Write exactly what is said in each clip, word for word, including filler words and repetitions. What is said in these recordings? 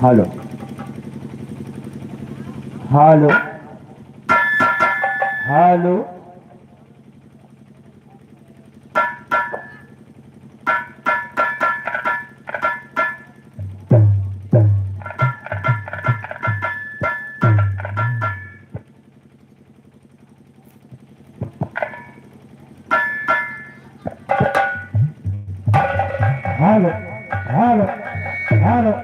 Hello, hello, hello. Hello, hello, hello.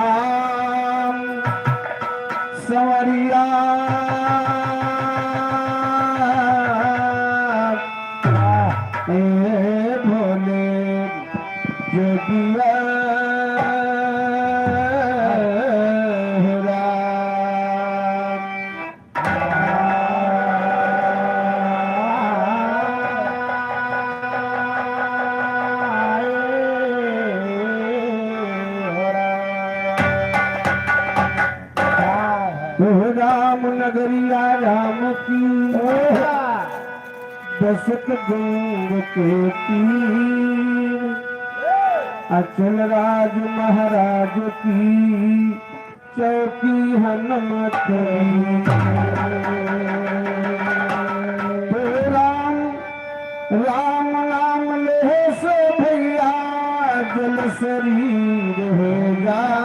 Ram संवरिया, ए भोले जोगिया राम। हो राम नगरिया राम की, बसत गंग के तीर, अचल राज महाराज की चौकी हनुमत। तो राम, राम नाम लेहे से भैया जल शरीर हो जा।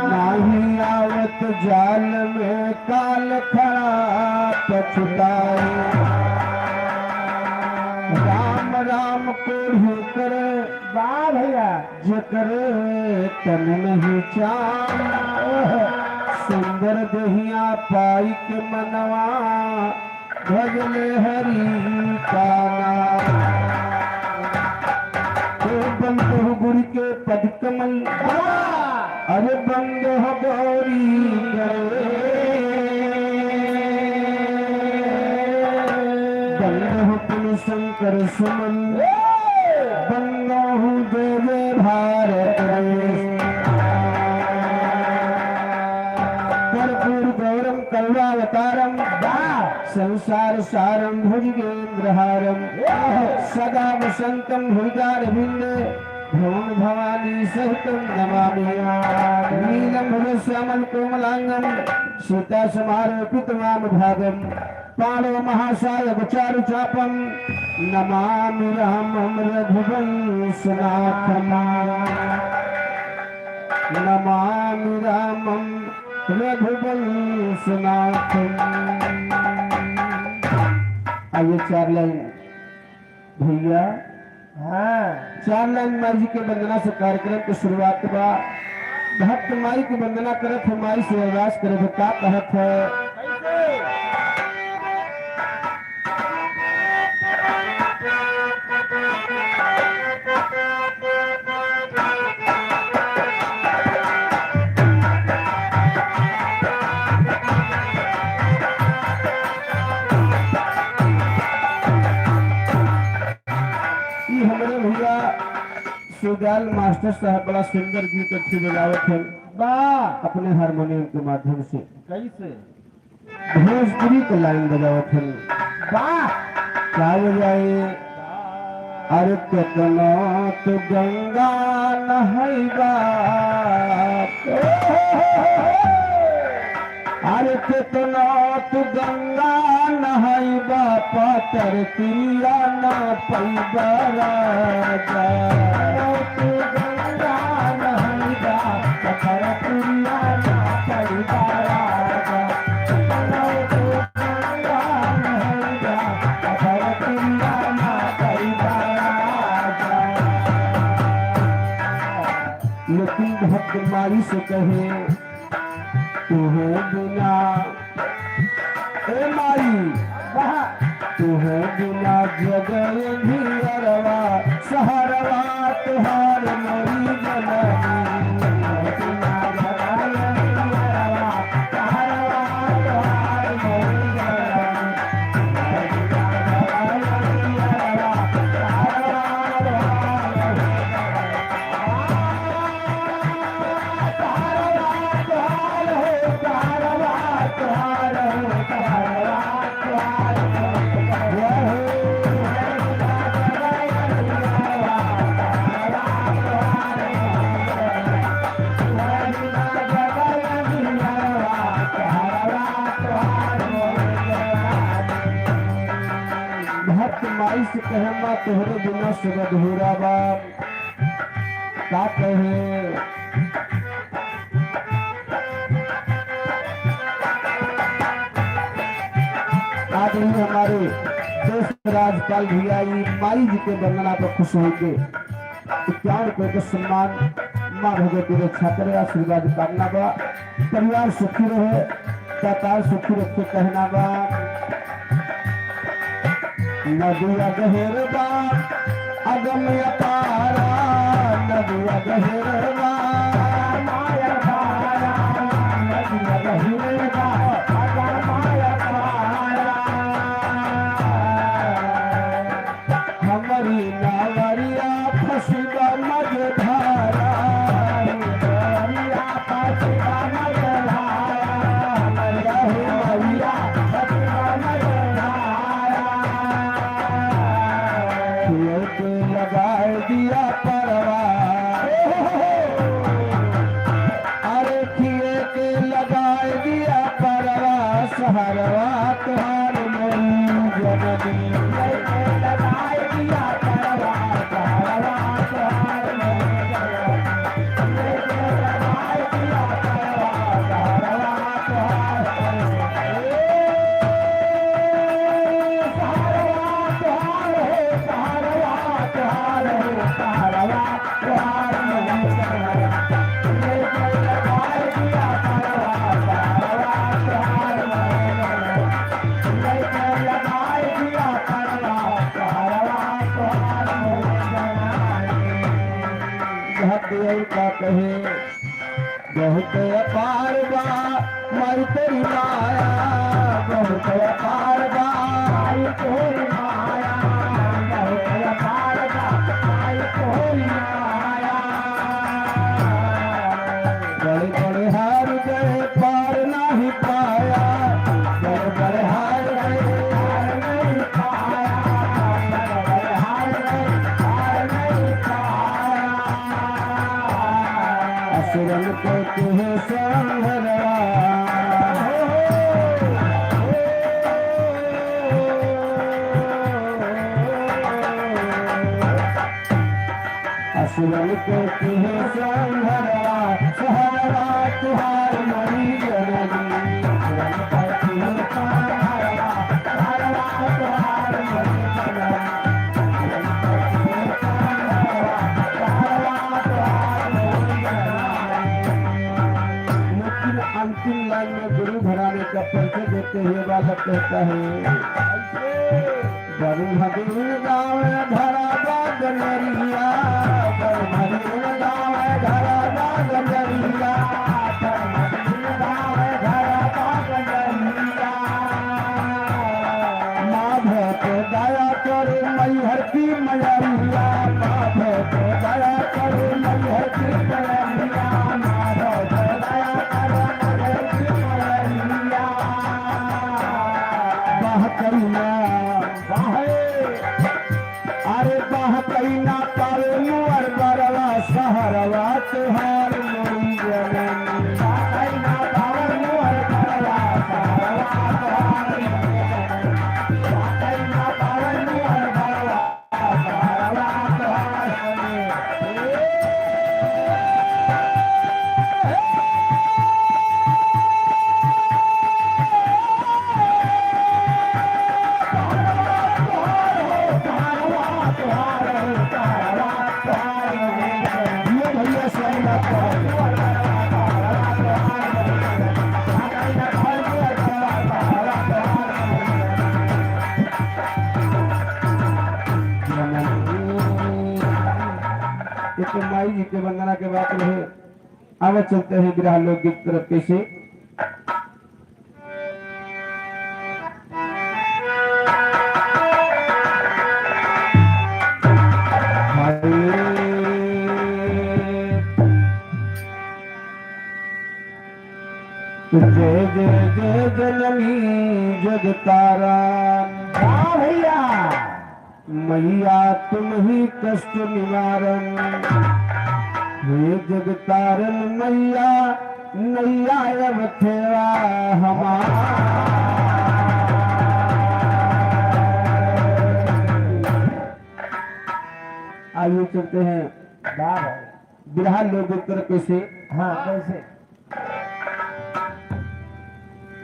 नाही आवत जाल में काल खड़ा पछुताई। राम राम कोढ़ी करे। वाह भैया। जेकरे तन नहीं चाम, सुंदर देहिया पाई के मनवा, भजले हरि का नाम। तो बंद हो गुरु के पद कमल, अरे बंद हो गौरी करे, बंद हो पुन शंकर सुमन, बंद हो जय जय भारत देश। कर्पूर गौरम करुणावतारम, संसार सारम भुजगेंद्रहारम, सदा वसंतम हृदयारविंदे, भवम भवानी सहितम नमामि। नीलम भुजश्यामल कोमलांगम, सीता समारोपित वाम भागम, पाणौ महासायक चारु चापम, नमामि रामम रघुवंश नाथम, नमामि रामम रघुवंश नाथम। आइए, चार लाइन भैया। हाँ। चार लाइन माई जी के वंदना से कार्यक्रम के शुरुआत बा। भक्त माई के वंदना करत है, माई से अरदास करत है, का कहत है? कैसे? ई हमरे भैया शिवदयाल मास्टर साहब बड़ा सुंदर गीत अच्छे बजावत हैं। वाह। अपने हारमोनियम के माध्यम से। कैसे? भोजपुरी के लाइन बजावत हन। वाह! का बजाई? अरे केतना तू गंगा नहैबा, अरे केतना तू गंगा नहैबा, पातर तिरिया ना पैबा राजा। तू गंगा नहैबा, पातर तिरिया ना पैबा राजा। लेकिन भक्त माई से कहे, "तुहे बिना, ए माई, तुहे बिना जग अंधियरवा, सहारवा तुहार मोरी जननी।" भक्त माई से कहे, "माँ, तोहरे बिना सब अधूरा बा।" का कहे? आज ही हमारे देश के राज्यपाल भैया ई माई जी के वंदना पर खुश होके इक्यावन रुपये के सम्मान। माँ भगवती रक्षा करे, आशीर्वाद कामना बा। परिवार सुखी रहे, दातार सुखी रखे कहना बा। नदिया गहिर बा, अगम अपारा, नदिया गहिर बा, माया पारा, नदिया गहिर बा, अगम अपारा। हमरी नावरिया फंसी बा मझधारा, नावरिया फंसी बा मझधारा, हमरी नावरिया फंसी बा मझधारा। खेत लगाए दिया परवा, अरे खिए के लगाए दिया परवा, सहरवा तोहार मोरी जननी। खिए के लगाए दिया परवा, सहरवा तोहार मोरी जननी। खिए के लगाए दिया परवा, सहरवा तोहार मोरी जननी। सहरवा तोहार हो, सहरवा तोहार हो, सहरवा। बहुत अपार बा माई तोरी माया, बहुत अपार बा माई तोरी माया, बहुत अपार बा माई तोरी माया। बड़े बड़े हार गए पार नाही पाया, बड़े बड़े हार गए पार नाही पाया, बड़े बड़े हार गए पार नाही पाया। असुरन को तुहे संघरवा। असुरन को तुहे संघरवा, सहरवा तुहार मरी जननी। असुरन को तुहे संघरवा, सहरवा तुहार मरी जननी। लेकिन अंतिम लाइन में गुरु घराने का परिचय देते हुए बालक कहता है, ब्रह्मदीन गावे घरा बाग नरिया, ब्रह्मदीन गावे घरा बाग नरिया, ब्रह्मदीन गावे घरा बाग नरिया। माधो पे दया करो मैहर की मयरिया, माधो पे दया करो मैहर की मयरिया, माधो पे दया करो मैहर की मयरिया। बाह करुणा, बाहे। अरे बाह करुणा पावे मुअर बरवा सहरवा तुहार मोरी जननी। बाह करुणा पावे मुअर बरवा सहरवा तुहार मोरी जननी। एक तो माई जी के वंदना के बात रहे। आगे चलते हैं बिरहा लोकगीत तरफ। कैसे? जय जय जय जननी जगतारण। वाह भैया। मैया तुम ही कष्ट निवारण, हे जगतारण मैया, नैया अब खेवा हमार। आइए चलते हैं। वाह भाई। बिरहा लोक उत्तर कैसे? हाँ, कैसे?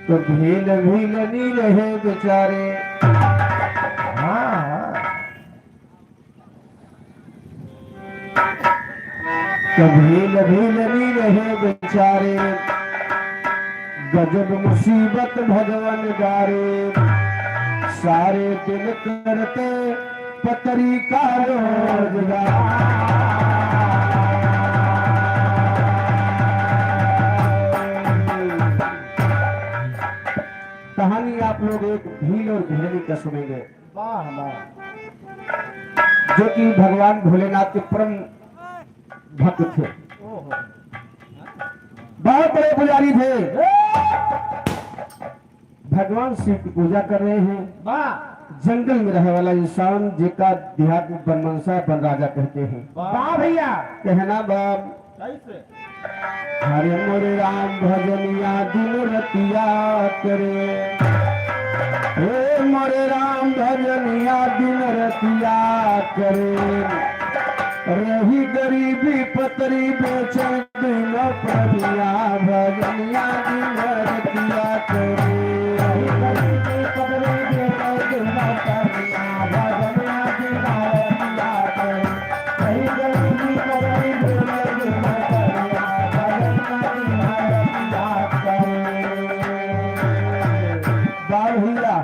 तो भील भील नी रहे बेचारे। हाँ, हाँ। कभी लभी लगी रहे बेचारे, गजब मुसीबत भगवान गारे। सारे दिन करते पतरी का रोजगार। कहानी आप लोग एक भील और भेलनी का सुनेंगे, वाह, वाह। जो कि भगवान भोलेनाथ के परम भक्त थे, ओहो। बहुत बड़े पुजारी थे। भगवान शिव की पूजा कर रहे हैं। वाह। जंगल में रहे वाला इंसान, जेका देहात में बनमनसा, बनराजा कहते हैं। वाह भैया। कहना बा, कैसे? हरे मोरे राम भजनिया दिन रतिया करे, हे मोरे राम भजनिया दिन रतिया करे, रही गरीबी पतरी बेचे दुनो पनिया भजनिया दिन रतिया करे। बाल भैया,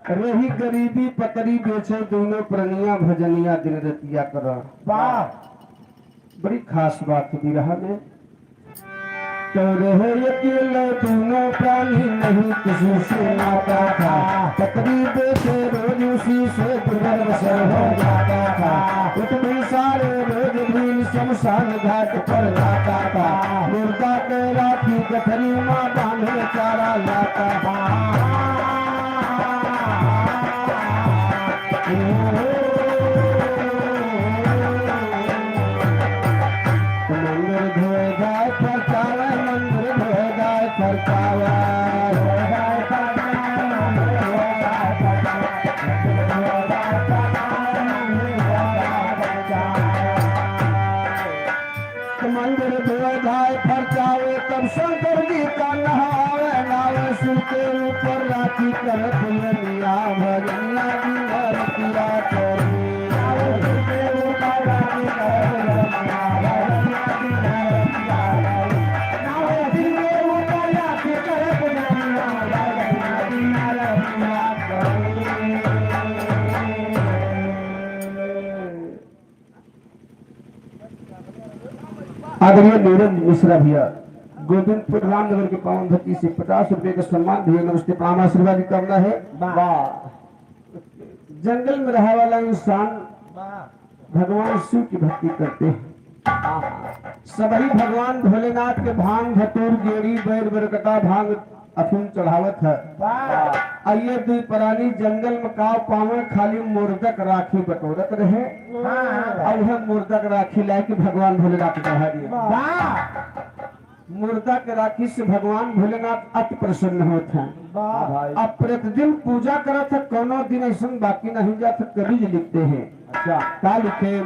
रही गरीबी पतरी बेचे दुनो पनिया भजनिया दिन रतिया कर। वाह। बड़ी खास बात बिरहा में। तो रहे अकेले दुनो प्राणी, नहीं किसी से नाता था। पतरी बेचे रोज उसी से गुजर बसर हो जाता था। उतने सारे रोज भी शमशान घाट पर जाता था। मुर्दा के राखी गठरी माँ बांधे चारा लाता था। मंदिर धोए जाए फरकावे, मंदिर धोए जाए फरकावे। मंदिर धोए जाए फरकावे, तब शंकर जी का नहावे, नावे शिव के ऊपर राखी कर दुल्हनिया, भजनिया दिन रतिया करी। आदरणीय नीरज मिश्रा भैया, गोविंदपुर रामनगर के पावन धरती से पचास रुपए का सम्मान दिए, नमस्ते, प्रणाम, आशीर्वाद की कामना है। वाह। जंगल में रहे वाला इंसान वाह। भगवान शिव की भक्ति करते हैं। सभी भगवान भोलेनाथ के भांग, धतूर, गेड़ी, बैर, बरकटा, भांग, अफीम चढ़ावत है। वाह। आ ये दुई प्राणी जंगल में काव पावे, खाली मुर्दक राखी बटोरत रहे। हाँ। और वह मुर्दक राखी लाए के भगवान भोलेनाथ चढ़ा दिए। वाह। मुर्दा के राखी से भगवान भोलेनाथ अति प्रसन्न होत हैं। वाह भाई। अब प्रतिदिन पूजा करत है, कौनो दिन ऐसन बाकी नहीं जात है, कवि जी लिखते हैं। अच्छा। का लिखे?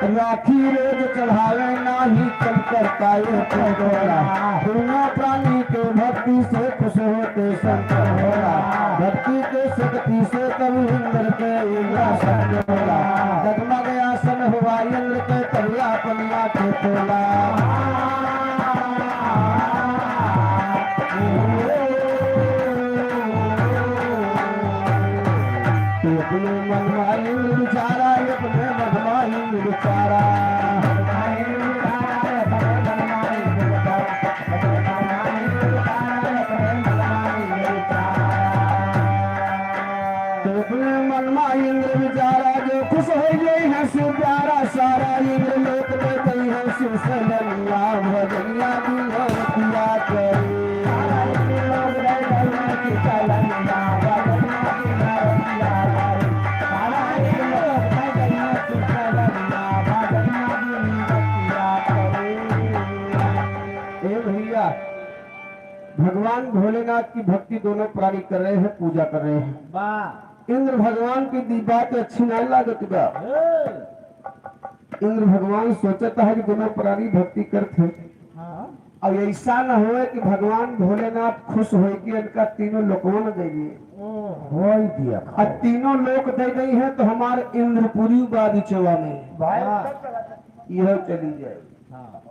राखी रोज चढ़ावे नाही कम करता ये टोला। दुनो प्राणी के भक्ति से खुश होते शंकर भोला। भक्ति के शक्ति से कवि इंद्र के इंद्रासन डोला। जगमग आसन हुआ इंद्र के तब आपन आँखें खोला। तू अपने मन मा इंद्र बिचारा, अपने मन मा इंद्र बिचारा। तो अपने मन मा इंद्र बिचारा, जो खुश होइ गई है शिव प्यारा, सारा इंद्र लोक में गई है शिव सलनिया, भजनिया दिन रतिया करी। ए भैया, भगवान भोलेनाथ की भक्ति दोनों प्राणी कर रहे हैं, पूजा कर रहे हैं। वाह। इंद्र भगवान की दी बात अच्छी ना लागत बा। हे। इंद्र भगवान सोचत है कि दोनों प्राणी भक्ति करत हैं। हाँ। और ऐसा न होए कि भगवान भोलेनाथ खुश होए कि इनका तीनों लोकवन दे दिए। ओह। होई दिया। और तीनों लोक दे गई है तो हमारे इंद्रपुरी बागीचवा में। भाई, हाँ। यह चली जाए। हाँ।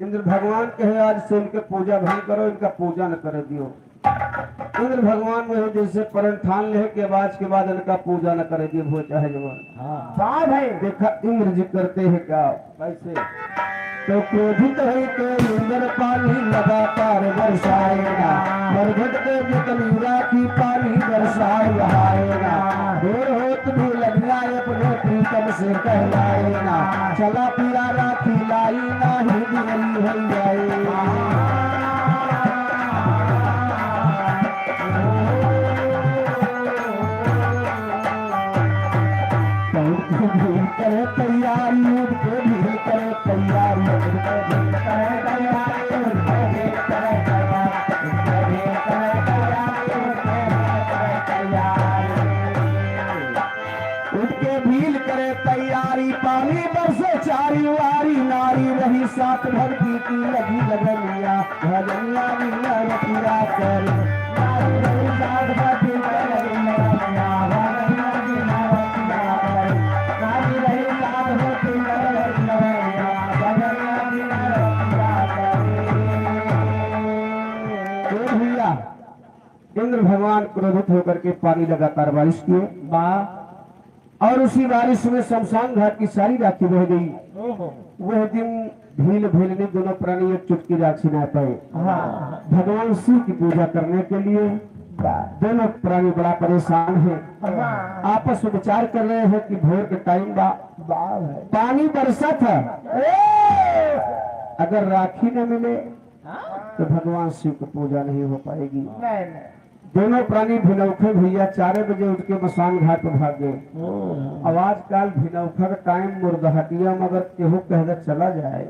इंद्र भगवान कहे, "आज से इनके पूजा भंग करो, इनका पूजा न करे दियो।" इंद्र भगवान वही दिन से प्रण ठान ले कि अब आज के बाद इनका पूजा न करे दियो, हो चाहे जवान। हाँ। वाह भाई। देखा इंद्र जी करते हैं क्या। कैसे? तो क्रोधित होइके इंद्र पानी लगातार बरसाए ना, मरघट के जितनी राखी पानी बरसाए बहाए ना। भोर होत भी लगिया अपने प्रीतम से कहलाए ना, चला पिया राखी लाई नाही देरी हो जाए। उठ के भील करे तैयारी, उठ के भील करे तैयारी, उठ के भील करे तैयारी, उठ के भील करे तैयारी, उठ के भील करे तैयारी, उठ के भील करे तैयारी। उठ के भील करे तैयारी, पानी बरसे चारी वारी, नारी रही साथ भर की, की लगी लगनिया। भजनिया बिना रतिया कर। ए भैया, इंद्र भगवान क्रोधित होकर के पानी लगातार बारिश किए। वाह। और उसी बारिश में शमशान घाट की सारी राखी बह गई। ओहो। वह दिन भील भिलनी दोनों प्राणी एक चुटकी राखी ना पाए। हाँ। भगवान शिव की पूजा करने के लिए वाह। दोनों प्राणी बड़ा परेशान है। हाँ। आपस में विचार कर रहे हैं कि भोर के टाइम बा, वाह भाई। पानी बरसत है, ए! अगर राखी न मिले हाँ। तो भगवान शिव की पूजा नहीं हो पाएगी। नहीं, नहीं। दोनों प्राणी भिनौखे भैया चारे बजे उठ के मसान घाट पर भाग गए। ओ। अब आजकल भिनौखा का टाइम मुर्दहटिया में अगर केहू कह दे चला जाए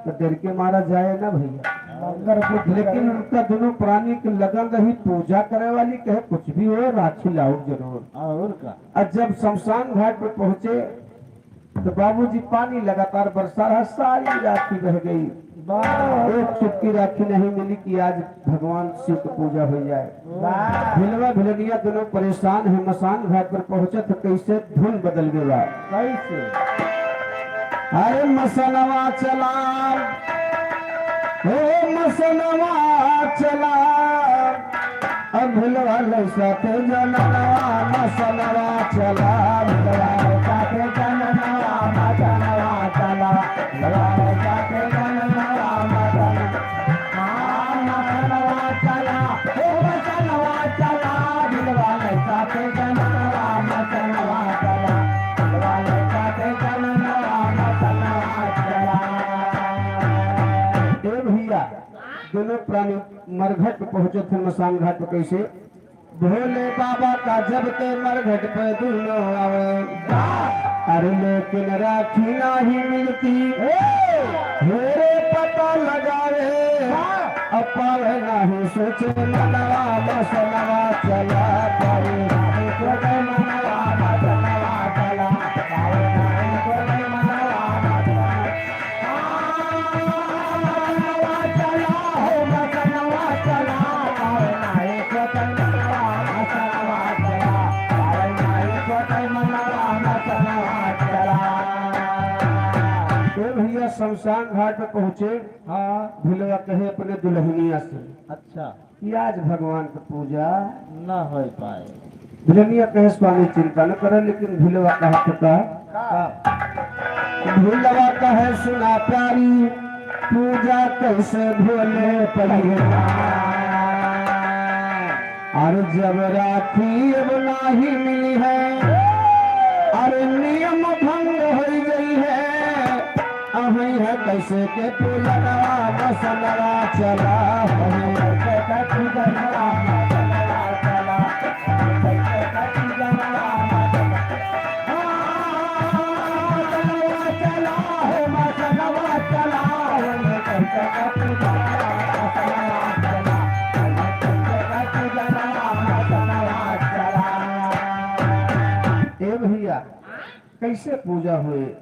तो डर के मारा जाए ना भैया। मगर कुछ लेकिन उनका दोनों प्राणी के लगन रही पूजा करे वाली, कहे कुछ भी हो राखी लाओ जरूर। और का? और जब शमशान घाट पर पहुंचे तो बाबूजी पानी लगातार बरसा रहा, सारी राखी बह गई। वाह। एक चुटकी राखी नहीं मिली कि आज भगवान शिव की पूजा हो जाए। वाह। भिलवा भिलनिया दोनों परेशान है, मसान घाट पर पहुंचे तो कैसे धुन बदल गया। कैसे? अरे मसनवा चला, ओ मसनवा चला, अब भिलवा ले साथे जनवा, मसनवा चला, भिलवा ले साथे जनवा, मसनवा चला, भिलवा ले साथे जनवा, मसनवा, हाँ, मसनवा चला, ओ मसनवा चला, भिलवा ले साथे जनवा, मसनवा चला, भिलवा ले साथे जनवा, मसनवा चला। ए भैया, दोनों प्राणी मरघट पे पहुंचे थे, मसान घाट पे। कैसे? भोले बाबा का जब ते मरघट पे दुनो आवे, अरे लेकिन राखी नाही मिलती। हे रे पता लगावे, अब पावे नाही सोचे मनवा, मसनवा चला पावे। सोचे मनवा, मसनवा चला पावे, नाही सोचे मनवा, मसनवा। ए भैया, शमशान घाट पे पहुंचे। हाँ। भिलवा कहे अपने दुल्हनिया से, अच्छा। कि आज भगवान की पूजा न हो पाए। भिलनिया कहे, "स्वामी चिंता न करे," लेकिन भिलवा कहा तो का? का? भिलवा कहे, "सुना प्यारी, पूजा कैसे भोले पइहे?" अरे जब राखी अब नाही मिली है, अरे नियम भंग होइ गई है, अहई है कैसे के पूजनवा, मसनवा चला, अहई है कैसे के पूजनवा, मसनवा चला, अहई है कैसे के पूजनवा, मसनवा। हाँ, मसनवा चला, हो मसनवा चला, अहई है कैसे के पूजनवा, मसनवा चला, अहई है कैसे के पूजनवा, मसनवा चला। ए भैया, कैसे पूजा होए?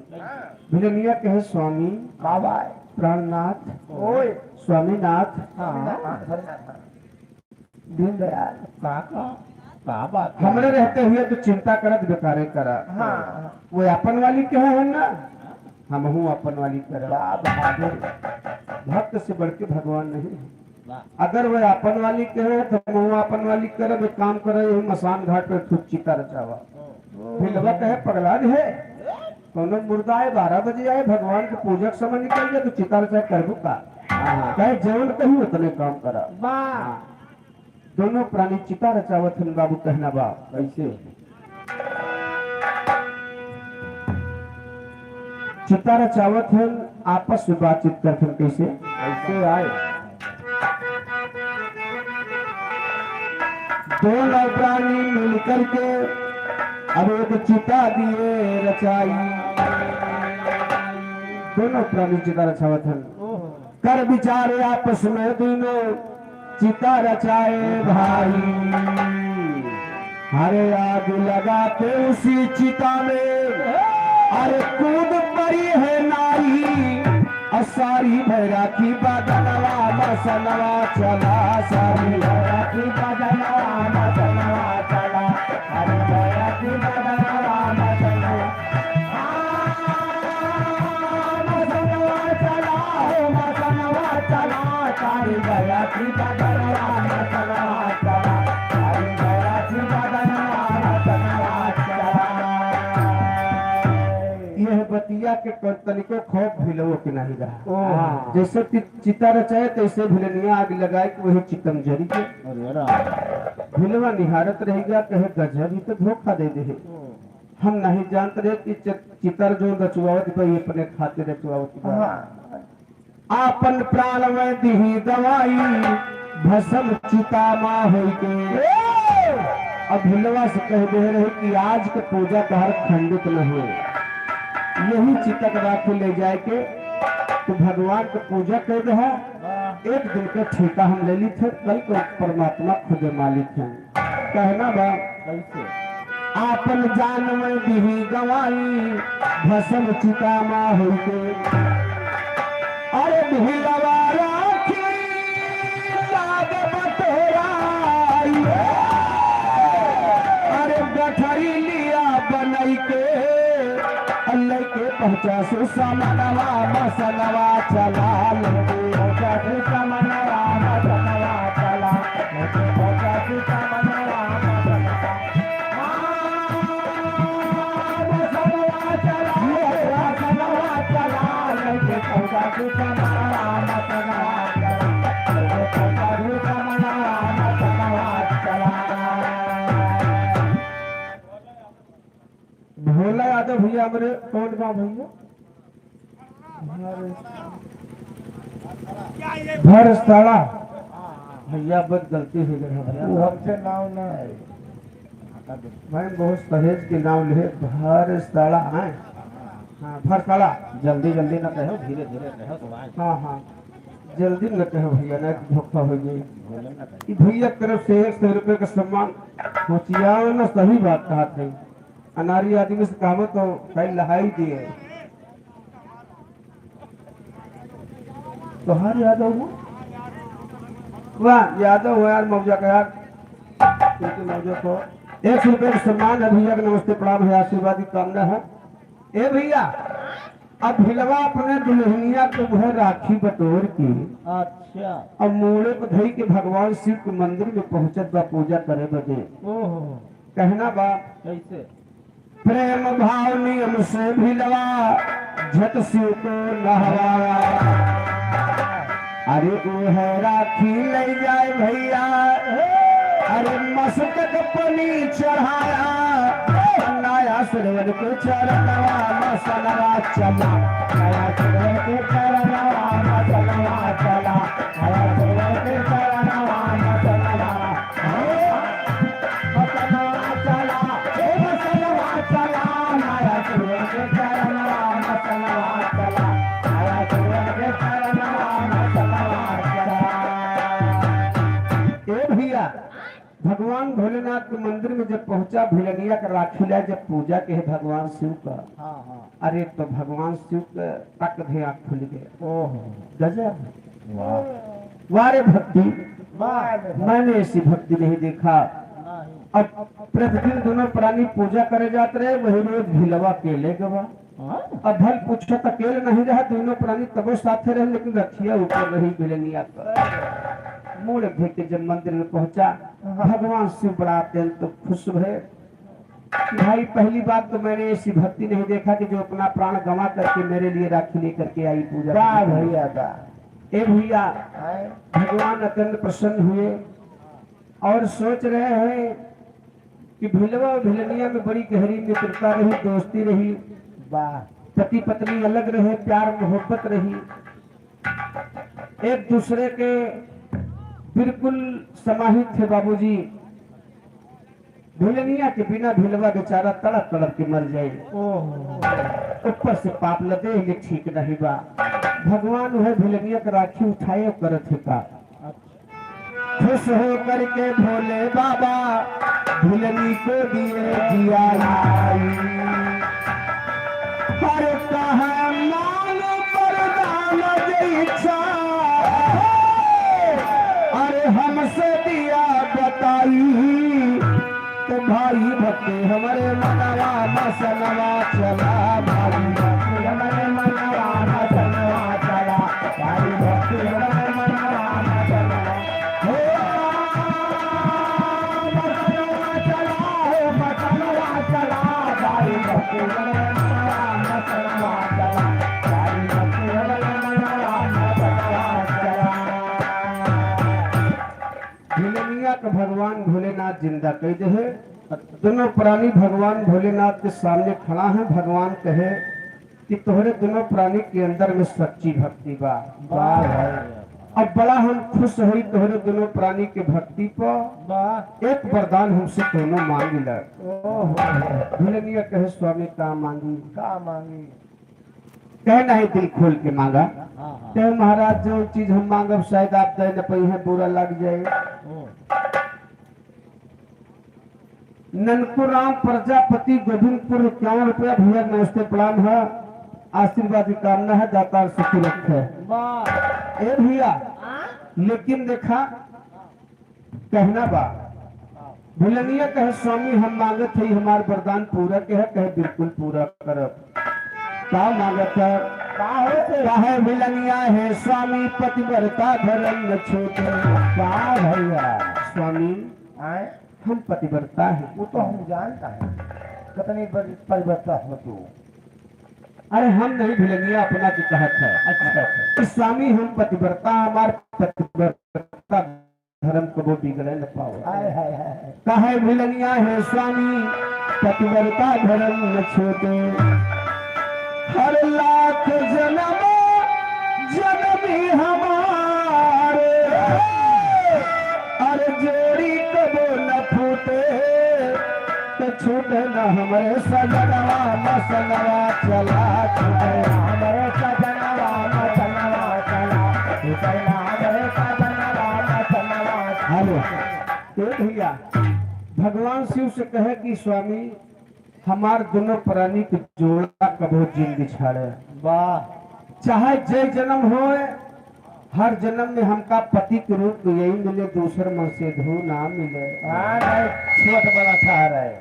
भिलनिया कहे, "स्वामी, बाबा, प्राणनाथ, ओए। स्वामीनाथ, हाँ। दीनदयाल, का, का, का बात है? हमरे रहते हुए तो चिंता करत बेकारे करा।" हाँ। वो अपन वाली कहे है ना, हमहू आपन वाली करब। वाह, बहादुर। भक्त से बढ़ के भगवान नहीं है। वाह। अगर वह आपन वाली कहे तो हमहू आपन वाली करब। एक काम करे, यही मसान घाट पे खुद चिता रचावा। हम्म। भिलवा कहे, "पगला है, कौनो मुर्दा है, बारह बजे आए, भगवान के पूजा के समय निकल गया, तो चिता रचा करबू का?" हाँ। कहे, "जवन कही उतने काम करा।" वाह। हाँ। दोनों प्राणी चिता रचावत हन बाबू, कहना बा। कैसे? चिता रचावत हन, आपस में बातचीत करत हन। कैसे? कैसे आए? दोनों प्राणी मिल करके अब एक चिता दिए रचाई। दोनों प्राणी चिता रचावत हन। ओहो। कर विचार आपस में दोनों चिता रचाए भाई। अरे आग लगा के उसी चिता में, अरे कूद पड़ी है नारी। और सारी भैरा की बदनवा मसनवा चला, सारी भैरा की बदनवा मसनवा चला, सारी भैरा की बदनवा मसनवा। यह बतिया के क-, तनिको खौफ भिलवो के नहीं रहा। ओ। हाँ। जैसे चि-, चिता रचाए, तैसे भिलनिया आग लगाए कि वही चितम जरी के। अरे राम। भिलवा निहारत रह गया, कहे, "गजब, ई तो धोखा दे दे है।" ओ। हम नहीं जानत रहे कि चि-, चितर जो रचुआवत बा, ये अपने खातिर रचुआवत बा। हाँ। आपन प्राण में दिही दवाई, भस्म चिता मा होई के। अब भिलवा से कह दे रहे कि आज के पूजा तोहर खंडित न हो, यही चिता के राखी ले जाए के तू भगवान के पूजा कर दे। एक दिन के ठेका हम ले ली थे, कल को परमात्मा खुद मालिक हैं। कहना बा। कैसे? आपन जान में दिही गवाई, भस्म चिता मा होई के। अरे भिलवा राखी लाग बटोराई। अरे गठरी लिया बनई के, लइके पहुँचा सुसमनवा मसनवा चला, लइके पहुँचा सुसमनवा मसनवा चला। भोला यादव भैया हमरे कौन गाँव भैया? भरसाड़ा। भैया, बहुत गलती हो गई है भैया। वो हमसे नाव ना है। भाई, बहुत सहेज के नाव ले, भरसाड़ा है। हाँ, भरसाड़ा। जल्दी जल्दी ना कहो, धीरे धीरे कहो तो आए। हाँ, हाँ, जल्दी न कहो भैया, ना कि धोखा हो जाए। भोले ना कहो। ई भैया के तरफ से एक सौ रुपये का सम्मान पहुँचिया ना, सही बात कहा थे। अनारी आदमी से कहावत तो कई लहाई दिए। तोहार यादव हो? वाह, यादव हो यार, मौजा का यार। एक मौजा को एक सौ रुपये का सम्मान है भैया का, नमस्ते, प्रणाम है, आशीर्वाद की कामना है। ए भैया, अब भिलवा अपने दुल्हनिया को वह राखी बटोर के अच्छा। अब मूड़े पर धई के भगवान शिव के मंदिर में पहुंचत बा पूजा करे बदे। ओहो। कहना बा। कैसे? प्रेम भाव नियम से भिलवा झट शिव को नहवाया। अरे वो है राखी ले जाए भैया, अरे मस्तक पनी चढ़ाया। नया श्रवण के चरणवा मसनवा चला, नया श्रवण के चरणवा मसनवा चला, नया श्रवण के चरणवा मसनवा। ए भैया, भगवान भोलेनाथ के मंदिर में जब पहुंचा, भिलनिया के राखी लाए, जब पूजा के है भगवान शिव का, हाँ, हाँ। अरे तो भगवान शिव के तक दे आँख खुल गए। ओहो। गजब। वाह। वाह रे भक्ति। वाह। मैंने ऐसी भक्ति नहीं देखा। नहीं। अब प्रतिदिन दोनों प्राणी पूजा करे जात रहे, वही रोज भिलवा के ले गवा। हाँ। अब भल पूछो त अकेले नहीं रहा, दोनों प्राणी तबो साथे रहे, लेकिन रखिया ऊपर रही भिलनिया पर। मूड़ धइ के जब मंदिर में पहुंचा, हाँ। भगवान शिव बड़ा अत्यंत खुश भए। भाई, पहली बात तो मैंने ऐसी भक्ति नहीं देखा कि जो अपना प्राण गंवा करके मेरे लिए राखी लेकर के आई पूजा वाह करने। भैया, वाह। ए भैया, आए। भगवान अत्यंत प्रसन्न हुए और सोच रहे हैं कि भिलवा और भिलनिया में बड़ी गहरी मित्रता रही, दोस्ती रही, वाह। पति पत्नी अलग रहे, प्यार मोहब्बत रही, एक दूसरे के बिल्कुल समाहित थे बाबूजी। भिलनिया के बिना भिलवा बेचारा तड़प तड़प के मर जाए। ओहो। ऊपर से पाप लदे, ये ठीक नहीं बा। भगवान वह भिलनिया के राखी उठाए और करत है का। खुश हो करके भोले बाबा भिलनी को दिए जियाई। अरे कहा मांग वरदान जे इच्छा, अरे हमसे दिया बताई। तो भाई भक्ति हमरे मनवा मसनवा चला, भाई भक्ति हमरे मनवा मसनवा चला, भाई भक्ति हमरे मनवा मसनवा। हो मसनवा चला, हो मसनवा चला, भाई भक्ति हमरे मनवा मसनवा चला, भाई भक्ति हमरे मनवा मसनवा चला। भिलनिया के भगवान भोलेनाथ जिंदा कइ देहे। दोनों प्राणी भगवान भोलेनाथ के सामने खड़ा है। भगवान कहे कि तोहरे दोनों प्राणी के अंदर में सच्ची भक्ति बा। वाह भाई। अब बड़ा हम खुश हई तोहरे दोनों प्राणी के भक्ति पर। वाह। एक वरदान हमसे कोनो मांग ल। ओहो। भिलनिया कहे, स्वामी का मांगी? का मांगी? कहे, नहीं, दिल खोल के मांगा। हाँ, हाँ। कहे, महाराज, जो चीज हम मांगब, शायद आप दे न पइहे, बुरा लग जाए। हम्म। ननकू राम प्रजापति गोविंदपुर, इक्यावन रुपया। भैया, नमस्ते, प्रणाम है, आशीर्वाद की कामना है, दातार सुखी रखे। वाह। ए भैया, हाँ? लेकिन देखा, कहना बा। भिलनिया कहे, स्वामी, हम मांगत हई, हमार वरदान पूरा के है। कहे, बिल्कुल पूरा करब। का मांगत है? का होते? कहे भिलनिया, हे स्वामी, पतिव्रता धर्म न छूटे। वाह भैया। स्वामी, आए? हम पतिव्रता हैं। वो तो हम जानता है, कितनी बड़ी पतिव्रता हो तू। अरे हम नहीं, भिलनिया अपना की कहत है। अच्छा, अच्छा। कि स्वामी, हम पतिव्रता, हमार पतिव्रता धर्म कबो बिगड़े न पावे। हाय, हाय, हाय, हाय। कहे भिलनिया, हे स्वामी, पतिव्रता धर्म न छूटे। हर लाख जन्म जन्मी हमारे, अरे जोड़ी कबो न फूटे। तो छूटे न हमरे सजनवा मसनवा चला, छूटे न हमरे सजनवा मसनवा चला, छूटे न हमरे सजनवा मसनवा चला। हेलो, ए भैया, भगवान शिव से कहे कि स्वामी, हमार दोनों प्राणी के जोड़ा कबो जिन बिछाड़े। वाह। चाहे जय जन्म होए, हर जन्म में हमका पति के रूप में यही मिले, दूसर मन से धू ना मिले। हाँ, नहीं, छोट बड़ा ठहर है।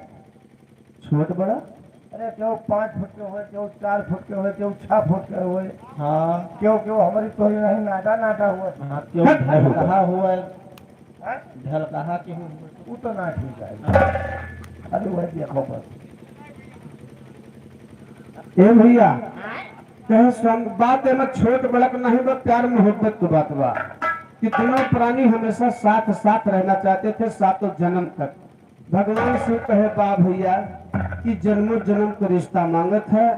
छोट बड़ा? अरे, केहू पाँच फुट के होए, केहू चार फुट के होए, केहू छह फुट के होए। हाँ। केहू, केहू हमरी तोहरी नहीं, नाटा, नाटा हुआ। हाँ, केहू हट। ढलकहा हुआ। हाँ? ढलकहा केहू हुआ। वो तो ना ठीक है। अरे, वही देखो बस। ए भैया, कहे संग बात एमे छोट बड़क नहीं बा, प्यार मोहब्बत के बात बा कि दोनों प्राणी हमेशा साथ साथ रहना चाहते थे सातों जन्म तक। भगवान शिव कहे, बा भैया, कि जन्मों जन्म के रिश्ता मांगत है।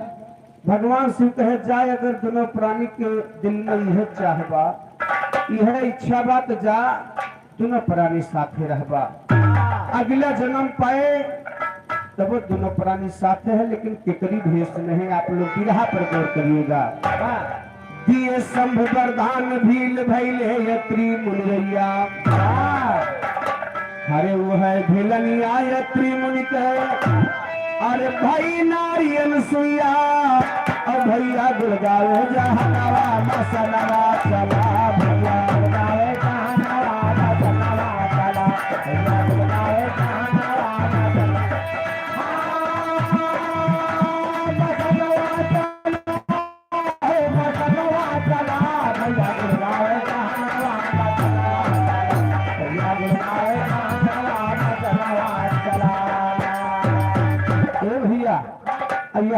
भगवान शिव कहे, जाए अगर दोनों प्राणी के दिल में यह चाह बा, यह इच्छा बा, तो जा, दोनों प्राणी साथे रहबा। अगला जन्म पाए, तब वो दोनों प्राणी साथे है, लेकिन केकरी भेष में, आप लोग बिरहा पर गौर करिएगा। दिए शंभु वरदान भील भइले अत्रि मुनि भैया। अरे वो है भिलनिया अत्रि मुनि के। अरे भाई नारी अनुसुईया, अब भैया गुड़गावे जहनवा मसनवा चला भैया गुड़गावे जहनवा मसनवा चला, भैया गुड़गावे जहनवा मसनवा। हाँ, मसनवा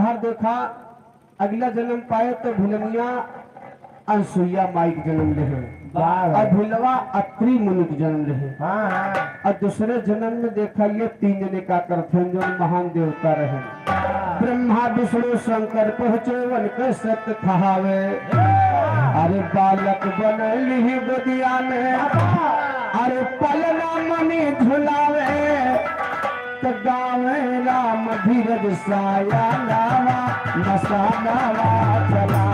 हर देखा, अगला जन्म पाए तो भिलनिया अनसुईया माई के जन्म लेहे। वाह। और भिलवा अत्रि मुनि के जन्म लेहे। हाँ, हाँ। और दूसरे जन्म में देखा, ये तीन जने का करथन, जो महान देवता रहे। ब्रह्मा विष्णु शंकर पहुँचे, उनके सत कहावे। अरे बालक बनैली गोदिया में, अरे पलना मणि झुलावे। त गावे राम धीरज साया नावा, मसानावा चला।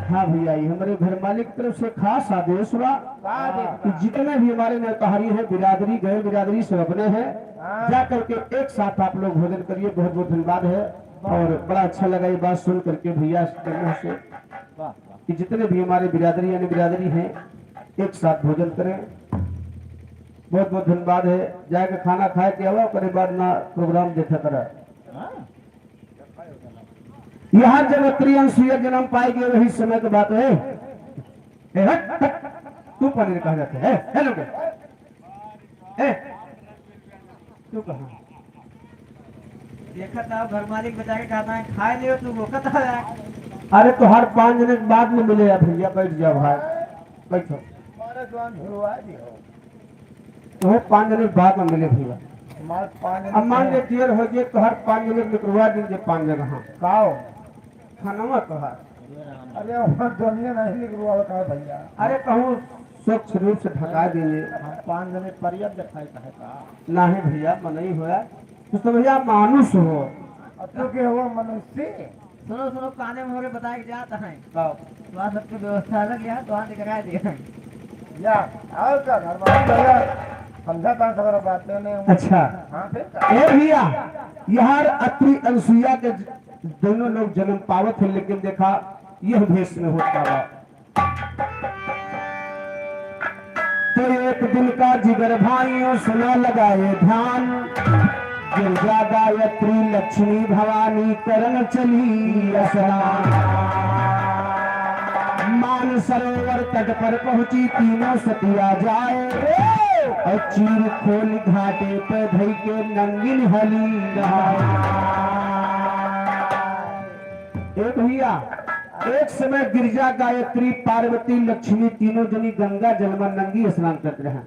हाँ भैया, ये हमरे घर मालिक तरफ से खास आदेश बा। वाह, देख। कि जितने भी हमारे नौतहारी हैं, बिरादरी, गैर बिरादरी, सब अपने हैं। हाँ। जा करके एक साथ आप लोग भोजन करिए। बहुत बहुत धन्यवाद है। और बड़ा अच्छा लगा ये बात सुन करके भैया के मुंह से। वाह, वाह। कि जितने भी हमारे बिरादरी यानी बिरादरी हैं, एक साथ भोजन करें। बहुत बहुत धन्यवाद है। जाके खाना खाए के आवा, ओकरे बाद ना प्रोग्राम देखा करा। हाँ। यहाँ जब अत्रि अनसुईया जन्म पाए गए, वही समय की बात है। ए, हट, हट, तू पनीर कहाँ जाते है? ए, लोग, ए, तू कहाँ? देखत आओ, घर मालिक बचा के कहता है, "खाए लियो तू, वो कहता है।" अरे, तोहार पाँच जने के बाद में मिले यार भैया, बैठ जाओ भाई, बैठो। हमारे जवान झुरवा दियो। तोहे पाँच जने के बाद में मिले भैया। हमारे पाँच जने अब मान के ले, देर हो गए, तोहार पाँच जने के निकलवा दीजिए, पाँच जगह। का हो? खानवा तोहार। अरे, वहाँ दुनिया नहीं निकलवा का भैया। अरे, कहूँ स्वच्छ रूप से ढका दीजिए। हम पाँच जने पर्याप्त दिखाई का है का? नहीं भैया, मनई होया। तू तो भैया मानुष हो। अब तो के हो मनुष्य? सुनो, सुनो, काने में हमरे बताए के जात हैं। का? वहाँ सबके व्यवस्था अलग यहाँ, तो वहाँ निकरा दिए हैं। या, और का घर वाले भैया, समझा था सगरा बातें ने। अच्छा। हाँ, फिर का? ए भैया, यार अत्रि अनसुईया के ज-, दोनों लोग जन्म पावत हैं, लेकिन देखा, यह भेष में होता बा। तो एक दिन का जिगर भाइयों सुना लगाए ध्यान, गिरजा गायत्री लक्ष्मी भवानी करन चली स्नान। मान सरोवर तट पर पहुँची तीनों सतिया जाए, और चीर खोल घाटे पे धई के नंगिन हली नहाए। ए भैया, एक समय गिरजा गायत्री, पार्वती, लक्ष्मी तीनों जनी गंगा जल में नंगी स्नान करत रहे।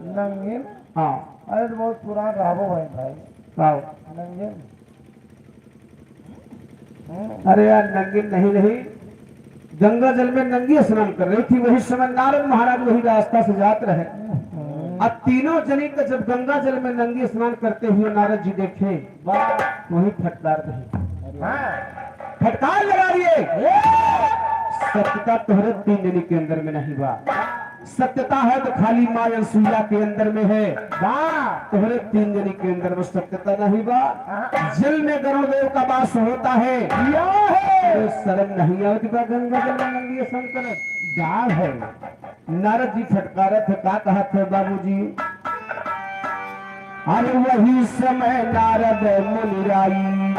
नंगिन? हाँ। अरे तो बहुत पुरान रहबो भाई, भाई। का? नंगिन। हम्म। अरे यार, नंगिन नहीं, नहीं, गंगा जल में नंगी स्नान कर रही थी। वही समय नारद महाराज वही रास्ता से जात रहे। हम्म। अब तीनों जनी का जब गंगा जल में नंगी स्नान करते हुए नारद जी देखे, वाह। वही फटकार दे। हाँ। फटकार लगा दिए। ए! सत्यता तोहरे तीन जनी के अंदर में नहीं बा। सत्यता है तो खाली माँ अनसुईया के अंदर में है। वाह। तोहरे तीन जनी के अंदर में सत्यता नहीं बा। हाँ। जल में गरुड़ देव का वास होता है। या है। अरे शर्म नहीं आवत बा गंगा जल में नंगी स्नान करे? गाल है। नारद जी फटकारत है, का कहत है बाबूजी? अरे वही समय नारद मुनि आई,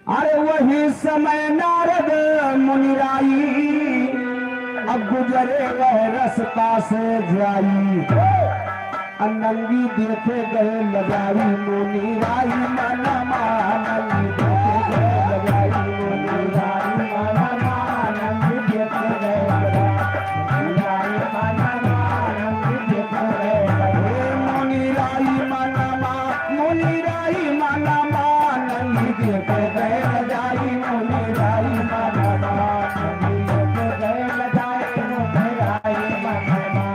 अरे वही समय नारद मुनि आई, अब गुजरे वह रस्ता से जाई। नंगी देखे गए लजाई मुनि राई मनमा, नंगी देखे गए लजाई मुनि राई मनमा, नंगी देखे गए लजाई मुनि राई मनमा, नंगी देखे गए लजाई। हे मुनि राई मनमा, मुनि राई मनमा, नंगी देखे गए लजाई मुनि राई मनमा, नंगी देखे गए लजाई मुनि राई मनमा।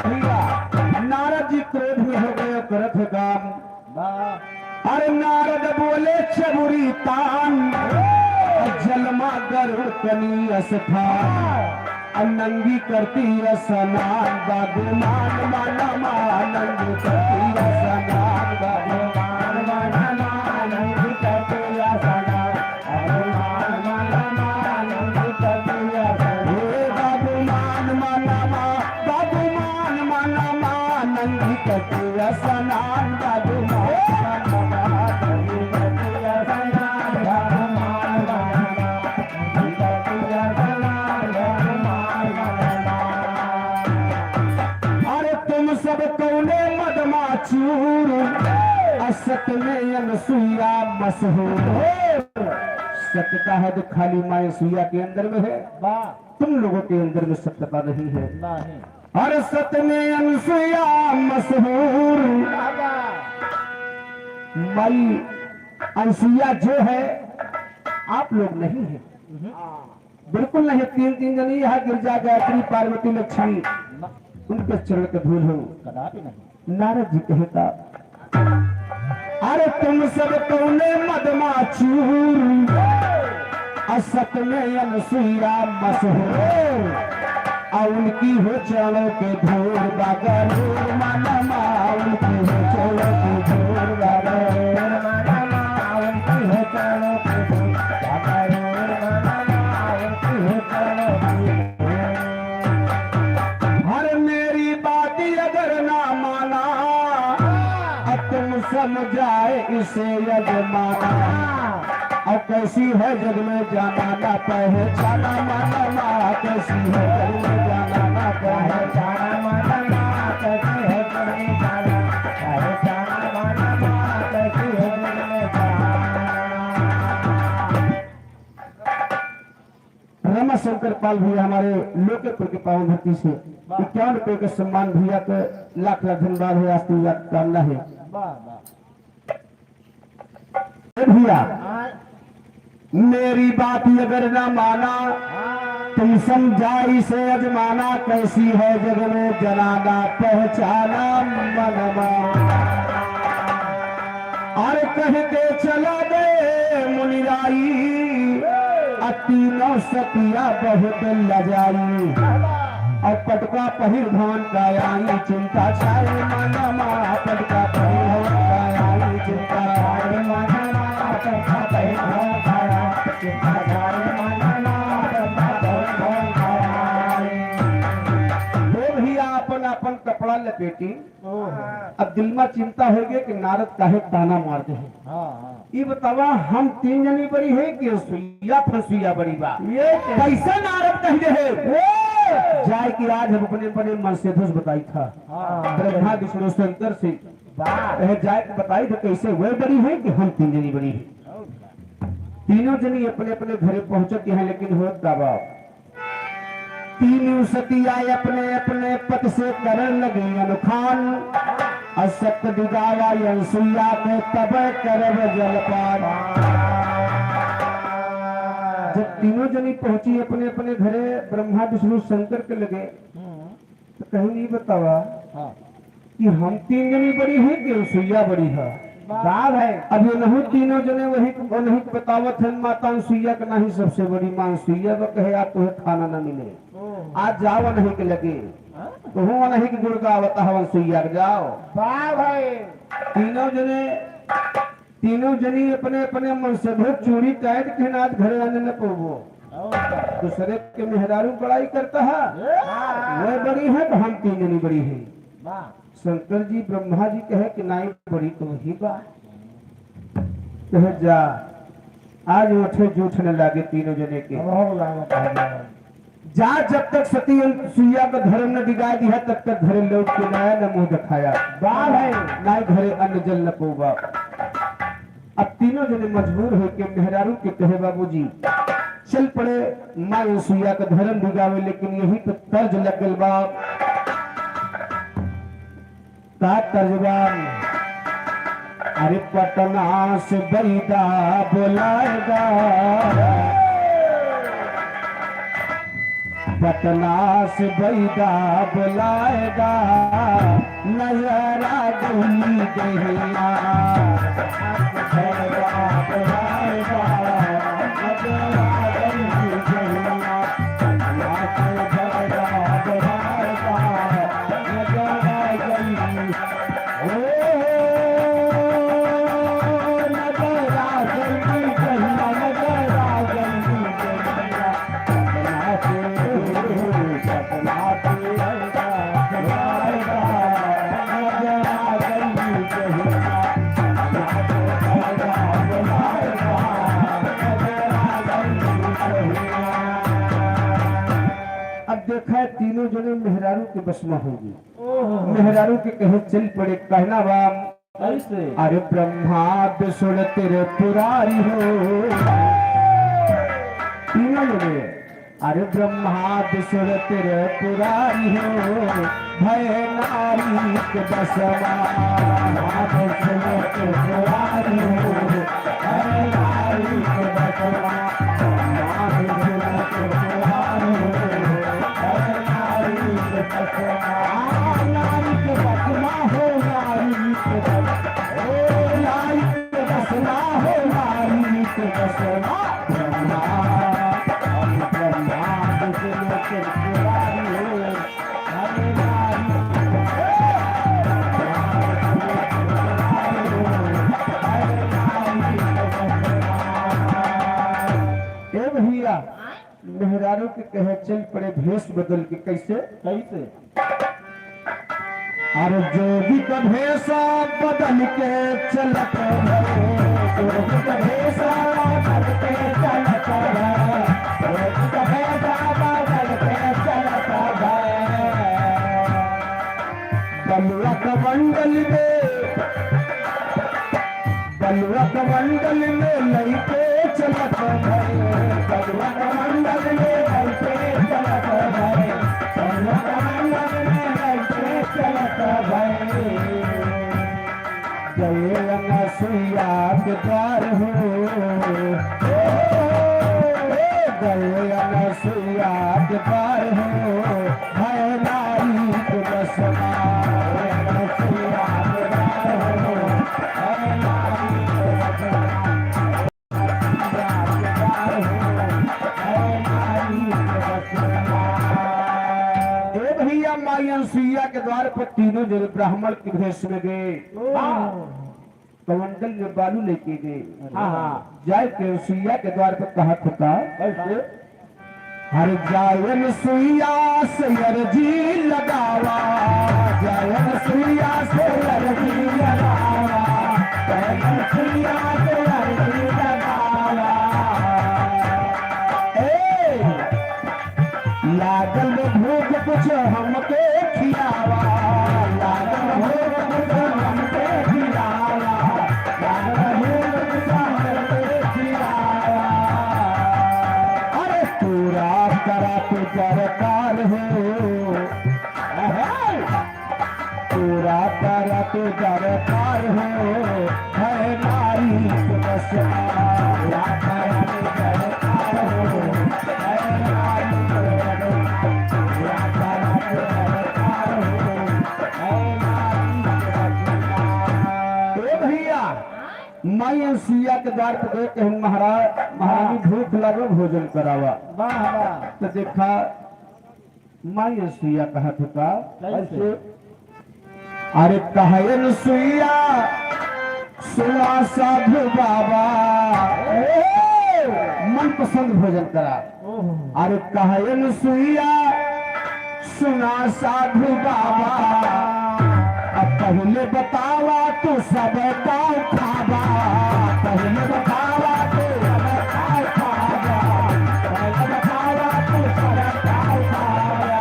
भैया, नारद जी क्रोध में हो गए, करत है काम। वाह। अरे नारद बोले चबुरी तान, जलमा गरुड़ कनी स्थान। अ नंगी करती स्नान, बाबू मान मनमा, नंगी करती स्नान, बाबू मान मनमा, नंगी करती स्नान। हे बाबू मान मनमा, बाबू मान मनमा, नंगी कटिया स्नान, बाबू मान मनमा, नंगी कटिया स्नान, चूर, असत में अनसुईया मशहूर। सत का हद खाली माँ अनसुईया के अंदर में है, वाह। तुम लोगों के अंदर में सत्यता नहीं है। नहीं। और सत में अनसुईया मशहूर। वाह, वाह। माई अनसुईया जो है, आप लोग नहीं है। हम्म। बिल्कुल नहीं, तीन, तीन जनी यहाँ गिरजा गायत्री पार्वती लक्ष्मी, उनके चरण के धूल हो। कदापि नहीं। नारद जी कहता, अरे तुम सब कौने मदमा चूर, असत में अनसुईया मशहूर, आ उनकी हो चरणों के धूल बा गरूर मनमा, उनकी हो चरणों के धूल बा गरूर मनमा, उनकी हो चरणों के धूल बा गरूर मनमा, उनकी हो चरणों के धूल। अरे मेरी बात अगर ना माना, अब तुम समझाए इसे यजमाना। अब कैसी है जग में जाना ना पहचाना, माना ना कैसी है जग में जाना ना पहचाना, माना ना कैसी है जग में जाना, पहचाना, माना ना कैसी है जग में जाना। रमा शंकर पाल भैया हमारे लोकेपुर के पावन धरती से वाह। इक्यावन रुपये के सम्मान भैया के लाख लाख धन्यवाद है, आशीर्वाद कामना है। वाह, वाह। ए भैया, हाँ। मेरी बात अगर ना माना, हाँ। तुम समझा इसे अजमाना, कैसी है जग में जनाना पहचाना मनमा। और कह के चला गए मुनिराई, आ तीनों सतिया बहुत लजाई। और पटका पहिर भवन का आई, चिंता छाई मनमा, पटका पहिर भवन का आई, चिंता छाई मनमा, पटका पहिर भवन का आई, चिंता छाई मनमा, पटका पहिर भवन का आई। लोग ही आपन आपन कपड़ा लपेटी। ओहो। अब दिल मा चिंता होइ गए कि नारद काहे ताना मार दे हैं। हाँ, हाँ। ई बतावा, हम तीन जनी बड़ी है कि अनसुईया फनसुईया बड़ी बा? ये कैसे? कैसे नारद कह दे है? ओ! जाए कि आज हम अपने, अपने मन से दोष बताई था। हाँ। ब्रह्मा विष्णु शंकर से। वाह। कहे जाए कि बताई तो कैसे वह बड़ी है कि हम तीन जनी बड़ी है। तीनों जनी अपने, अपने घरे पहुंचत हैं, लेकिन होत का बा? तीनों सतिया अपने अपने पद से करन लगी अनुखान। और सत दिगावा अनसुईया के तब करब जलपान। जब तीनों जनी पहुंची अपने अपने घरे ब्रह्मा विष्णु शंकर के लगे, तो कहीं नहीं बतावा हाँ। कि हम तीन जनी बड़ी है कि अनसुईया बड़ी है? बाप है। अब ये नहीं तीनों जने वही, वही बतावत है, माता अनसुईया के नहीं सबसे बड़ी माँ अनसुईया, वो कहे, "आज तुम्हें खाना ना मिले, ओह। आज जाओ नहीं के लगे।" हाँ? तो हूँ नहीं कि गुड़ गावत हवन अनसुईया के, जाओ। बाप है। तीनों जने तीनों जनी अपने अपने मन से बहुत चूड़ी टाइट के नाथ घरे आने न पड़बो। और का? दूसरे के मेहरारू बड़ाई करता है, ए! वह बड़ी है तो हम तीन जनी बड़ी है। वाह। शंकर जी ब्रह्मा जी कहे कि नाई बड़ी तो वही बा। कहे जा, आज ओठे जूठ न लागे तीनों जने के। अब हो लागत है। जा, जब तक सती अनसुईया का धर्म न डिगाय दिया, तब तक घरे लौट के ना आया, न मुंह दिखाया। वाह भाई। ना घरे अन्न जल न पौवा। अब तीनों जने मजबूर होके मेहरारू के कहे, "बाबूजी," चल पड़े माँ अनसुईया का धर्म डिगावे, लेकिन यही पे तर्ज लग गल बा। का तर्जबा? अरे पटना से बैदा बुलाएगा, पटना से बैदा बुलाएगा, नजरा गई दहिया। देखा है, तीनों जने मेहरारू के बस में होगी। ओहो। मेहरारू के कहे चल पड़े, कहना बा, कैसे? अरे ब्रह्मा विष्णु त्रिपुरारी हो। तीनों जने, अरे ब्रह्मा विष्णु त्रिपुरारी हो, भय नारी के बस मा। ब्रह्मा विष्णु त्रिपुरारी हो, भय नारी के बस मा। ब्रह्मा विष्णु त्रिपुरारी हो, भय नारी के बस मा। नारी के बस मा हो, नारी के बस मा। ओ नारी के बस मा हो, नारी के बस मा। ब्रह्मा, ब्रह्मा विष्णु त्रिपुरारी हो। ए भैया, मेहरारू के कहे चल पड़े भेष बदल के। कैसे? कैसे? अरे जोगी का भेष बदल के चलत भए, जोगी का भेष बदल के चलत भए, जोगी का भेष बदल के चलत भए। बलुआ कमंडल में, बलुआ कमंडल में लइके चलत भए, बलुआ कमंडल में लइके चलत भए, बलुआ कमंडल में लइके चलत भए। गए अनसुईया के द्वार हो, गए अनसुईया के द्वार हो, भय नारी के बस मा। ए भैया, माई अनसुईया के द्वार पर तीनों जने ब्राह्मण के भेष में गए। हाँ। कमंडल में बालू लेके गए। हाँ, हाँ। जाए के अनसुईया के द्वार पर कहा था। कैसे? हर जाए अनसुईया से अर्जी लगावा, जाए अनसुईया से अर्जी लगावा, जाए अनसुईया से अर्जी लगावा। ए, लागल भूख कुछ हमके खियावा, लागल भूख कुछ हमके खियावा, लागल भूख कुछ हमके खियावा। अरे पूरा करा तू दरकार हो, अहे! पूरा करा तू दरकार हो, है नारी के बस मा। पूरा करा तू दरकार हो, है नारी के बस मा। पूरा करा तू दरकार हो, है नारी के बस मा। ए भैया, माई अनसुईया के द्वार पर गए, कहेन महाराज, महारानी भूख लागल, भोजन करावा। वाह, वाह। तो देखा, माई अनसुईया कहत है का? कैसे? अरे कहे अनसुईया सुना साधु बाबा, ए, मनपसंद भोजन करा। ओहो। अरे कहे अनसुईया सुना साधु बाबा, अब पहिले बतावा तू सब का खाबा, पहिले बतावा तू सब का खाबा, पहिले बतावा तू सब का खाबा।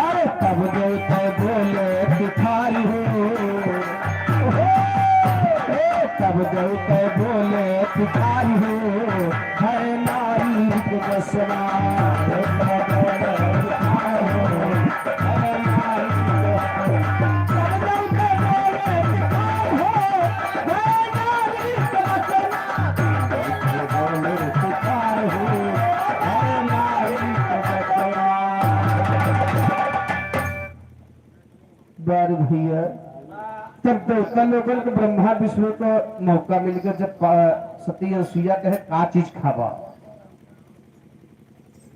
अरे तब देवते बोले भिखारी हो, ए, तब देवते बोले भिखारी हो, है नारी के बस मा। बार भैया, तब देवता लोगन के ब्रह्मा विष्णु को मौका मिल गया, जब पा-, सती अनसुईया कहे, "का चीज खाबा?"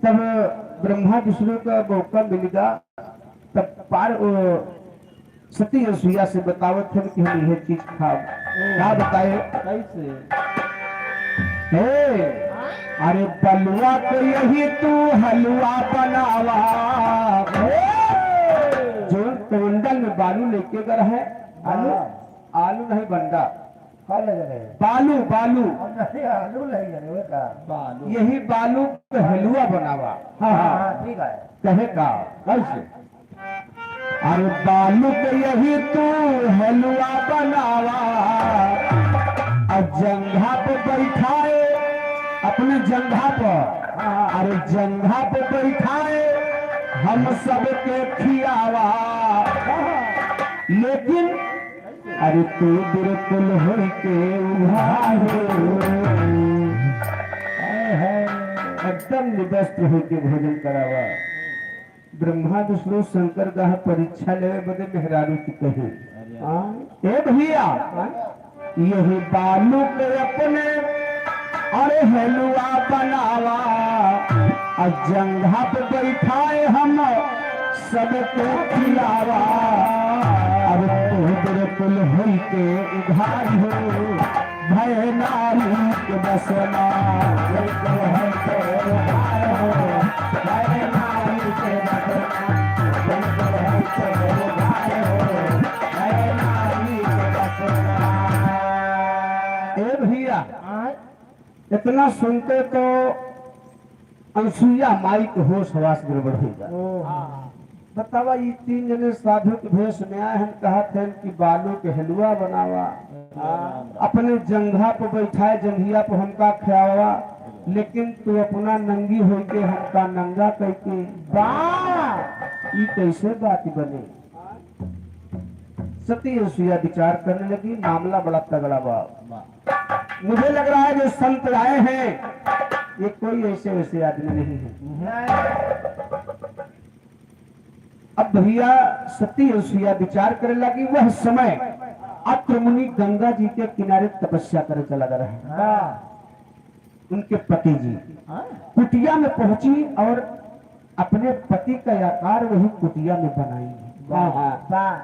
तब ब्रह्मा विष्णु का मौका मिल गया, तब पार-, ओ, सती अनसुईया से बतावत है कि हम यह चीज खाब। का बताए? कैसे? हे, अरे बलुआ को यही तू हलवा बनावा। हे, जो कमंडल में बालू लेके गए है, आलू, हाँ। आलू नहीं बंडा। का ले रहे हैं? बालू, बालू। अब नहीं, आलू ले रहे हो का? बालू। यही बालू के हलवा बनावा। हाँ, हाँ, हाँ। हाँ, ठीक है। कहे का? कैसे? अरे बालू के यही तू हलवा बनावा, और जंघा पे बैठाए, अपने जंघा पर, अरे जंघा पे बैठाए, हम सबके खियावा। लेकिन अरे तू बिल्कुल होई के उघार हो। हाय, हाय। एकदम निबस्त होई के भोजन करावा। ब्रह्मा विष्णु शंकर का परीक्षा लेवे बदे मेहरारू की कहे। अरे। हाँ? ए भैया, हाँ? यही बालू के अपने अरे हलवा बनावा, आ जंघा पे बैठाए हम सबके खियावा। अब तोहरे कुल होई के उघार हो, भय नारी के बसना। ए भैया, आय? इतना सुनते तो अनसुईया माई के होश हवास गड़बड़ हो जाए। ओ। बतावा, ई तीन जने साधु के भेष में आए हैं, कहत हैं कि बालू के हलवा बनावा। हाँ। अपने जंघा पे बैठाए, जंघिया पे हमका खियावा, लेकिन तू अपना नंगी होई के हमका नंगा कइके। वाह! ई कैसे बात बने? सती अनसुईया विचार करने लगी, मामला बड़ा तगड़ा बा। वाह। मुझे लग रहा है जो संत आए हैं, ये कोई ऐसे वैसे आदमी नहीं है। अब भैया, सती अनसुईया विचार करे लगी। वह समय अत्रि मुनि गंगा जी के किनारे तपस्या करे चला गया है। वाह। उनके पति जी हाँ। कुटिया में पहुंची और अपने पति का आकार वही कुटिया में बनाई। वाह, वाह।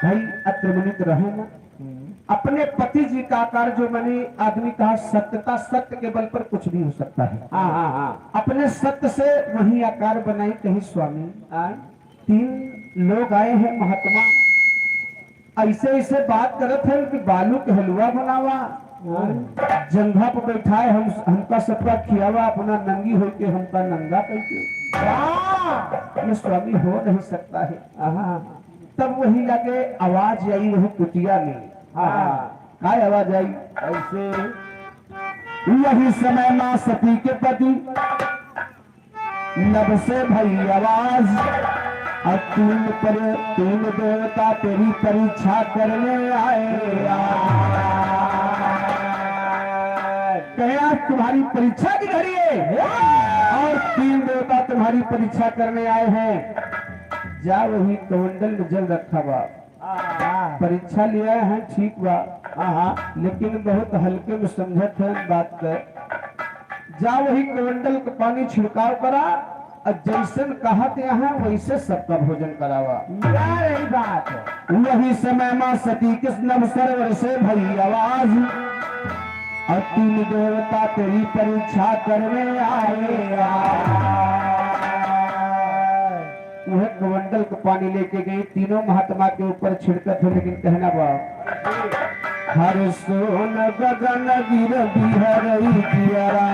भाई, अत्रि मुनि तो रहे ना, हम्म। अपने पति जी का आकार, जो मैंने आदमी कहा, सत्यता, सत्य के बल पर कुछ भी हो सकता है। हाँ, हाँ, हाँ। अपने सत्य से वही आकार बनाई, कहीं स्वामी, हाँ। तीन लोग आए हैं महात्मा, ऐसे ऐसे बात करत हैं कि बालू के हलवा बनावा, हाँ। जंघा पर बैठाए हम, हमका सबका खियावा, अपना नंगी होके हमका नंगा करके। वाह! ये स्वामी हो नहीं सकता है। हाँ। तब वही लगे आवाज आई वही कुटिया में। हाँ। काय आवाज आई? ऐसे। वही समय माँ सती के पति नभ से भई आवाज, और तीन पर, तीन देवता तेरी परीक्षा करने आए। कहे, आज तुम्हारी परीक्षा की घड़ी है और तीन देवता तुम्हारी परीक्षा करने आए हैं। जा वही कमंडल में जल रखा बा। हाँ। परीक्षा लिया है, ठीक बा। हाँ, हाँ। लेकिन बहुत हल्के में समझत है बात के। जा वही कमंडल के पानी छिड़काव करा, और जैसन कहत यहाँ वैसे सबका भोजन करावा। या रही बात। वही समय माँ सती के नभ सरोवर से भई आवाज, और तीन देवता तेरी परीक्षा करने आए। वह कमंडल के पानी लेके गई, तीनों महात्मा के ऊपर छिड़कत है, लेकिन कहना बा, हर सोन गगन गिर बिहरई दियरा।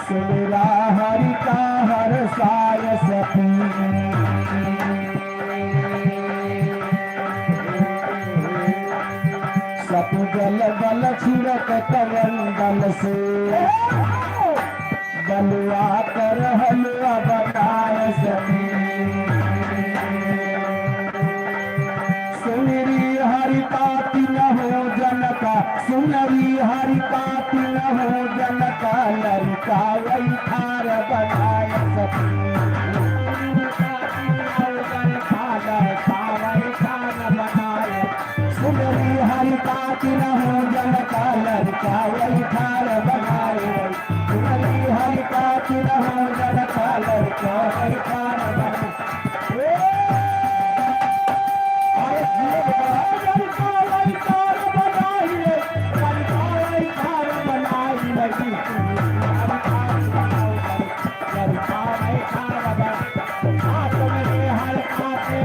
सुमिरा हरि का हर साय सती। सतु जल बल छिड़क कमंडल से, बलुआ कर हलवा बनाए सती। सुमिरी हरि का तिनहु जनक, सुमिरी हरि का तिनहु जनक, लरिका वही ठार बनाए सती। सुमिरी हरि का तिनहु जनक, लरिका वही ठार बनाए। सुमिरी हरि का तिनहु जनक, लरिका वही ठार बनाए। ए! अरे जियो बाबा, लरिका वही ठार बनाए। लरिका वही ठार बनाए। लरिका वही ठार बनाए। हाथ में हर पासे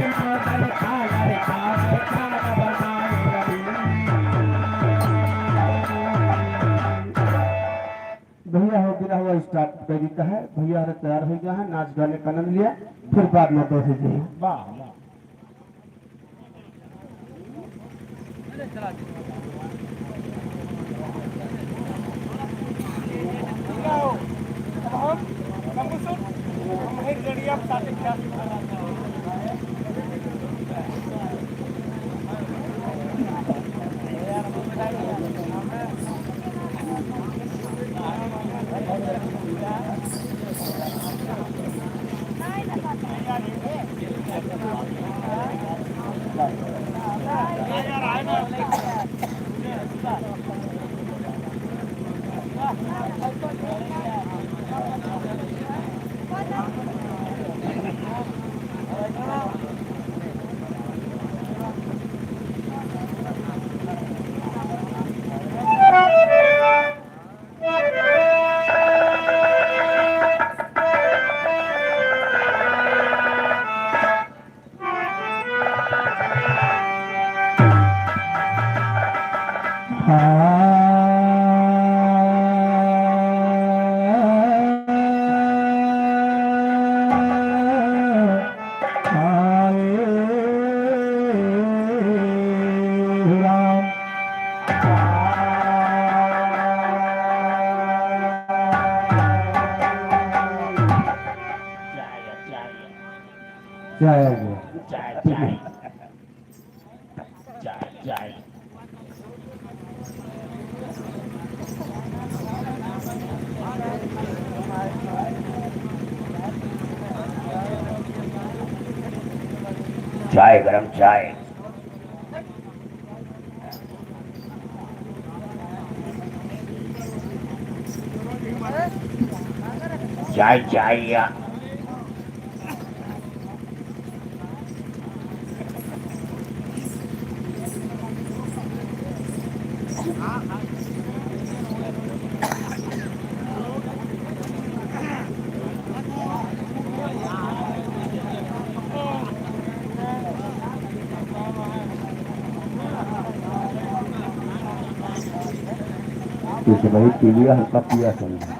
स्टार्ट कर देता है। भैया हरे तैयार हो गया है, नाच गाने का आनंद लिया, फिर बाद में बैठ जाइए। वाह, वाह। जय हो। जय, जय। जय, जय। जय, जय। चाय, गरम चाय। चाय, चाय या। इस भाई पीलिया हल्का पिया समझा।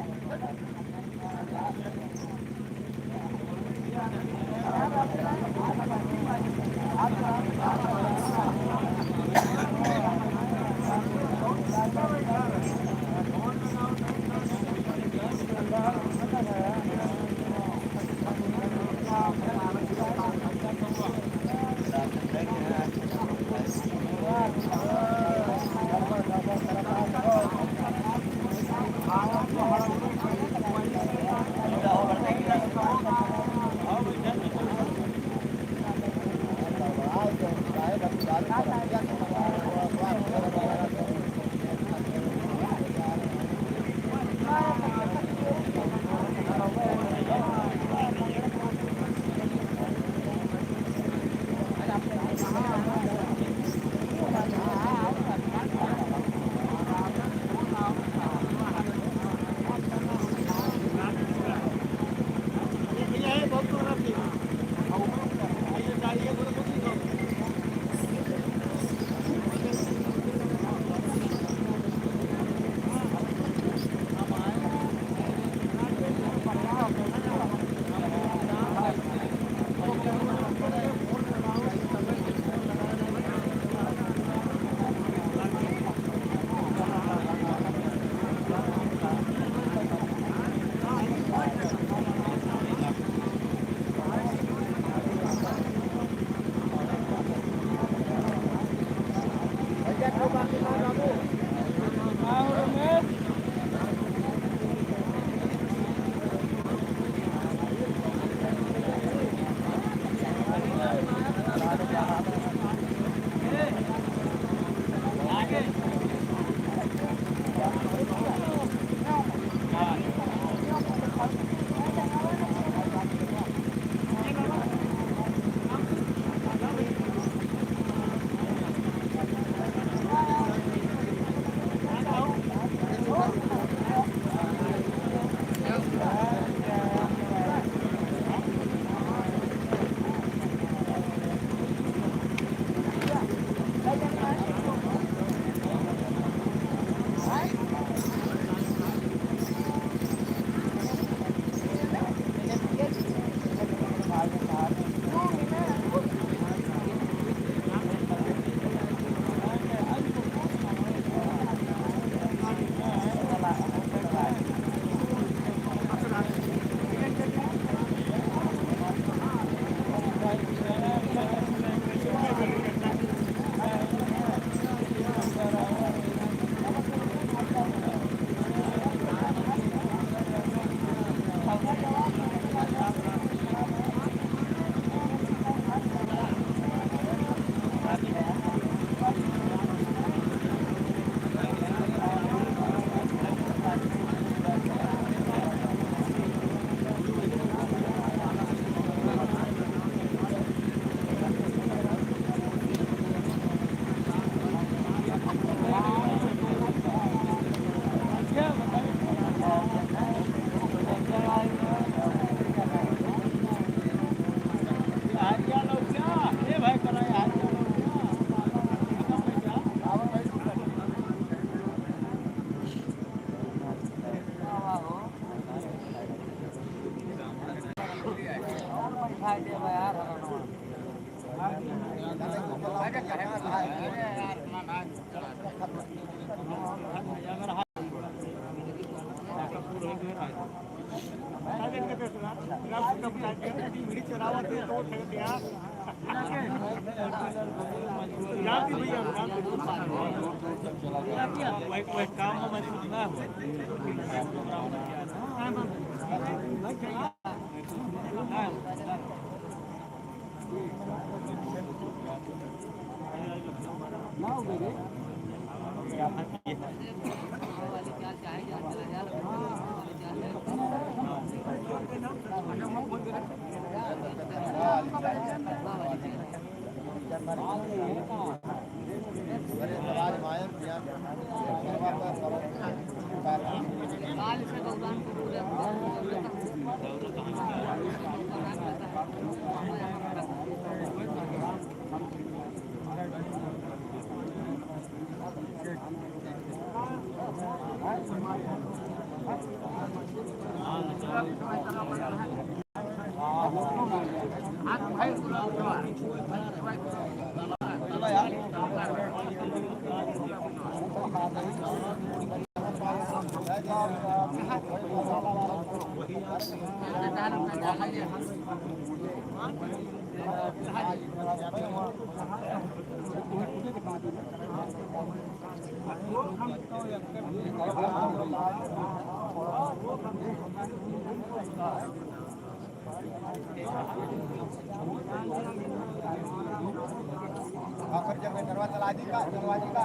आखिर जब मैं दरवाजा चला दी का, चलवा दी का,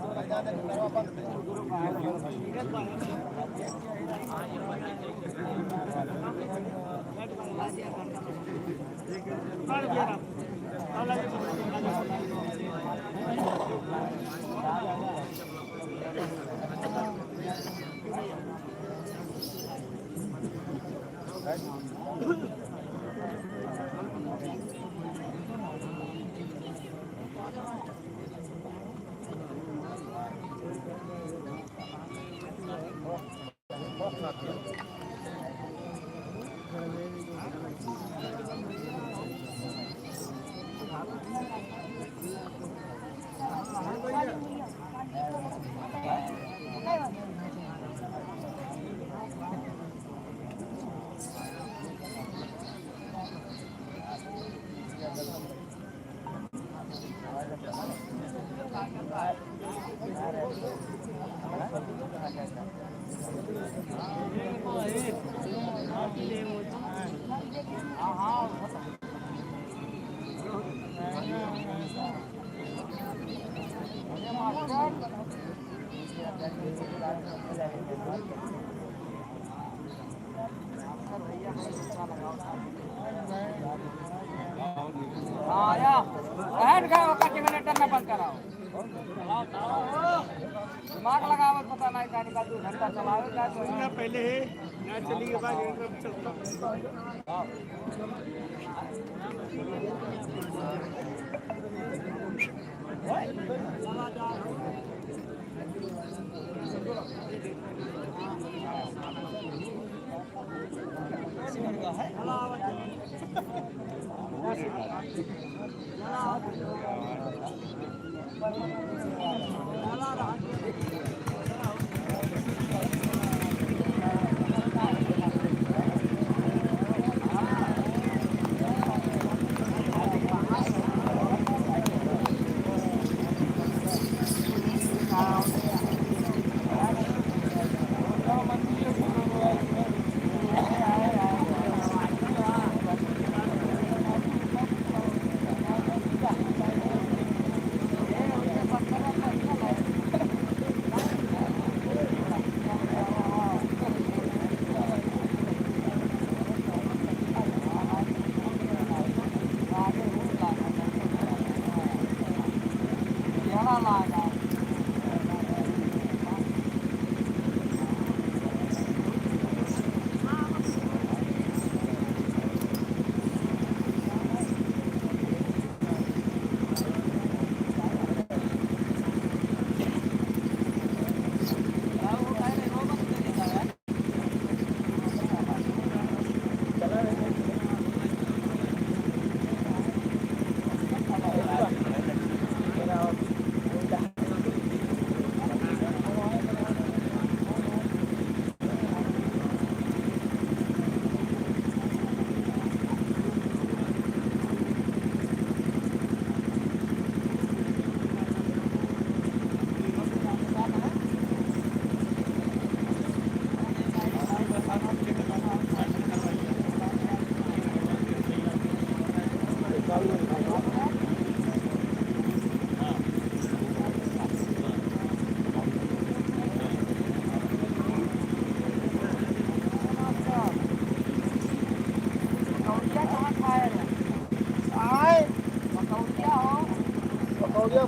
चल जा दे, दरवाजा बंद कर। हाँ, या। बैठ गए, ओका के मैंने टन्ना बंद कराओ। दिमाग लगावत पता नहीं, कहीं का दो घंटा चलावे का तो। सुनना पहले है, ना चली के बाद एकदम चलता।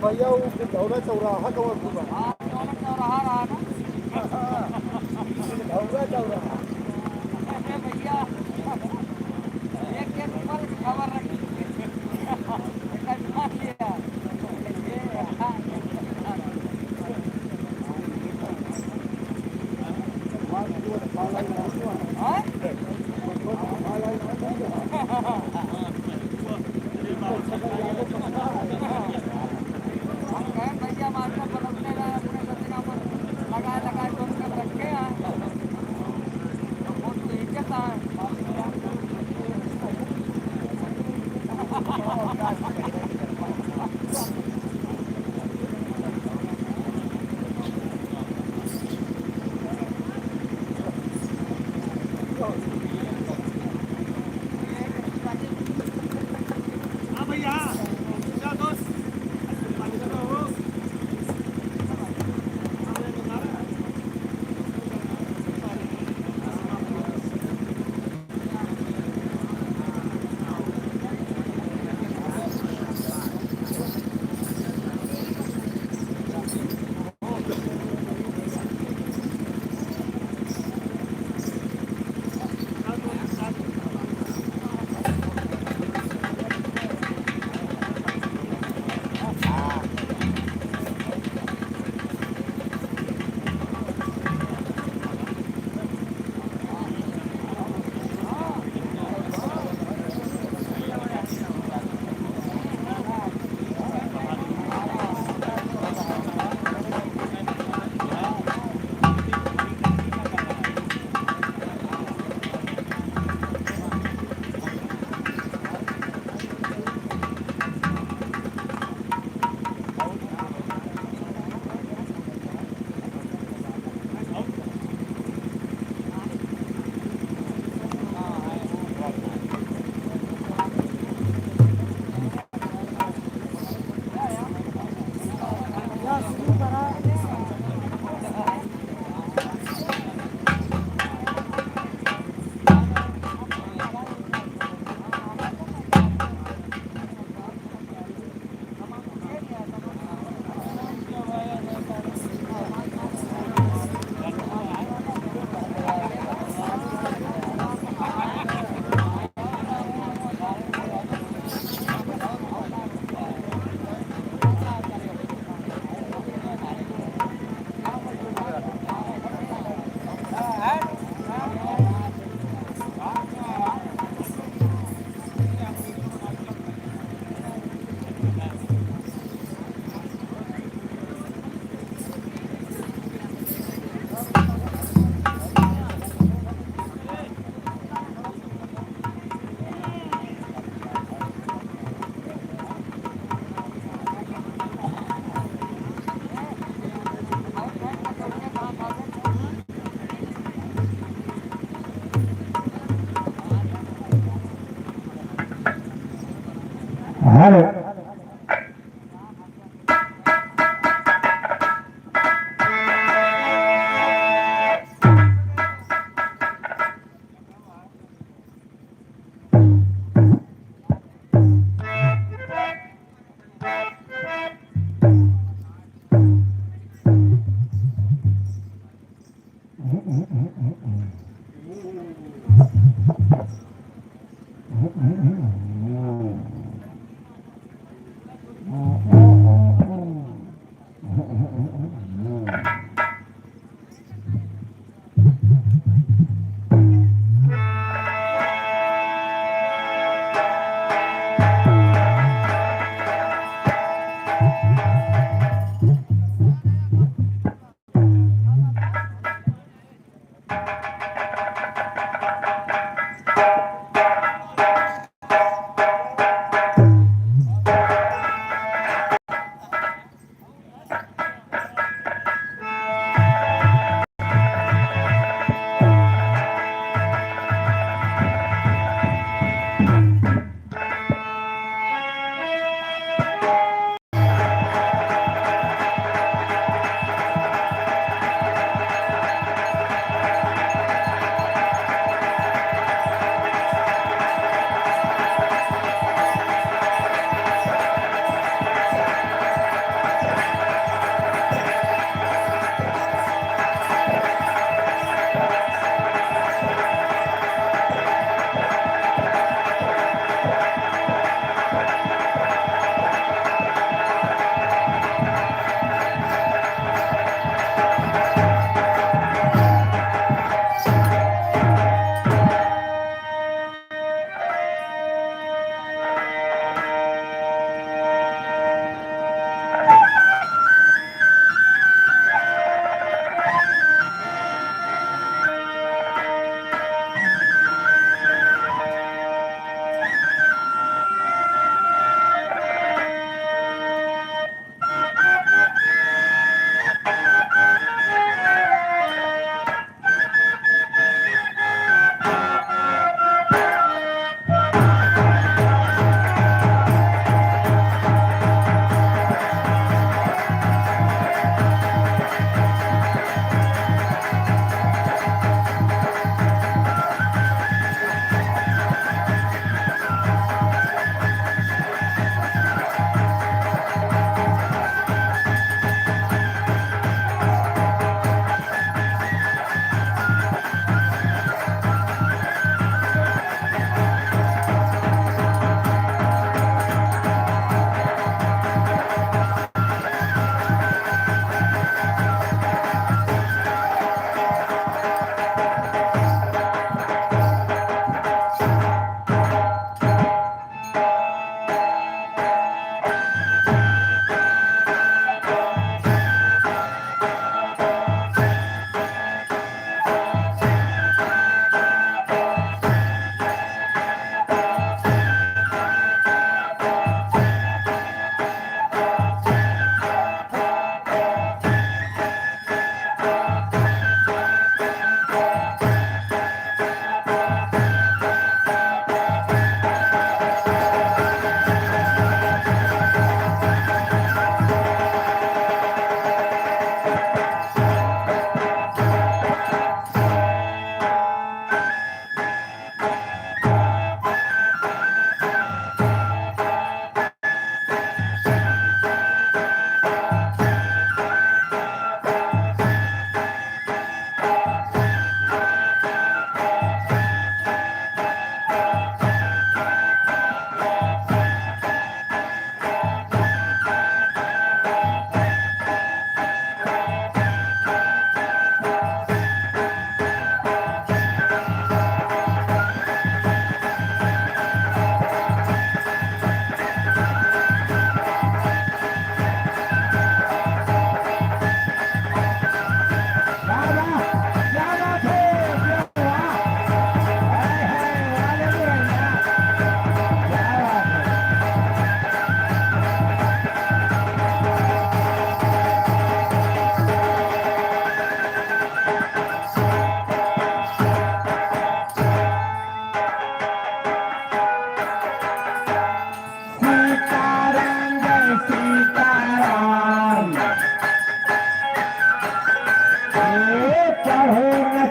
भैया, वो सिंधौरा चौराहा कहाँ पर बा? हाँ, सिंधौरा चौराहा रहा ना। सिंधौरा चौराहा। अरे भैया, एक एक पल की खबर रखी। इकट्ठा किया। हाँ? हम कहें भैया मास्टर पलटने रहे, अपने ससुरा पर लगाए लगाए कौन कर रखे हैं। तो वो तो इज्जत है। हेलो।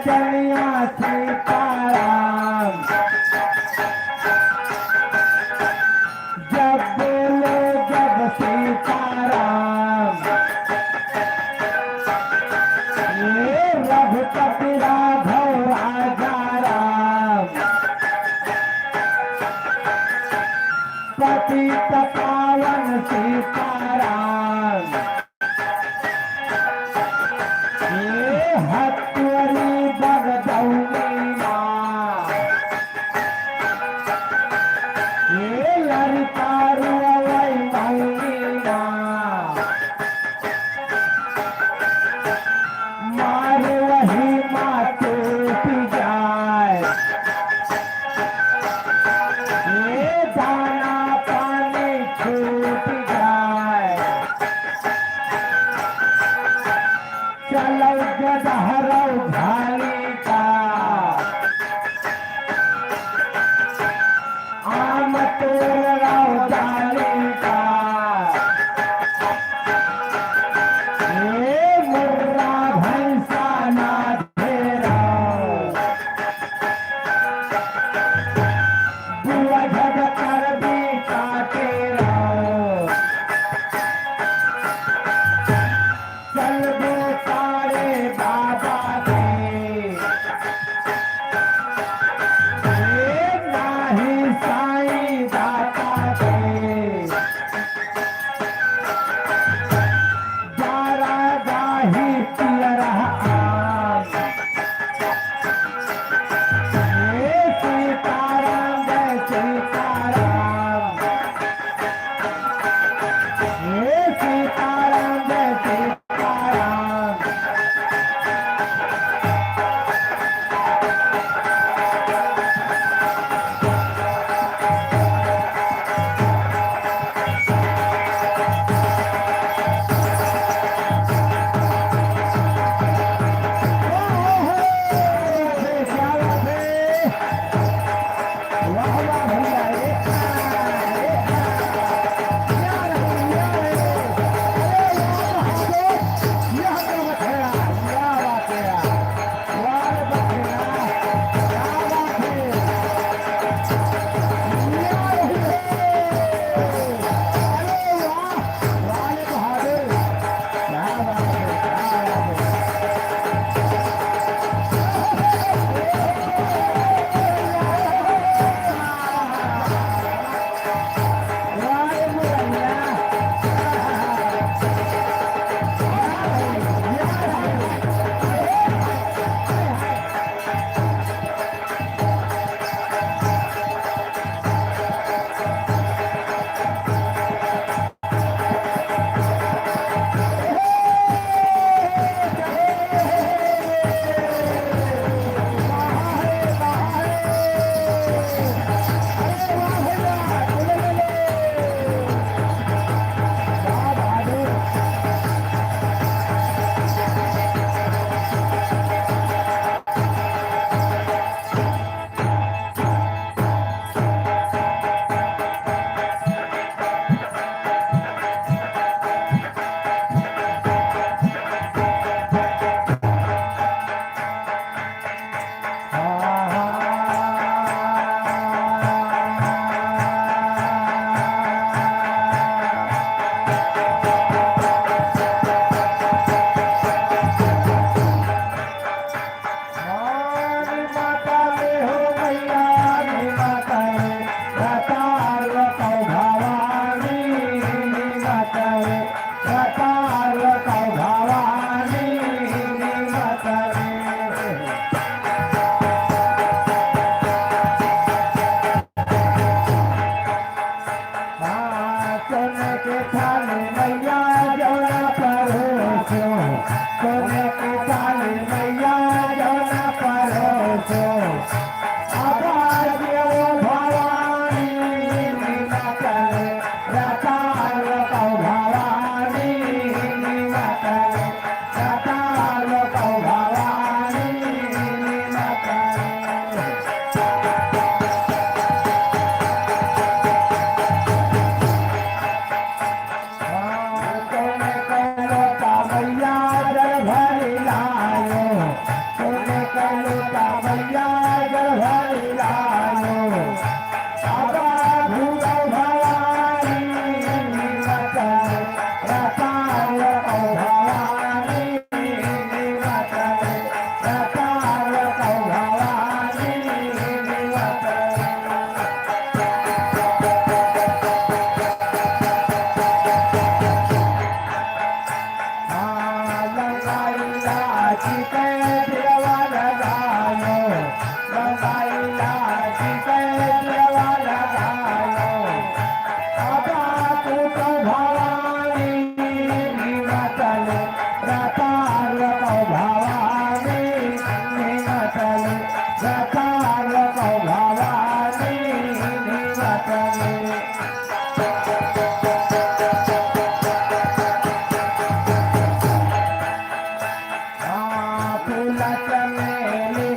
चनिया सीताराम, जब बोले जब सीताराम, ये रघुपति राघव राजा राम, पतित पावन सीताराम। हे हथुआरी बगदौ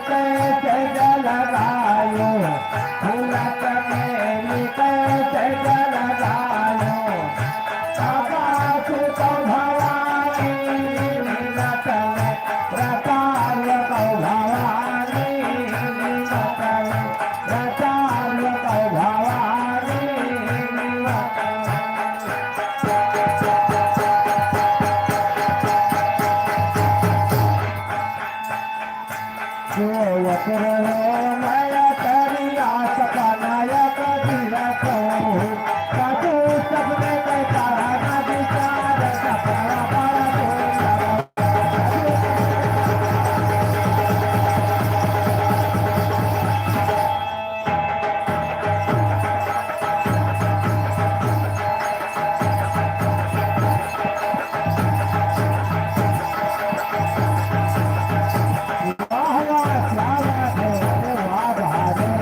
कैसे जल गायो, फूलत मेली कैसे जल गायो। आकाश तो भवानी, नीलत में रसाल तो भवानी, नीलत में रसाल तो भवानी, नीलत में। सोवत रहो माया करिया सपना या कबीरा को, साधु सबने के तारा ना विचार सपना बड़ा धूम। वाह, वाह, क्या बात है। अरे वाह, बहादुर।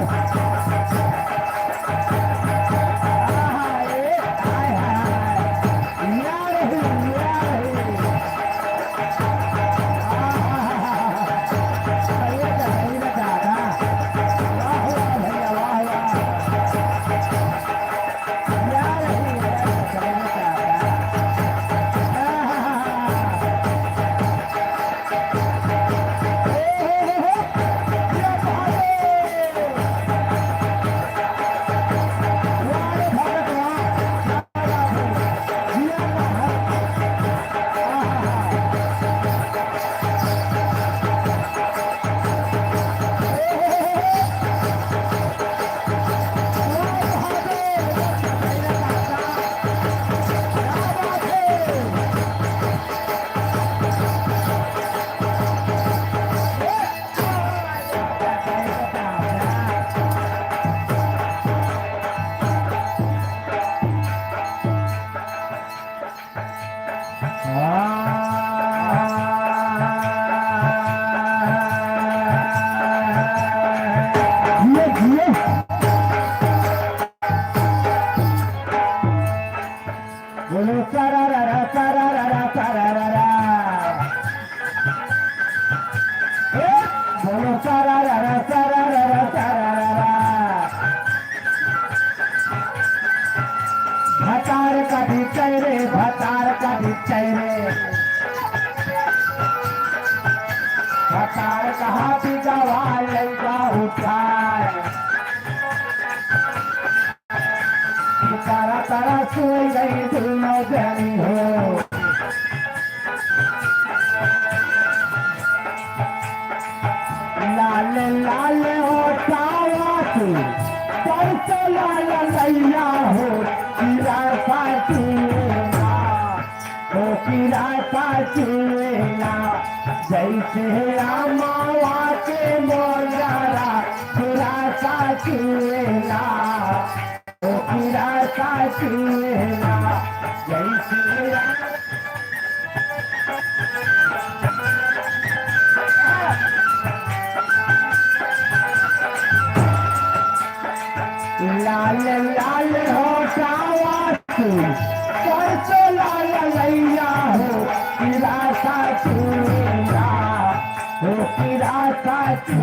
आहा, ए, हाय, हाय, हाय। या रही, या रही। आहा, सही है, सही है दादा। वाह, वाह, भैया, वाह, वाह। बोलो सारा रा रा, सारा रा रा, सारा रा रा। ए, बोलो सारा रा रा, सारा रा रा, सारा रा रा। भतार का बिचारे, भतार का बिचारे। भतार कहाँ बिगवा लइका उठाए। तारा तारा सोई गई दुनो जनी हो। लाल लाल होठावा से परसो लाल लैया हो, किरा साथी ना, ओ किरा साथी ना, जैसे आमावा के मोजरा, किरा साथी ना। ओ किरा साथी ना, जैसे लाल लाल होठावा से, परसो लाल लैया हो, किरा साथी ना। ओ किरा साथी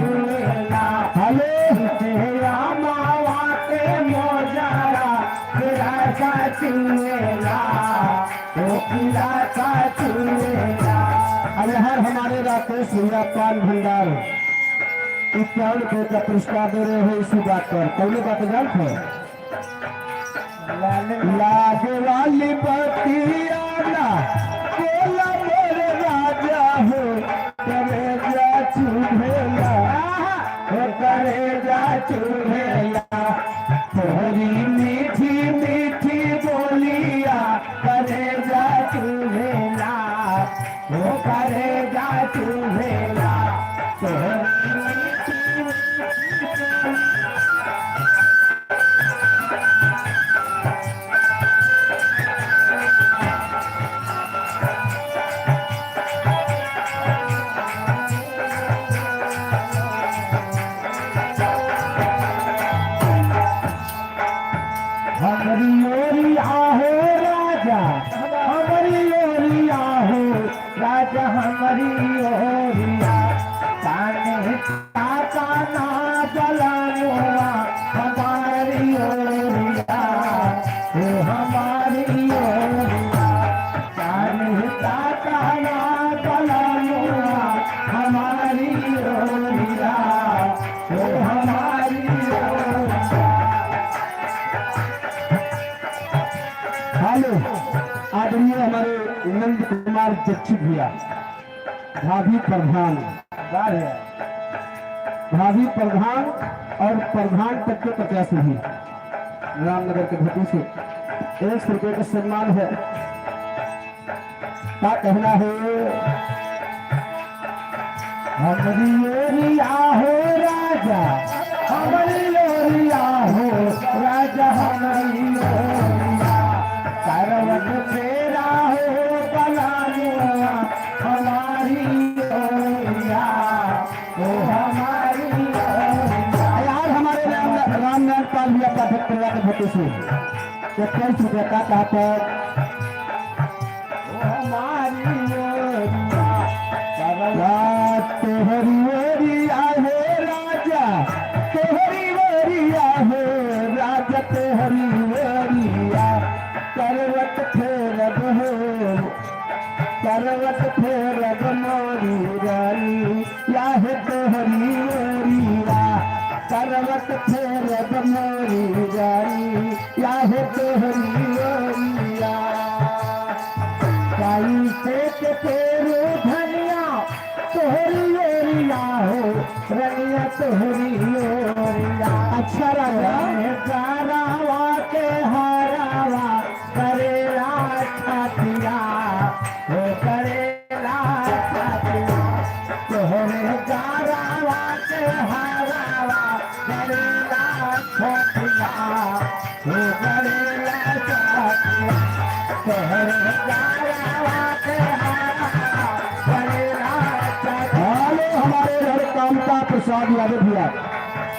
ना। हेलो। तेरा मावा के मोजरा, किरा साथी ना। ओ किरा साथी ना। अब यहाँ हमारे राकेश भैया पान भंडार इक्यावन रुपये का पुरस्कार दे रहे हैं। इसी बात पर कौन बात जानते हैं? लागे वाली बतिया ना बोला मोर राजा हो, करेजा चुभेला, हो करेजा चुभेला, तोहरी मीठी मीठी बोलिया, करेजा चुभेला, हो करेजा चुभेला, तोहरी मीठी मीठी बोलिया। कुमार जच्छी भैया, भाभी प्रधान, वाह भैया। भाभी प्रधान और प्रधान तक के प्रत्याशी भी रामनगर के धरती से एक सौ रुपये का सम्मान है। का कहना है? हमरी ओरिया हो राजा, हमरी ओरिया हो राजा, हमरी ओरिया। करवट फेरा हो बलानुआ, हमारी ओरिया, ओ हमारी ओरिया। यार, हमारे राम, रामनाथ पाल भैया पाठक परिवार के भतीजे, इक्कीस रुपया का कहते हैं। ओ हमारी ओरिया, करवट तोहरी ओरिया हो राजा, तोहरी ओरिया हो राजा, तोहरी ओरिया। करवट फेरब हो, करवट फेरब मोरी रानी, या हे तोहरी ओरिया। करवट फेरब मोरी रानी, या हे तोहरी ओरिया। कैसे के फेरू धनिया तोहरी ओरिया हो, रनिया तोहरी ओरिया। अच्छा राजा। गारावा के हारावा करेला छतिया, हो करेला छतिया। तोहरे गारावा के हारावा करेला छतिया, हेलो, हमारे घर कामता प्रसाद यादव भैया,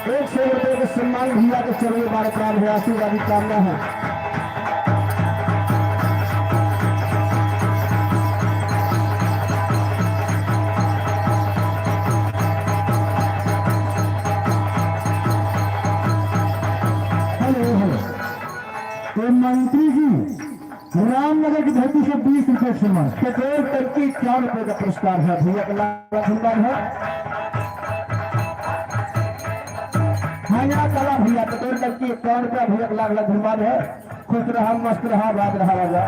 एक सौ रुपये के सम्मान भैया के चरण में बार प्रणाम है, आशीर्वाद की कामना है। Hello, hello. तो मंत्री जी, रामनगर की धरती से बीस रुपये सम्मान, पेट्रोल टंकी इक्यावन रुपये का पुरस्कार है। भैया का लाख लाख धन्यवाद है। हाँ, यहाँ चला भैया, पेट्रोल टंकी इक्यावन रुपया, भैया का लाख लाख धन्यवाद है। खुश रहा, मस्त रहा, आबाद रहा राजा।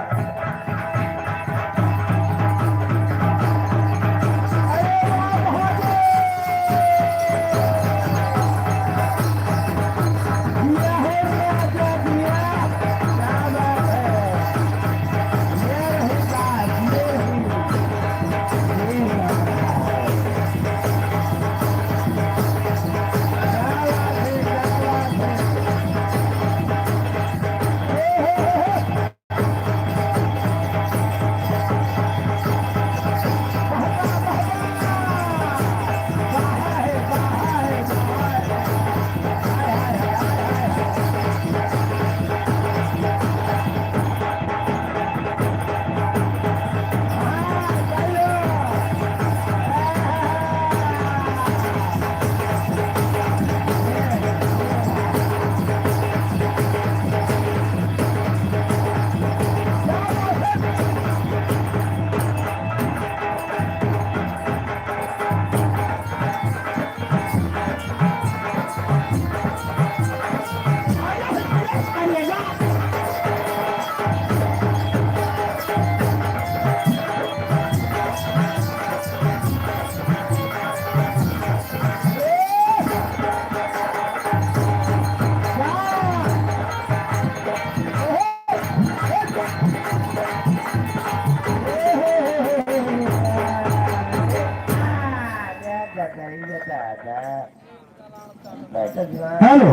हेलो,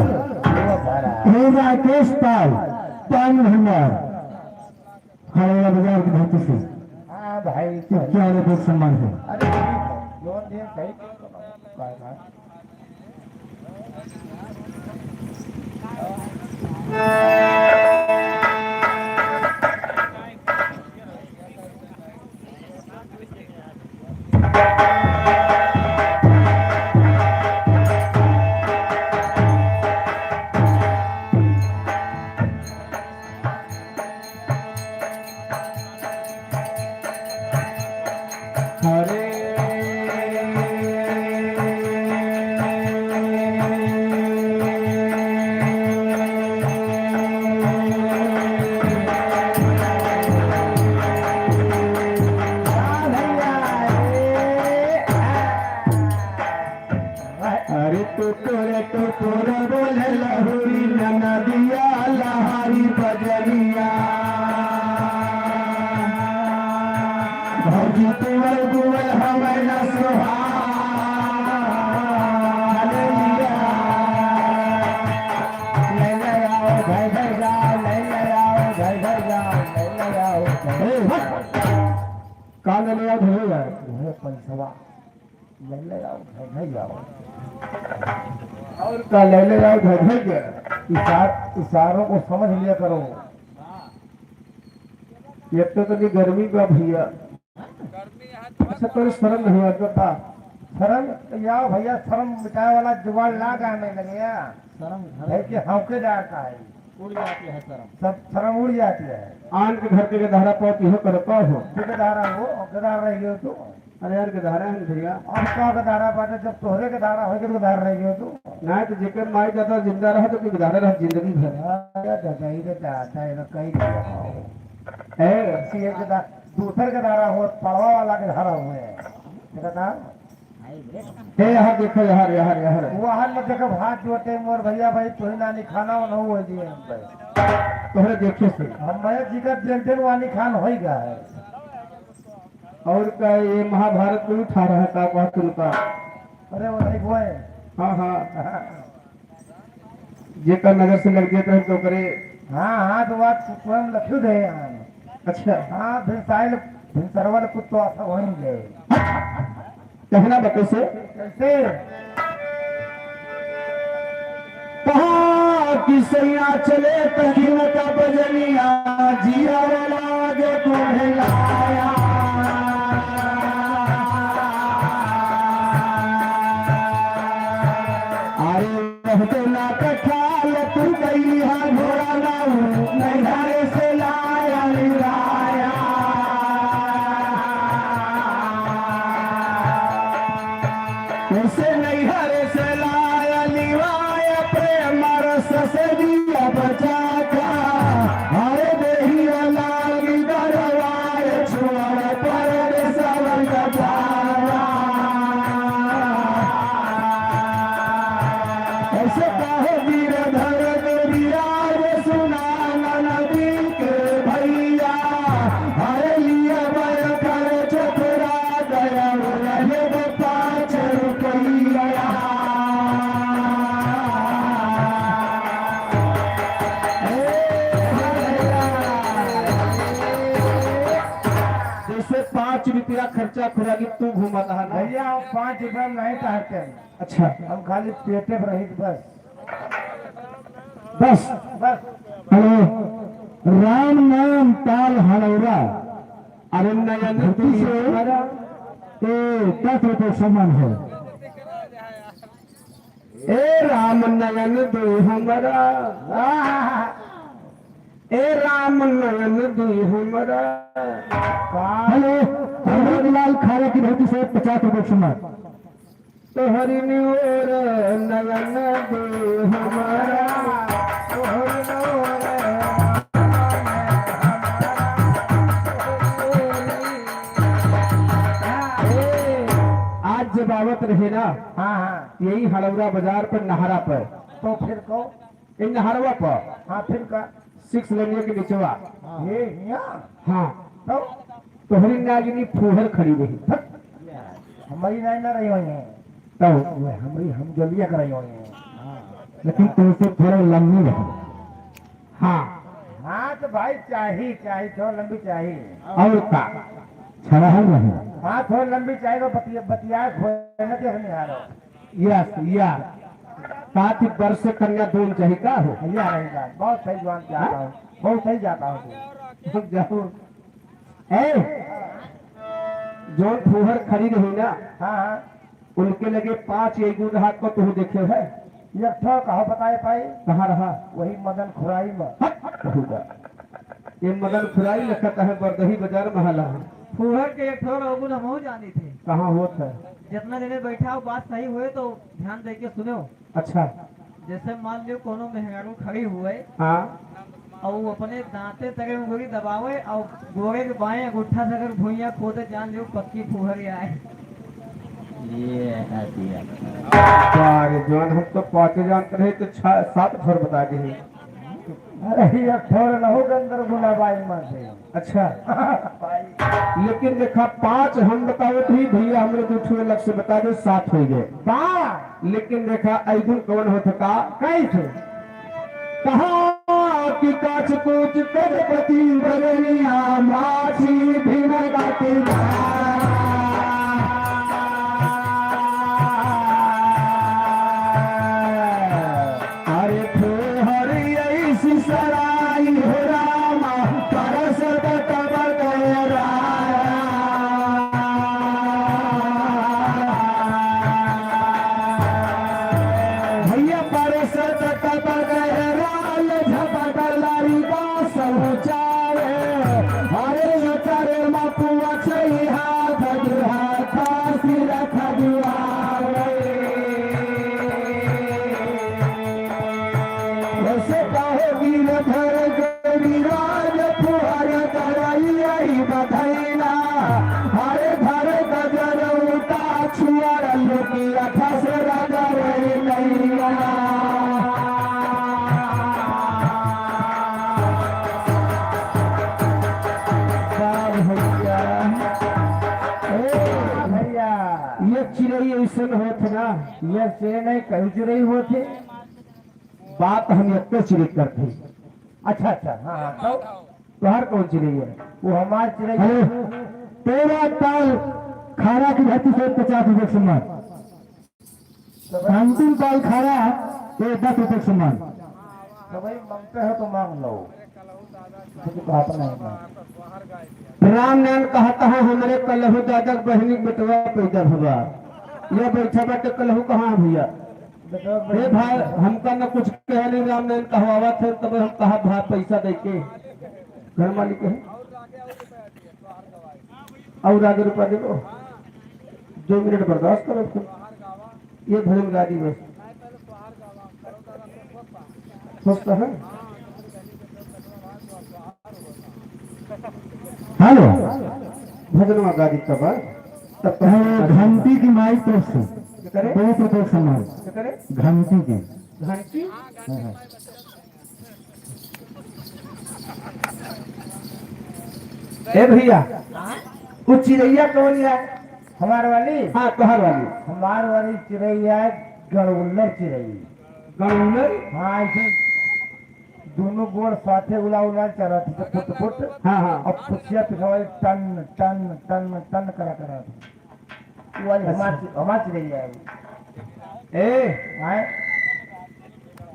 हे राकेश पाल, पान भंडार, खड़ौरा बाजार की धरती से हाँ भाई, इक्यावन रुपये सम्मान है। अरे, जोन दे, सही। टुकुर टुकुर बोले लहुरी ननदिया लहरी बजरिया। भौजी तुअर बुअर हमें न सुहान दिया। ले ले आओ, घर घर जाओ, ले ले आओ, घर घर जाओ, ले ले आओ, घर घर जाओ। का ले ले आओ, घर घर जाओ? वह पैसवा। ले ले आओ, घर घर जाओ। और का ले ले आओ, घर घर जाओ। इशार-, इशारों को समझ लिया करो। एक तो इतनी गर्मी बा भैया, अच्छा, तोरे शर्म नहीं आता था? शर्म? या भैया, शर्म मिटाए वाला जुगाड़ ला गाने लगे या? शर्म घर है कि हमके डर का है? उड़ जाती है शर्म। सब शर्म उड़ जाती है। आन के घर के गधारा पाओ, तिहो कर पाओ हो। तू गधारा हो, गधार रही हो तू। अरे यार, गधारा है भैया। अब का गधारा बाटे, जब तोहरे गधारा होई के गधार रही हो तू। ना तो जेकर माई दादा जिंदा रहा तो कोई गधारा रहा जिंदगी भर। अरे दादा, ई रे दादा, ई रे कई दिया। ए, सी एक गधा-, दूसर गधारा हो, पड़वा वाला गधारा हुए। देखा था? ए, यहाँ देखो, यहाँ, यहाँ, यहाँ। वहाँ न देखो, हाथ जोड़ते मोर भैया भाई, तोही नानी खाना हो, न हो दिए हम भाई। तोहरे देखे से। हम भैया जी का देख देख वाली खान होई गया है। और का ये महाभारत में उठा रहा था बात उनका? अरे वो नहीं हुए। हाँ, हाँ। जेकर नजर से लग जाता है तो करे। हाँ, हाँ, तो बात स्वयं लख्यू दे यहाँ। अच्छा। हाँ, भिनसाइल, भिनसरवा ले कुत्तो ऐसा वहीं ले। कहना बा कैसे? कैसे? कहा कि सैया चले तकिन का बजनिया, जिया वाला जो तुम्हें लाया। अरे कहते ना कठाल तू गई हा घोड़ा नाऊ, नैहरे से लाया लिवाया। उसे नैहरे से लाया लिवाया, प्रेम रस से दिया बचाता। हरे देहिया लागी दरवाए, छोड़ परदेसवा का पाला। ऐसे कहो गिरधर गिरिराज सुना ननदी के भैया, हरे लिया बड़ कर चतरा गया, रहे वो पाँच रुपया। जैसे पाँच रुपया खर्चा खुराकी तू घूमत है ना? भैया, हम पाँच रुपया नहीं चाहते हैं। अच्छा। हम खाली पेटे पर रहित बस। बस। बस। हेलो, राम नाम ताल हलौरा। अरे नयन धरती से तुम्हारा। ए, दस रुपये सम्मान है। ए राम नयन दो हमारा। ए राम नयन दो हमारा। हेलो, अमृत लाल खारे की धरती से पचास रुपये सम्मान। तोहरी नियोर नयन दे हमारा, तोहरी नियोर। ए, आज जब आवत रहे ना, हाँ, हाँ। यही हलौरा बाजार पर नहरा पर। तो फिर को? इन नहरवा पर। हाँ, फिर का? सिक्स लेनिया के निचवा। हाँ। ये हिया? हाँ। तो? तोहरी नागिनी फूहर खड़ी रही। हमारी नाई ना रही हुई है। तो? वो हमारी हम जलिया कर रही हुई है। हाँ। लेकिन तुमसे थोड़ा लंबी रही। हाँ। हाँ, तो भाई चाही, चाही, थोड़ा लंबी चाही। और का? छड़हल रही। हाँ, थोड़ा लंबी चाही, तो बतिया, बतिया खोए ना देख नहीं आ रहा। यस, या। सात ही वर्ष से कन्या दोन चाही का हो? या रही बात। बहुत सही जवान चाहता हूँ। बहुत सही जाता हूँ तू। अब जाओ। ए, जौन फूहर खड़ी रही ना, हाँ, हाँ। उनके लगे पाँच एगो रहा को तू देखे है? एक ठो कहो बताए पाई? कहाँ रहा? वही मदन खुराई में। हट, कहूँगा। ये मदन खुराई लिखत है बरदही बाजार महला। फूहर के एक ठो अवगुण हमहू जानी थे। कहाँ होत है? जितना जने बैठा हो, बात सही हुए तो ध्यान दे के सुनो। अच्छा। जैसे मान लियो कोनो मेहरारू खड़ी हुए हाँ। और वो अपने दांते तरे उंगली दबावे और गोरे के बाएं अंगूठा से अगर भुइयां खोदे, जान लियो पक्की फूहर आए। ये है दिया। बारे जौन हम तो पाँचे जानत रहे, तो छह, सात ठोर बता दे। अरे, एक ठोर नहो के अंदर गुना बाई मार दे। अच्छा। भाई। लेकिन देखा, पाँच हम बतावत ही, भैया हमरे दू ठो अलग से बता दे, सात होइ गए। बा। लेकिन देखा, अइगुन कवन होत का? कैसे? कहा कि काच कूच गजपति बरनिया माछी भिनकत बा। अरे फुहर ऐसी सराई हो रामा, परसत तब गए राया। भैया परसत तब गए राल झपट लारी बास हो जावे। अरे उतरे मपुआ छई हाथ दुहा फांसी रख दुआवे। वैसे कहो वीर भर गौरी राज फुहर करई आई बधैना। हरे भर गजर उठा छुअर लुकिया फसर गरई नैया। वाह भैया। ए भैया। ये चिरई ऐसन होत ना। ये चिरई नहीं, कई चिरई होत है। बात हम एक चिरई करते हैं। अच्छा, अच्छा, हाँ, हाँ, तो? तोहार कौन चिरई है? वो हमार चिरई है। हेलो, तेरह ताल खारा की धरती से पचास रुपये सम्मान। अंतिम ताल खारा, तो दस रुपये सम्मान। तो भाई, मांगते हो तो मांग लो। राम नारायण कहत है, हमरे कलहू दादा बहिनी बेटवा पैदा भवा। ये बैठा बाटे कलहू कहाँ है भैया? बेटवा हे बहिनी भाई, हमका न कुछ कहे नहीं, राम नारायण कहवावत है, तब हम कहा भाई पैसा दे के घर मालिक है। और आगे रुपया देबो, दो मिनट बर्दाश्त करो तुम। ये भजन गा दी बस। स्वस्थ है? हेलो। भजनवा गा दी तब, तब तो हाँ, घंटी की माई तरफ से। क्या करे? दो रुपये सम्मान। क्या करे? घंटी की। घंटी? हाँ, हाँ। ए भैया, वो चिरैया कौन है? हमार वाली? हाँ, तोहार वाली। हमार वाली चिरैया है गड़उल्लर चिरई। गड़उल्लर? हाँ, ऐसे दोनों गोड़ साथे उला उला चलत है, फुट फुट। हाँ, हाँ। अब पुछिया पिछवाई टन टन टन टन करा करा। वो आज अच्छा। हमार, हमार चिरैया है। ए, आए?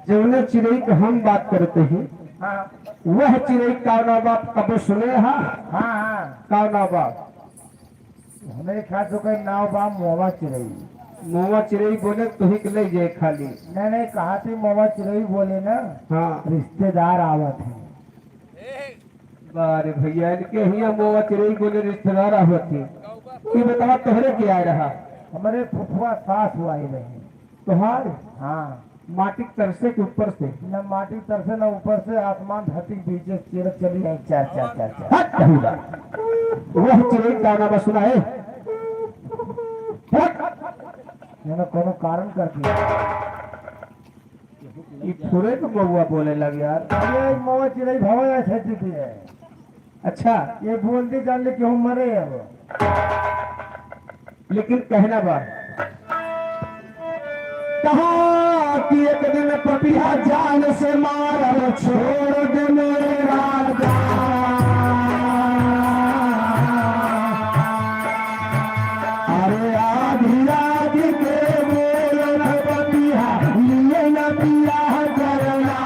जौने चिरई के हम बात करते हैं, हाँ। वह चिरई का नाम आप कबो सुने हा? हाँ, हाँ। का नाम आप? हमरे ख्याल से ओकर नाव बा मोवा चिरई। मोवा चिरई बोले तो ही के ले जाए खाली। नहीं, नहीं, कहा थी मोवा चिरई बोले ना। हाँ। रिश्तेदार आवत हैं। बारे भैया, इनके हियाँ मोवा चिरई बोले रिश्तेदार आवत ही। ये बतावा तोहरे के आए रहा? हमरे फुफुआ सास हुआ ही नहीं। तोहार? हाँ। माटी तरसे के ऊपर से? न माटी तरसे, न ऊपर से, आसमान धरती के बीच से चिरत चली आई, चार, चार, चार, चार। हट कहूँगा। वह चिरई का नाम सुना है? हट। मैंने कोनो कारण कर दिया। ई फुरे के महुआ बोले लग यार। अरे, महुआ चिरई भवा ऐसे जीती है। अच्छा। ये बोल दी जान ले कि हम मरे अब। लेकिन कहना बा। कहा कि एक दिन पपिया जान से मारब छोड़ दे मेरे राजा। अरे आधी रात के बोलत बतिया, लिए न पिया करना।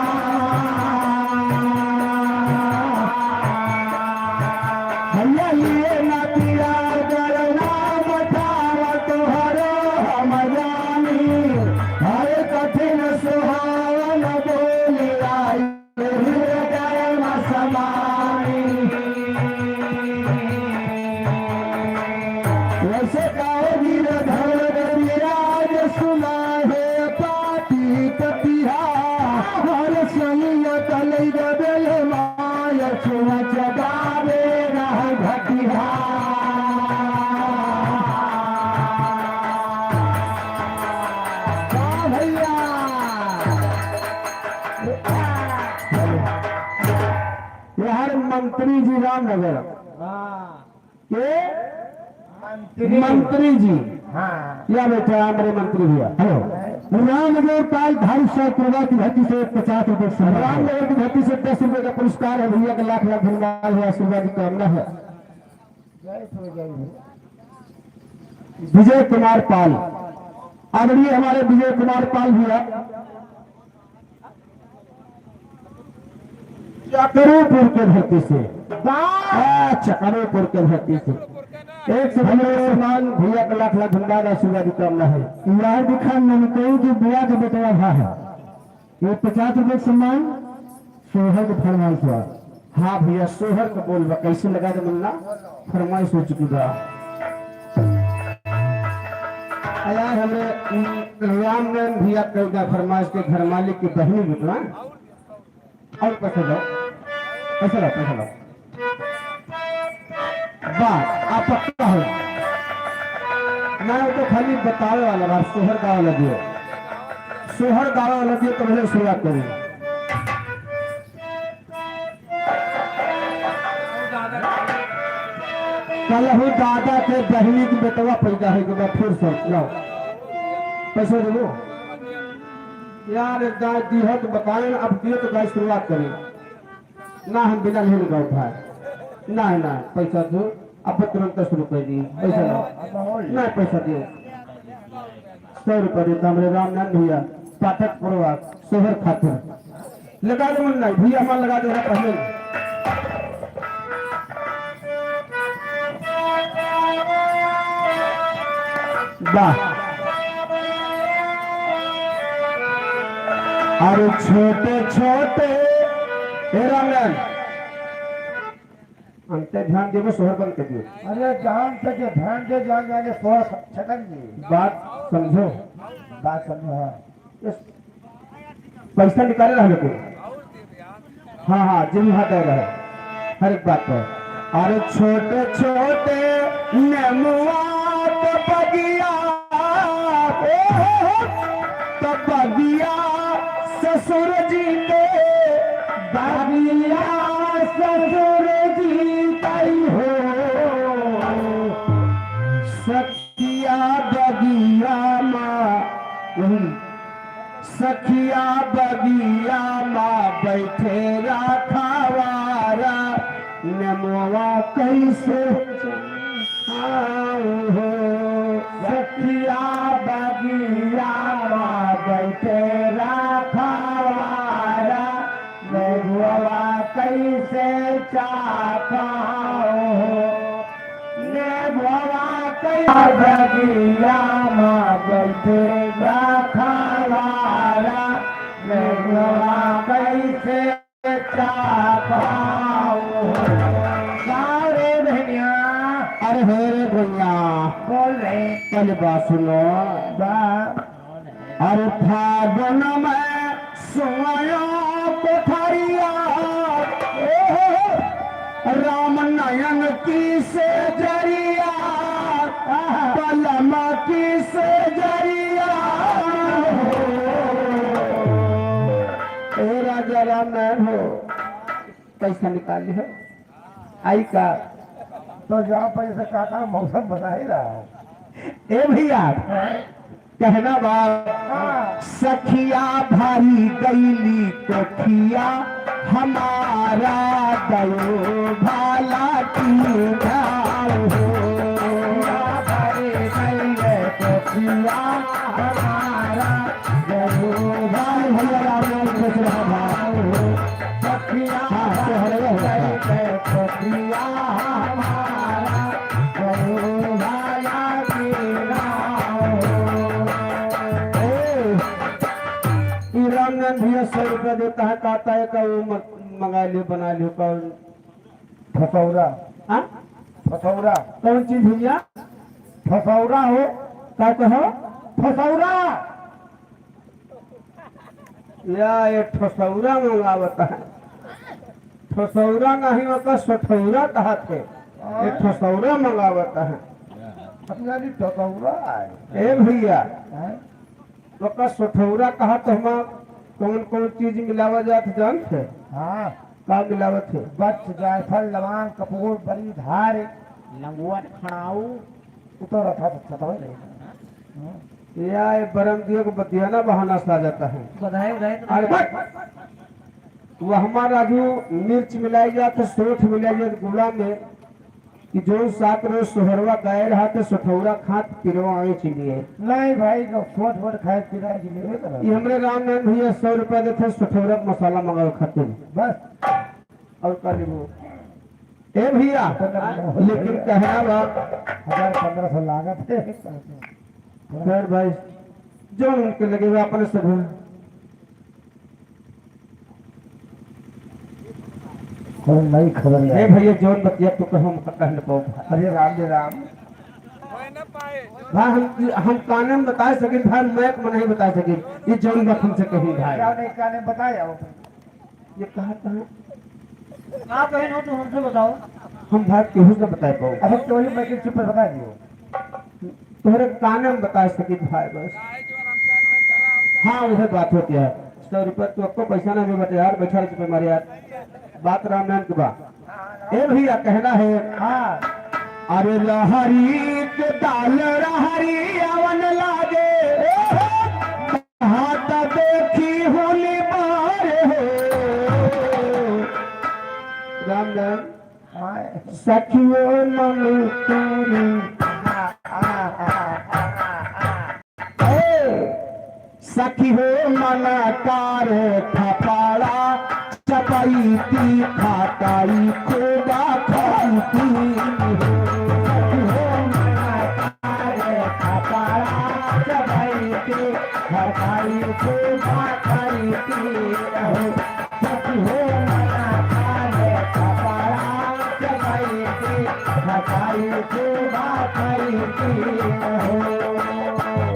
भैया लिए न पिया करना, बतावा तोहरो हम जानी। हर कठिन सुहावन बोली आई। हृदय में समाई। वैसे गाओ गिरधर विराज सुना है पाती पतिहा। यार मंत्री जी रामनगर हाँ। के मंत्री। मंत्री जी। हाँ। या बैठा हमारे मंत्री भैया। हेलो। रामनगर पाल धारी सौ रुपया की धरती से पचास रुपये से रामनगर की धरती से दस रुपये का पुरस्कार है भैया का लाख लाख धन्यवाद है, आशीर्वाद की कामना है। जय हो, जय हो। विजय कुमार पाल, आदरणीय हमारे विजय कुमार पाल भैया, चकरूपुर के धरती से। वाह! हाँ, चकरूपुर के धरती से। एक सौ रुपये सम्मान भैया का लाख लाख धन्यवाद, आशीर्वाद की कामना है। यार दिखा नमकई की बुआ के बेटवा भा है। ये पचास रुपये सम्मान सोहर के फरमाइश हुआ। हाँ भैया, सोहर का बोल बा, कैसे लगा दे मुन्ना? फरमाइश हो चुकी बा। आ यार, हमरे, उम, रामनारायण भैया के उनका फरमाइश के घर मालिक की बहनी बिटवा। और पैसा दो, पैसा लो, पैसा लो। बा, आप पक्का हो। ना, वो तो खाली बतावे वाला बा, सोहर गावे वाला दियो। सोहर गावे वाला दियो, तो भले शुरुआत करें। कलहू दादा के बहिनी के बेटवा पैदा है के बाद फिर से लाओ। पैसा देबो? यार, एक गाय दी है तो बताएं, अब दियो तो गाय शुरुआत करें। ना, हम बिना लेने का उठाए। ना, ना, पैसा दो, अब तुरंत शुरू कर दिए। पैसा लाओ। ना, पैसा दियो। सौ रुपया देता हमरे रामनाथ भैया, पाठक पुरवा, सोहर खातिर। लगा दो मन नहीं, भैया हमार लगा दो ना पहले। वाह। अरे छोटे छोटे, ए रामनाथ, अंते ध्यान देबो, सोहर बंद कर दियो। अरे जान से के ध्यान दे, जान जाने सोहर छटक जी। बात समझो। बात समझो, हाँ। इस पैसा निकाले रहा लेकिन। हाँ, हाँ, जिन हाथ आ रहा है। हर एक बात पर। अरे छोटे छोटे नेमुआ तो बगिया, ओ हो हो, तो बगिया ससुर जी के, बगिया ससुर जी कई हो, सखिया बगिया मा, हम्म, सखिया बगिया मा बैठे राखवारा, नेमुआ कैसे चढ़ाऊं हो। सखिया बगिया मा बैठे राखवारा, नेमुआ कैसे चाखा हो। नेमुआ कैसे बगिया मा बैठे राखवारा, नेमुआ कैसे चाखा हो। का रे भैया? अरे हे रे भैया। बोल रे। पहले बात सुनो। बा। अरे फागुन में सोया कोठरिया, ए हो, राम नयन की सेजरिया, बलम की सेजरिया। ए राजा राम नयन हो, पैसा निकाली हो। आई का? तो जाओ पैसा, काका मौसम बना ही रहा है। ए भैया, हाँ। कहना बा, हाँ। सखिया भारी गईली कोठिया हमारा दयो भाला की जाओ। सखिया भारी गईली कोठिया हमारा दयो भाला की जाओ। सखिया हाँ, तो हरे हो। सखिया हमारा ए, ई रामनारायण भैया सौ रुपया देता है, कहता है का वो म-, मंगा लियो, बना लियो, कौन? फसौरा। हाँ? फसौरा। कौन चीज भैया? फसौरा हो। का कहो? फसौरा। या, ये ठोसौरा मंगावत है। ठोसौरा नहीं, ओका सठौरा कहत है। ये ठोसौरा मंगावत है। अपना भी ठोसौरा है। ए भैया, हैं? तो का सोठौरा कहा तो हम कौन कौन चीज मिलावा जात जानत है? हाँ। का मिलावत है? बच, जायफल, लवांग, कपूर, बड़ी धार, लंगुआ, खड़ाऊ। उतर रहा था, अच्छा था भाई। हम्म। या ये बरम दियो को बतियाना बहाना सा जाता है। बधाई, बधाई तो अरे नहीं। बस! वो हमारा राजू मिर्च मिलाई जात है, सोठ मिलाई जात गुला में, कि जौन सात रोज सोहरवा गाए रहा तो सोठौरा खात पिरवा आए चलिए। नहीं भाई, तो सोठ वोठ खाए पिराए के लिए नहीं करत। ये हमरे रामनारायण भैया सौ रुपया देते हैं सोठौरा के मसाला मंगावे खातिर। बस। और का लेबो? ए भैया, लेकिन कहना बा, हजार पन्द्रह सौ लागत है। खैर भाई, जौन उनके लगे वो अपने सब है। कोई नई खबर ए है। भैया, जौन बतिया तो हम कह न पाओ। अरे राम रे राम। भाई, हम, हम काने में बताए सकिन भाई, मैं एक में नहीं बताए सकिन। ये जौन बात हमसे कही भाई। क्या नहीं काने में बताए आओ? ये कहा, कहा? आप बहन हो तो हमसे बताओ। हम भाई केहू से बताए पाओ। अब तो ही मैं चुप बता दियो। तोहरे काने में बता सकित भाई बस। हाँ, वह बात होती है। सौ रुपया तो आपको पैसा ना भी बटे यार, बैठा रहे चुपे मारे यार। बात रामायण के बा। ए भैया, कहना है। हाँ। अरे लहरी के दाल रहरी आवन लागे, हाथ देखी होली बार हो। राम राम। हाँ। सखियो मन तोरी। हाँ, हाँ, हाँ, हाँ, हाँ। ए, सखी हो मन कार थपड़ा चपैती खटाई खूबा खाईती। सखी हो मन कार थपड़ा चपैती खटाई खूबा खाईती। सखी हो मन कार थपड़ा चपैती खटाई खूबा खाईती।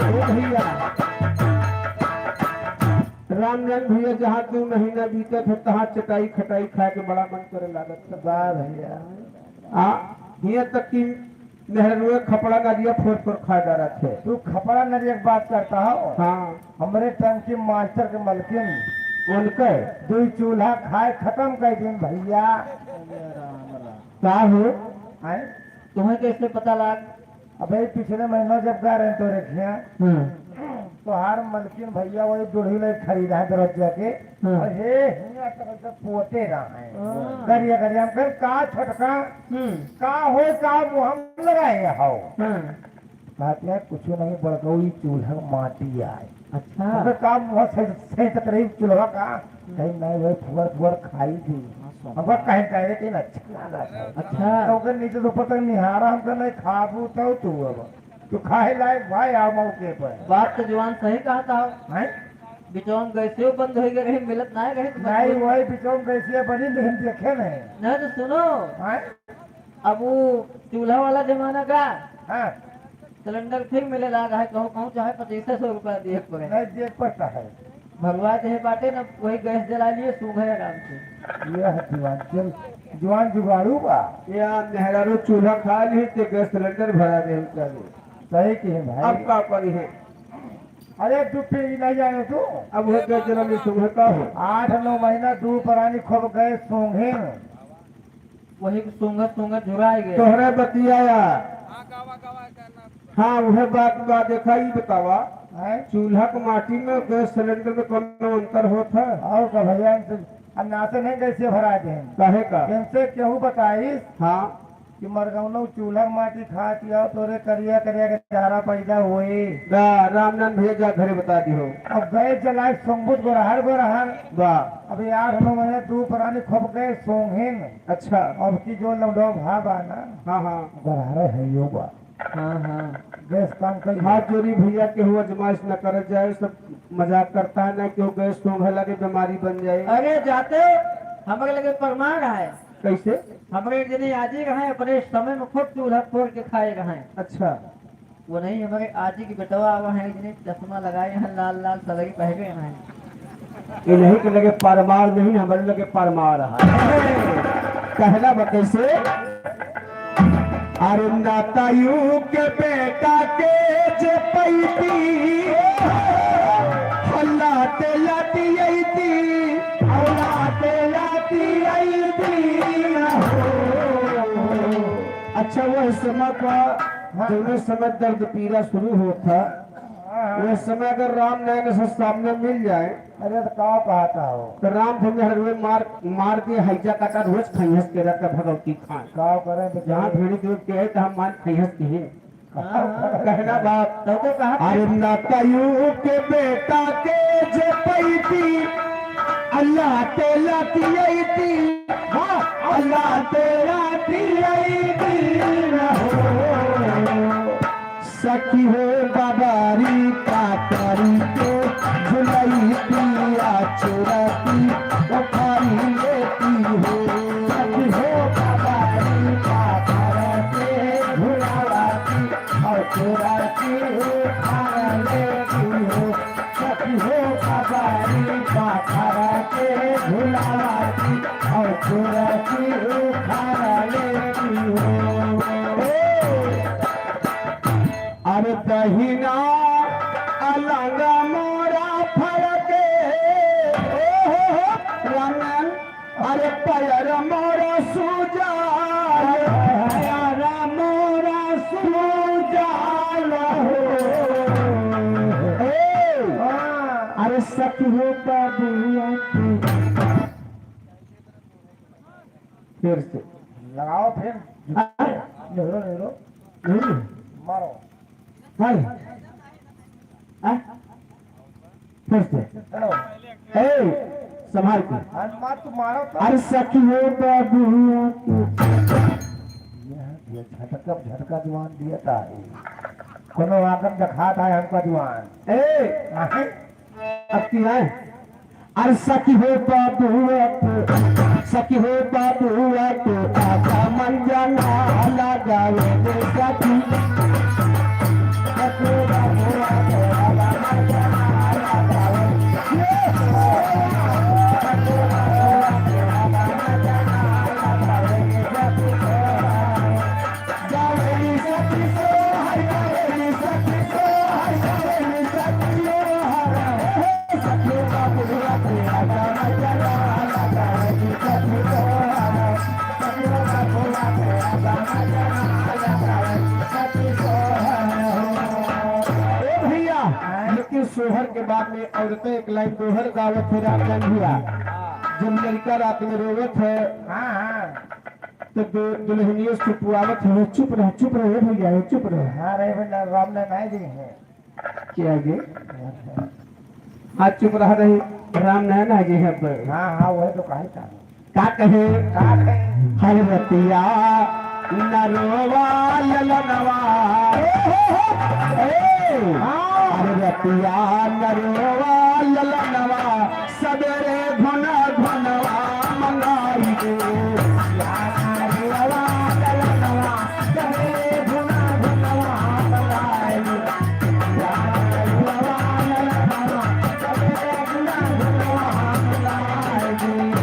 ओ भैया, रामनारायण भैया, जहाँ दो महीना बीतत है, तहाँ चटाई खटाई खाए के बड़ा मन करे लागत है। वाह भैया। आ, हियाँ तक कि मेहररुए खपड़ा नरिया फोड़ फोड़ खाए डारत है। तू खपड़ा नरिया की बात करता हो? हाँ। हमरे टंकी मास्टर के मलकिन उनके दुई चूल्हा खाए खत्म कर दिन भैया। का हो? हैं? तुम्हें कैसे पता लाग? अबे पिछले महीना जब गा रहे तोरे खिया, हम्म। तोहार मलकिन भैया वही दूढ़ी ले खरीदा है दरवाजा के। हम्म। और हे हियां तक ऐसे पोते रहा है। हाँ। गरिया गरिया हम कहें, "का छोटका? हम्म। का हो, का मुँह लगाए हो?" हम्म। कहते हैं, "कुछ नहीं, बड़कऊ, ई चूल्हा माटी आए।" अच्छा। हमके का मुँह सही, सही तक रही चूल्हा का? कहीं नहीं भाई, फुअर फुअर खाई थी। हाँ, हमको कहीं कहे कि अच्छा लगा था। अच्छा। तो ओकर नीचे से ऊपर तक निहारा, हमको नहीं खाबू तो तू अब। तू खाए लायक भाई आ मौके पर। बात तो जवान सही कहा था। हैं? बिचौन गैसियो बंद हो गए रही, मिलत ना रहे तो नहीं, मजबूर। वही बिचौन गैसिया बनी, लेकिन देखे नहीं। नहीं तो सुनो। हैं? अब वो चूल्हा वाला जमाना का। हाँ। सिलेंडर फिर मिले लाग है, कहूँ, कहूँ चाहे पच्चीस सौ रुपया दिए के पड़े। नहीं दिए के पड़ता है। भगवा जे बाटे ना, वही गैस जला लिए, सूंघे आराम से। ये है जुआन, जुआन जुगाड़ू बा। या मेहरारू चूल्हा खा ली, ते गैस सिलेंडर भरा दे, चलो। सही कहे भाई। अब का करी है? अरे, दू पीढ़ी नहीं जाने तू। अब हो गए जन्म में सुबह का हो? आठ नौ महीना दू परानी खूब गए सूंघे। वही सूंघत सूंघत झुराए गए। तोहरे बतियाया। हाँ, उहे बात बा। देखा, ई बतावा, हैं? चूल्हा के माटी में गैस सिलेंडर में कौनो अंतर होत है? और का भैया, इनसे अन्नासे नहीं गैसे भरा दे। काहे का? इनसे केहू बताइस? हाँ। कि मरगौनऊ चूल्हा के माटी खात आओ, तोरे करिया करिया के चेहरा पैदा होई। बा, रामनारायण भैया जा घरे बता दिहो। अब गैस जलाए सोंगबुत गोरहर गोरहर। बा। अभी आठ नौ महीने दू परानी खूब गए सोंघिन। अच्छा। अब की जो लौंडो भा बा ना। हाँ, हाँ। गोरहर है यो बा। हाँ, हाँ। गैस काम करी। हाथ जोड़ी भैया, केहू आजमाइश न करत जाए, सब मजाक करता है ना, केहू गैस सोंघे लगे, बीमारी बन जाए। अरे जाते, हमरे लगे प्रमाण है। कैसे? हमरे जने आजी रहे, अपने समय में खुद चूल्हा फोड़ के खाए रहे। अच्छा। वो नहीं, हमरे आजी की बेटवा आवा है, जने चश्मा लगाए हैं, लाल लाल सलरी पहने हैं। ये नहीं कि लगे परमार नहीं, हमारे लगे परमार है। कहना बा कैसे? अरे नातायू के बेटा के जे पैती, अच्छा, वह समय का, हाँ। जौने समय दर्द पीड़ा शुरू होत है, हाँ, हाँ। वह समय अगर राम नयन से सामने मिल जाए, अरे, तो का कहता हो? तो राम से मेहर वे मार, मार दिए, हैजा काटा, रोज खइहस के रख भगवती खान। का करे बेचारे? जहाँ भेड़ी दूध के है, तो हम मान खइहस के हैं। कहना बाप, तो को कहा? अरे ना कयू के बेटा के जे पैती, अल्लाह ते लाती अइती, हाँ, अल्लाह ते लाती अइती न हो। सखी हो बाबारी पातारी के झुलैती आ चुराती उखारी लेती हो। सखी हो बाबारी पातारी के झुलावाती और चुराती उखारी लेती हो। सखी हो बाबारी पातारी के झुलावाती और चुराती उखारी लेती हो। अरे दहिना अलंग मोरा फरके, ओ हो हो, रंगन, अरे पैर मोरा सुजाल, पैर मोरा सुजाल हो। ए, अरे सखी हो बाबुआ की। फिर से। लगाओ फिर। हाँ? नेहरो, नेहरो। नहीं। मारो। मारो। हाँ? फिर से। चलो। ए, संभाल के। अरे मार, तू मारो तो। अरे सखी हो बाबू। ये, ये झटका, झटका जुबान दिया था। कोनो आगम दिखा था हमका जुबान। ए, हाँ। अब की है? अरे सखी हो बाबुआ को, सखी हो बाबुआ को, आजा मंजना लगावे रे सखी। सखी हो बाबुआ को, आजा मंजना लगावे। ए भैया, लेकिन सोहर के बाद में औरतें एक लाइन दोहर गावत है रामचंद भैया। जब लड़का रात में रोवत है, हाँ, हाँ। तो दु-, दुल्हनिया सुतवावत है, "चुप रह, चुप रह, ए भैया, ए चुप रह।" हाँ, रे भैया, राम ने नहीं दी है। क्या गे? हाँ, चुप रह रही, राम नयन आ गए हैं अब। हाँ, हाँ, वही तो कहे था। का कहे? का कहे? हर रतिया नरोवा ललनवा। ए, हाँ। हर रतिया नरोवा ललनवा। सबेरे घुन घुनवा मंगाई दे। यार, रवा, रवा, सबेरे घुन घुनवा मंगाई दे। यार, रवा, रवा, सबेरे घुन घुनवा मंगाई दे।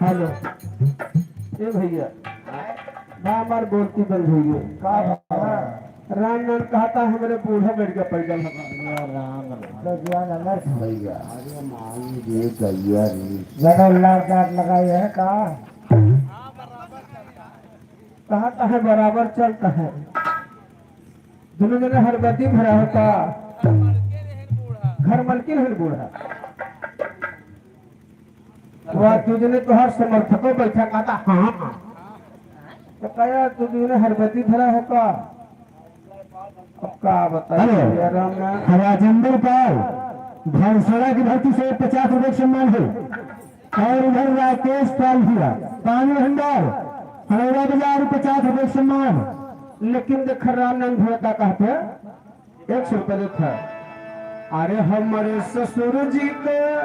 हेलो, ए भैया, बा हमार बोलती बंद हो गई। का बा? राम नाम कहता हमरे बूढ़ा लड़का पैदल हमार। राम राम। तो जुआन अमर भैया। अरे माई रे गैया रे। ज्यादा लाड डाट लगाई है का? कहता है बराबर चलता है। दोनों जने हरबती भरा होता। घर मलकिन है बूढ़ा। वह दू जने तोहार समर्थको बैठा कहता, "हाँ, हाँ।" तो कहा, "तू दू जने हरबती धरा हो का?" अब का बताई हेलो। यार, हम राजेंद्र पाल, भरसड़ा की धरती से पचास रुपए का सम्मान है। और इधर राकेश पाल भैया, पानी भंडार, हरौरा बाजार, पचास रुपए का सम्मान। लेकिन देख, रामनंद भैया का कहते हैं, एक सौ रुपया देत है। अरे हमरे ससुर जी के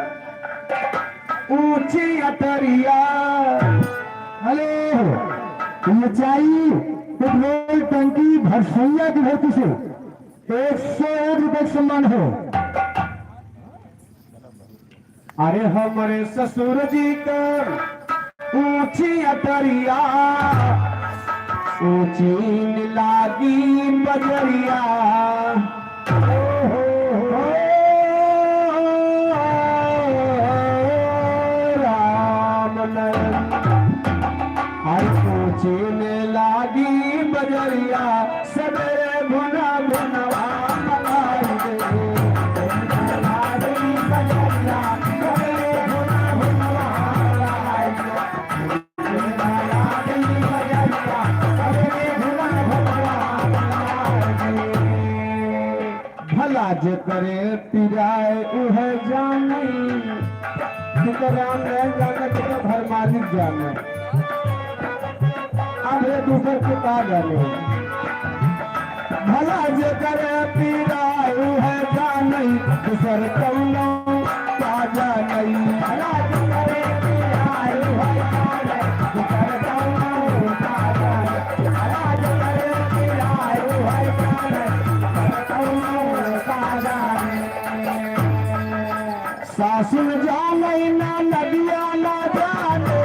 ऊंची अटरिया। हेलो, ऊंचाई पेट्रोल टंकी भरसैया की धरती से एक सौ एक रुपए का सम्मान हो। अरे हमरे ससुर जी के ऊंची अटरिया, ऊंची लागी बजरिया। ओ हो हो। सबेरे घुन घुनवा मनाई दे। लाली बजरिया, सबेरे घुन घुनवा मनाई दे। लाली बजरिया, सबेरे घुन घुनवा मनाई दे। भला जे करे पिराए उहे जाने, तुकाराम नहीं जाने, तो घर मालिक जाने। अब ये दूसर के का जाने। भला जे करे पिराए उहे जाने, दूसर कौनो का जाने। भला जे करे पिराए उहे जाने, दूसर कौनो का जाने। भला जे करे पिराए उहे जाने, दूसर कौनो का जाने। सासु न जाने ना नदिया ना जाने,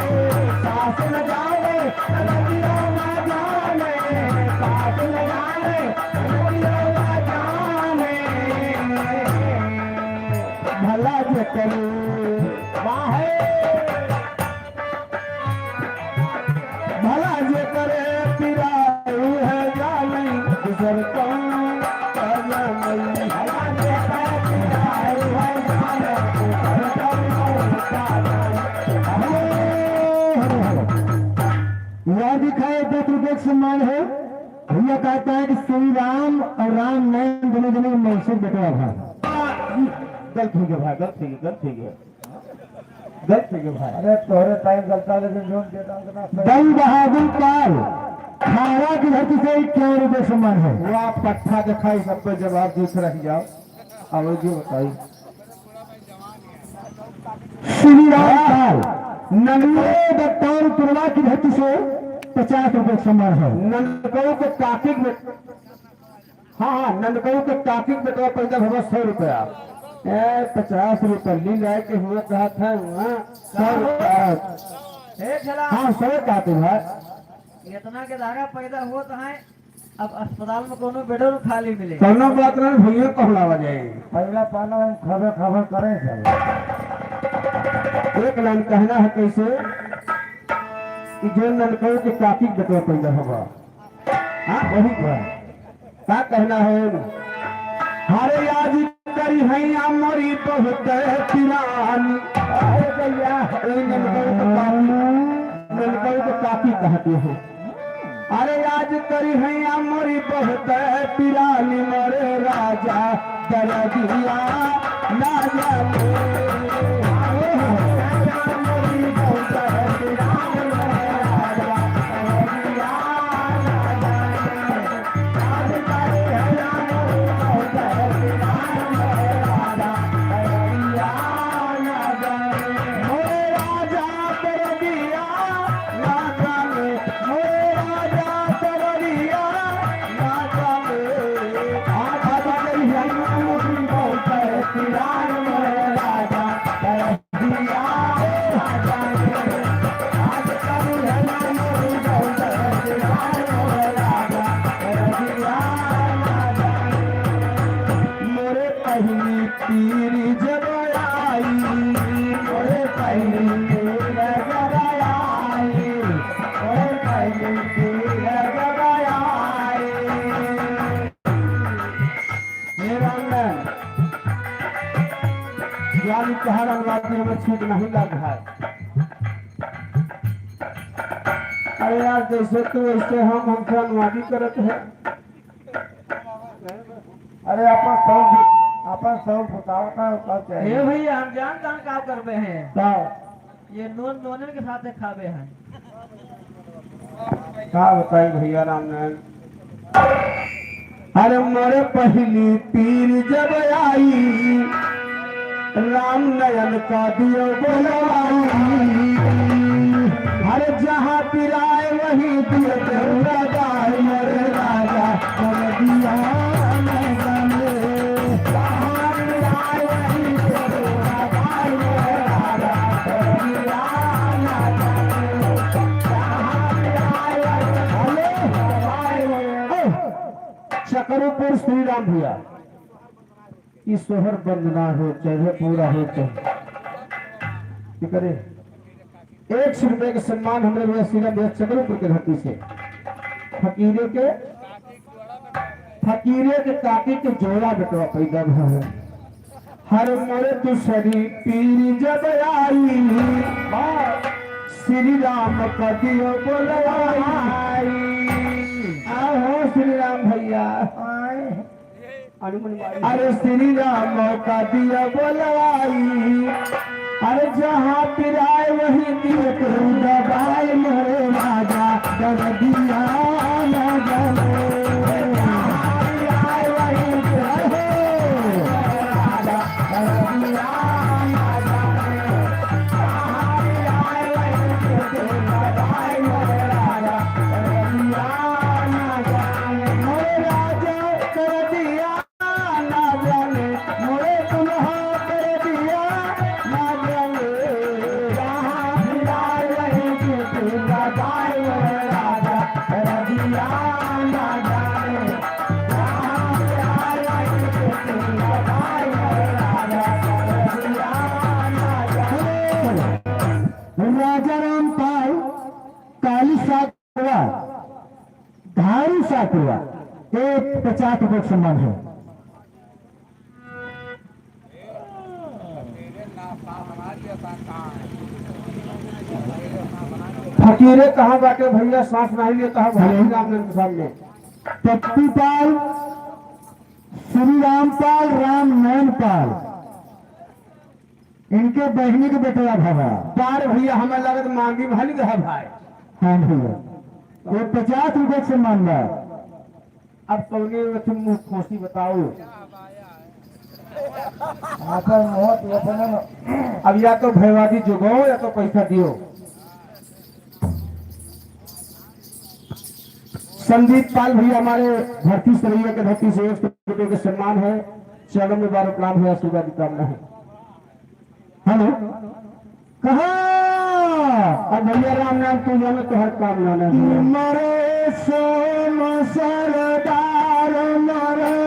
सासु न जाने, नदिया ना जाने, सासु न जाने, नदिया ना जाने। भला जे करे, वाहे। भला जे करे पिराए उहे जाने, दूसर कौन का जाने। भला जे करे पिराए उहे जाने, दूसर कौन का जाने। Hello, hello, hello. यार दिखाए, दस रुपये का सम्मान है। भैया कहता है कि श्री राम और राम नयन दोनों जने के मौसी बेटवा भाई। गलत हो गया भाई, गलत हो गया, गलत हो गया। गलत हो गया भाई। अरे तोहरे टाइम गलता, लेकिन जोन देता उतना सही। दल बहादुर पाल, खाड़ा की धरती से इक्यावन रुपये सम्मान है। वाह, पट्ठा के खाई, सब पे जवाब देत रह जाओ। अब ये बताई। श्री राम पाल, नंदो दत्तान तुरवा की धरती से पचास रुपये सम्मान है। नंदो के काकी में हाँ, हाँ, नंदकऊ के काकी के बेटवा पैदा हुआ सौ रुपया। ए, पचास रुपया ली लाए के हुआ कहा था, हाँ, सौ रुपया। ए, झला। हाँ, सौ कहते हैं। इतना के धागा पैदा होत है, अब अस्पताल में कोनो बेडो न खाली मिले। कोनो बात ना, भैया कहलावा जाए। पहला पाना हम खबर खबर करें सब। एक लाइन कहना है कैसे कि जो नंदकऊ के काकी के बेटवा पैदा हुआ, हाँ, वही पर। का कहना है? हरे आज करी है मोरी बहुत पिरान। अरे भैया, ए नंदकऊ के काकी, नंदकऊ के काकी कहते हो। अरे आज करी है मोरी बहुत पिरान, मोरे राजा दरदिया ना जाने। मोरे पहली पीर जब आई, मोरे पहली पीर जब आई, मोरे पहली पीर जब आई। हे रामलाल, जान कहा रंगवाती हमें ठीक नहीं लग है। अरे यार, जैसे तू वैसे हम, हमसे अनुवादी करत है। अरे अपन शौक, अपन शौक बताओ का, का चाहिए? हे भैया, हम जान जान का करबे हैं। का? ये नोन नोनन के साथ खाबे हैं। का बताई भैया रामनारायण? अरे मोरे पहली पीर जब आई, राम नयन का दियो बोलवाई। हर जहाँ पिराए वहीं दियो देवदार, मोरे राजा कर दिया नजर। जहाँ पिराए वहीं दियो देवदार, मोरे राजा कर दिया नजर। जहाँ पिराए वहीं, हेलो, चकरूपुर श्री राम भैया। ई सोहर बंद ना हो, चाहे पूरा हो, चाहे। ये करे। एक सौ रुपए के सम्मान हमरे भैया श्रीराम भैया चकरूपुर के धरती से। फकीरे के फकीरे के काकी के जोड़ा बेटवा पैदा भा है। हर मोर दूसरी पीर जब आई, श्री राम का दियो बोलवाई। आहो श्री राम भैया। अरे श्री राम का दिया बोलवाई, अरे जहाँ पिराए वहीं दियो तू दबाए मोरे राजा, दरदिया ना जाने। जहाँ पिराए वहीं दियो तू दबाए मोरे राजा, दरदिया ना जाने। जहाँ पिराए वहीं दियो तू दबाए मोरे राजा, दरदिया ना जाने। मोरे राजा दरदिया ना जाने, मोरे दुल्हा दरदिया ना जाने। जहाँ पिराए वहीं दियो तू दबाए मोरे राजा, दरदिया ना जाने। जहाँ पिराए वहीं दियो तू दबाए मोरे राजा, दरदिया ना जाने। राजा रामपाल, काली सात धारू सातवा, एक पचास रुपये के सम्मान है। फकीरे कहाँ बाटे भैया, सांस नहीं लेता है भगवान रामनंद साहब में। पप्पू पाल, श्री रामपाल, रामनंद पाल। इनके बहिनी के बेटवा भवा। बार भैया, हमें लगत मांगी भल गया भाई। हाँ भैया, ये पचास रुपये से मांगा। अब कौने में तुम मुंह खोसी बताओ। आपन मुंह तो अपने में। अब या तो भयवादी जोगाओ या तो पैसा दियो। संदीप पाल भैया हमारे भरती सरैया के धरती से एक सौ रुपये के सम्मान है। चरण में बार प्रणाम है, आशीर्वाद की कामना है। हेलो, कहाँ? अब भैया राम नाम तू जाने तो हर काम जाने। मरे सोम सरदार मरे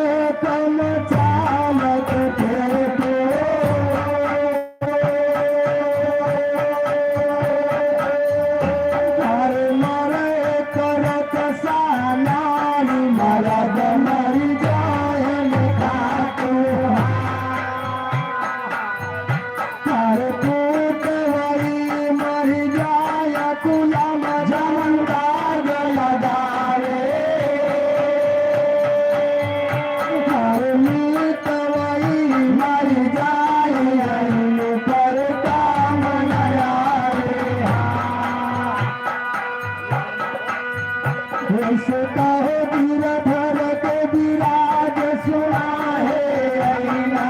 कम चालत थे तो। घर मरे करत सानारी मरद मरि जाए खातू। हर पूत वही मरि जाए कुलम जमन दाग लगावे। हर मीत वही मरि जाए अइन पर काम न आवे। वैसे कहो गिरधर के विराज सुना है अइना।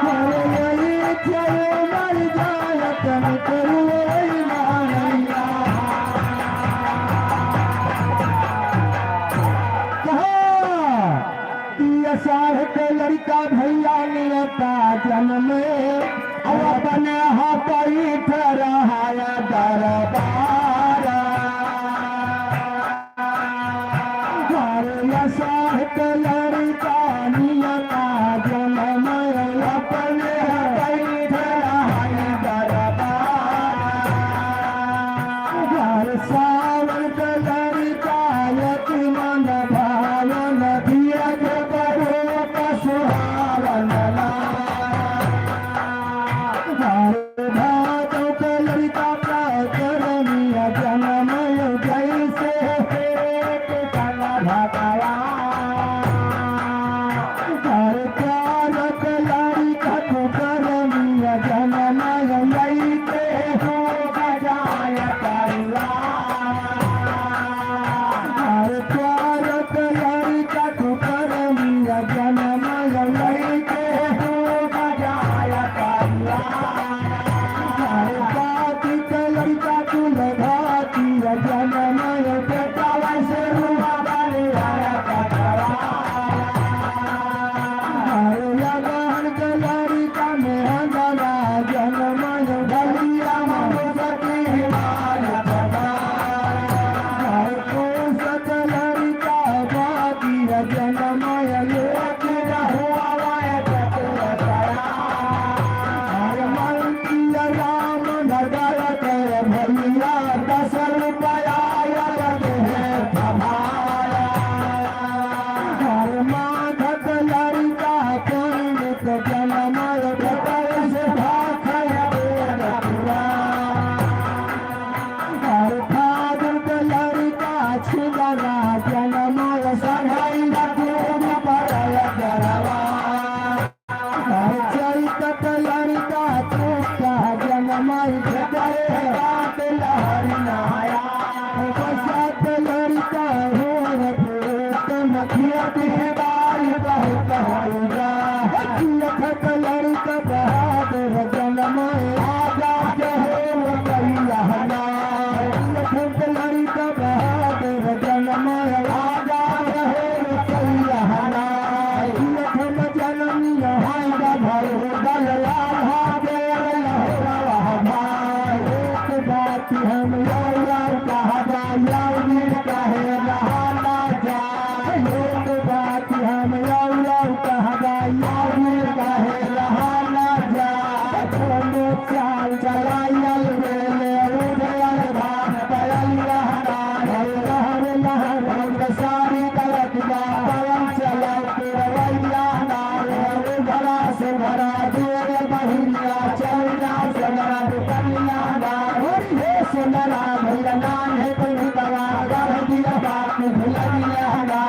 अरे यही चलो मर जाए तन करो अइना नैना। कहा कि अषाढ़ के लड़का भैया नियता जन्मे, अब अपने हाथ बैठ रहा है दरबार। हर अषाढ़ के लड़का नियता जन्मे, अपने हाथ बैठ रहा है दरबार। हर सावन के लड़का अति मन भावन, दिया के बड़ो का सुहावन लाल। हर भादो के लड़का प्रकरमिया जनमय जैसे पेट तन भगवान। जनम सधैल तू परल जलवा। चैत के लड़िका तू का जनम करे बात लहर नहाया। बरसात के लड़िका हो रे खेत में खेत है बाई बहुत होगा। लखत लड़िका बहादुर जनम आजाद हो कहिया ना। लखत लड़िका बहादुर जनम आजाद हो कहिया ना। लखत जनम यहाँ का भर दलला भागे लहरा भाई। एक बात हम यार कहबा यार कहे रहा ना जाए। एक बात हम यार कहबा यार कहे रहा ना जाए। कोनो चाल चलाइल बेले उधर भाग पड़ल रहना। लहर लहर रंग सारी तरफ जा पवन चला पुरवैया ना। भरा से भरा देर बहिनिया चल जा सोनरा दुपनिया ना। हे सोनरा भैया नाम है कोई दवा कर दिया बात भुलैया ना।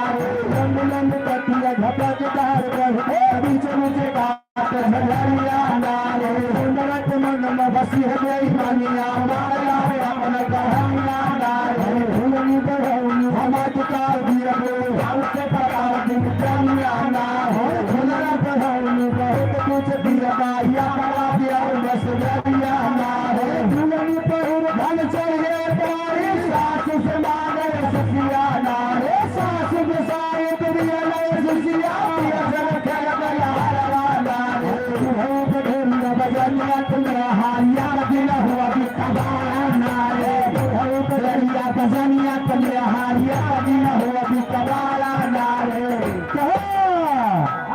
लंब लंब कटिया झपकदार कर बीच बीच का झरिया ना रे, सुंदरत मन में बसी है बेईमानिया, मारला रे अपन कहानिया ना रे, भूलनी बढ़ौनी हम अधिकार दिए रे, हमसे पता दिन दुनिया ना हो, सुंदरत बढ़ौनी बहुत कुछ दिया बा, या करा दिया बस दुनिया ना रे, भूलनी पर धन चढ़े बारिश, सासु से मांगे ससिया ना रे, सासु के साथ दुनिया में ससिया, या जल खेल गया।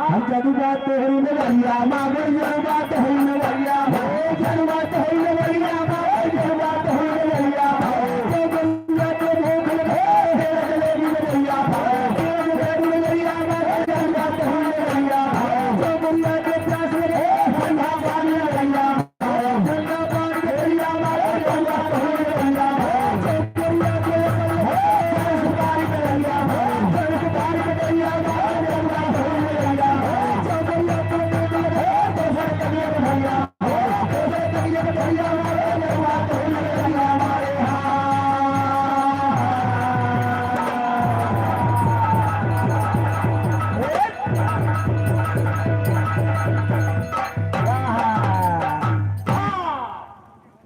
हम जदुआ तोहरी नवरिया, माँ गई जदुआ तोहरी नवरिया, जदुआ तोहरी नवरिया, जदुआ तोहरी नवरिया।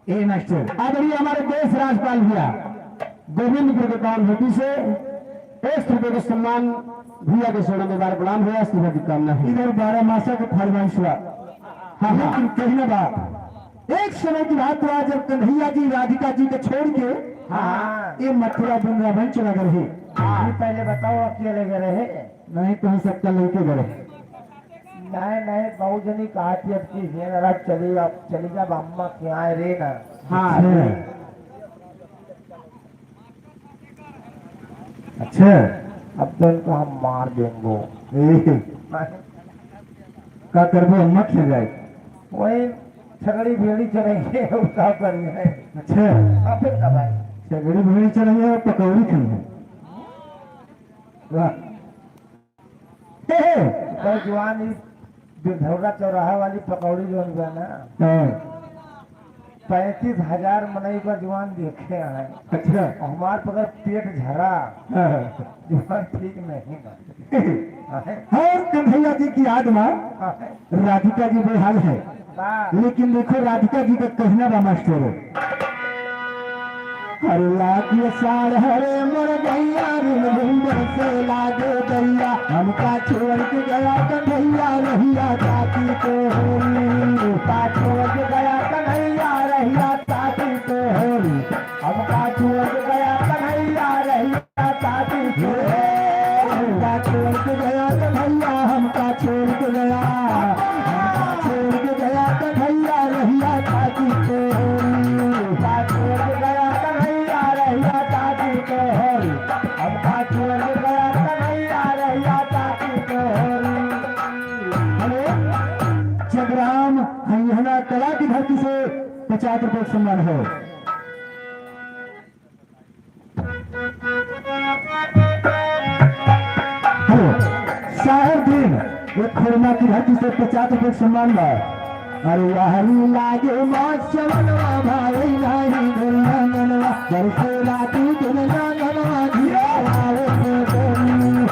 ए मास्टर, आदरणीय हमारे देश राजपाल भैया गोविंदपुर के कौन होती से एक रुपये के सम्मान भैया के सोना में बार गुलाम हुआ, इस तरह की कामना है। इधर बारह मासा के फरमाइश हुआ। हाँ, हाँ। लेकिन कहना बात, एक समय की बात हुआ जब कन्हैया जी राधिका जी को छोड़ के हाँ। ये मथुरा वृंदावन चला गए हैं। ये पहले बताओ, अकेले गए रहे? नहीं, कहीं सबका लेके गए। नहीं, नहीं, बहुत जनी कहा थी अब की हेनरा चली, अब चली जा अम्मा के यहाँ रे ना। हाँ। अच्छा। अच्छा। अब तो इनको हम मार देंगे। ए। का करबो, हम मत ले जाए। वही छगड़ी भेड़ी चलेंगे, और का करेंगे? अच्छा। हाँ, फिर का भाई? छगड़ी भेड़ी चलेंगे और पकौड़ी खाएंगे। वाह। हे, हे। पर जवान ई बिधौरा चौराहा वाली पकौड़ी जौन बा ना, हाँ। पैंतीस हजार मनई का जवान देखे हैं। अच्छा। हमार पकड़ पेट झरा, हाँ। जवान ठीक नहीं बा। और कन्हैया जी की याद में हाँ। राधिका जी बेहाल है। बा। लेकिन देखो राधिका जी का कहना बा मास्टर। हर लाख ये साल हरे मोर गैया, रिम झिम से लागे दैया, हमका छोड़ के गया कन्हैया, रहिया ताती तोहरी। हमका छोड़ के गया कन्हैया, रहिया ताती तोहरी। हमका छोड़ के गया कन्हैया, रहिया ताती तोहरी। हमका छोड़ के गया कन्हैया, हमका छोड़ के गया, हमका छोड़ के गया कन्हैया, रहिया ताती तोहरी। हमका छोड़ के गया कन्हैया, रहिया ताती तोहरी। हमका छोड़ के गया कन्हैया, रहिया ताती तोहरी। हेलो, जगराम हरियाणा कला की धरती से पचास रुपये का सम्मान है। साहेब दिन, एक खुरमा की धरती से पचास रुपये सम्मान बा। अरे यारी लागे माँ चवनवा भाई नाही दुल्हनवा, बरसे राती दुल्हनवा, जिया आवे से डोली।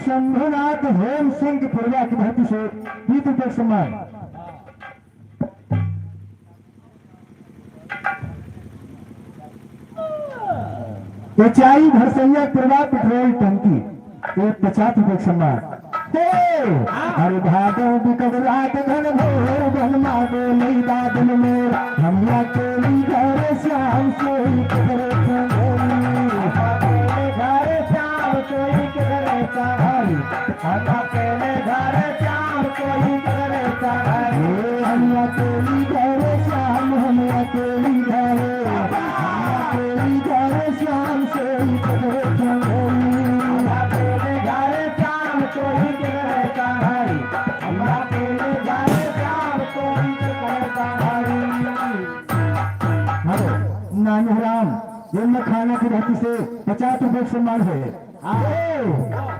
शंभुनाथ होम सिंह के परिवार की धरती से बीस रुपये सम्मान। एचआई भरसैया प्रभा पेट्रोल टंकी, एक पचास रुपये के सम्मान। हे! अरे भादो बिकट रात घन घोर, बलमा बोले बादल में, हम अकेली घर श्याम सोई तोहरे संगोरी। हम अकेले घर श्याम सोई तोहरे संगोरी। हम अकेले घर श्याम सोई तोहरे संगोरी। हे, हम अकेली घर श्याम, हम अकेली घर, हम अकेली घर श्याम सोई तोहरे संगोरी। हम अकेले घर श्याम सोई तोहरे संगोरी। हम अकेले घर श्याम सोई तोहरे संगोरी। हेलो, नानू राम, ये मैं खाना की धरती से पचास रुपये सम्मान है। अरे,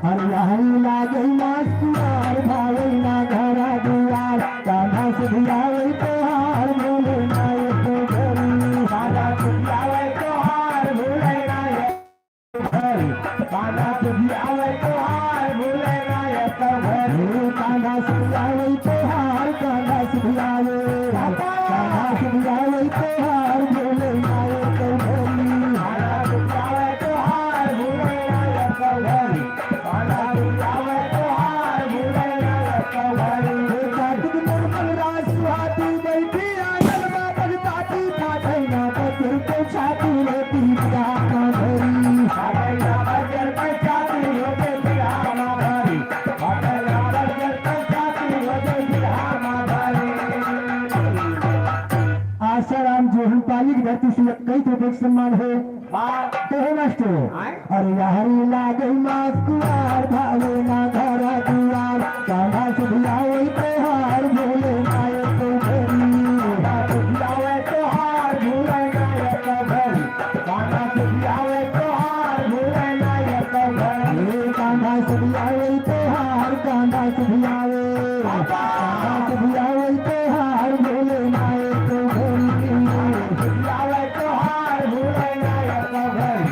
अरे, यही लागे मास कुआर, भावे ना घरा दुआर, कान्हा सुधियावे तोहार, भूले ना एको घरी। कान्हा सुधियावे तोहार, भूले ना एको घरी। कान्हा सुधियावे तोहार, भूले ना एको घरी। कान्हा सुधियावे तोहार, कान्हा सुधियावे। कान्हा सुधियावे तोहार, भूले ना एको घरी। कान्हा सुधियावे तोहार, भूले ना एको घरी। आसाराम जोहन पाली की धरती से इक्कीस रुपये के सम्मान है। वाह। कहे मास्टर। आय। अरे यारी लागे मास कुआर, भावे ना घरा दुआर, कान्हा सुधियावे तोहार, भूले ना एको घरी। कान्हा सुधियावे तोहार, भूले ना एको घरी। कान्हा सुधियावे तोहार, भूले ना एको घरी। हे कान्हा सुधियावे तोहार, कान्हा सुधियावे। कान्हा सुधियावे तोहार, भूले ना एको घरी। सुधियावे तोहार, भूले ना एको घरी।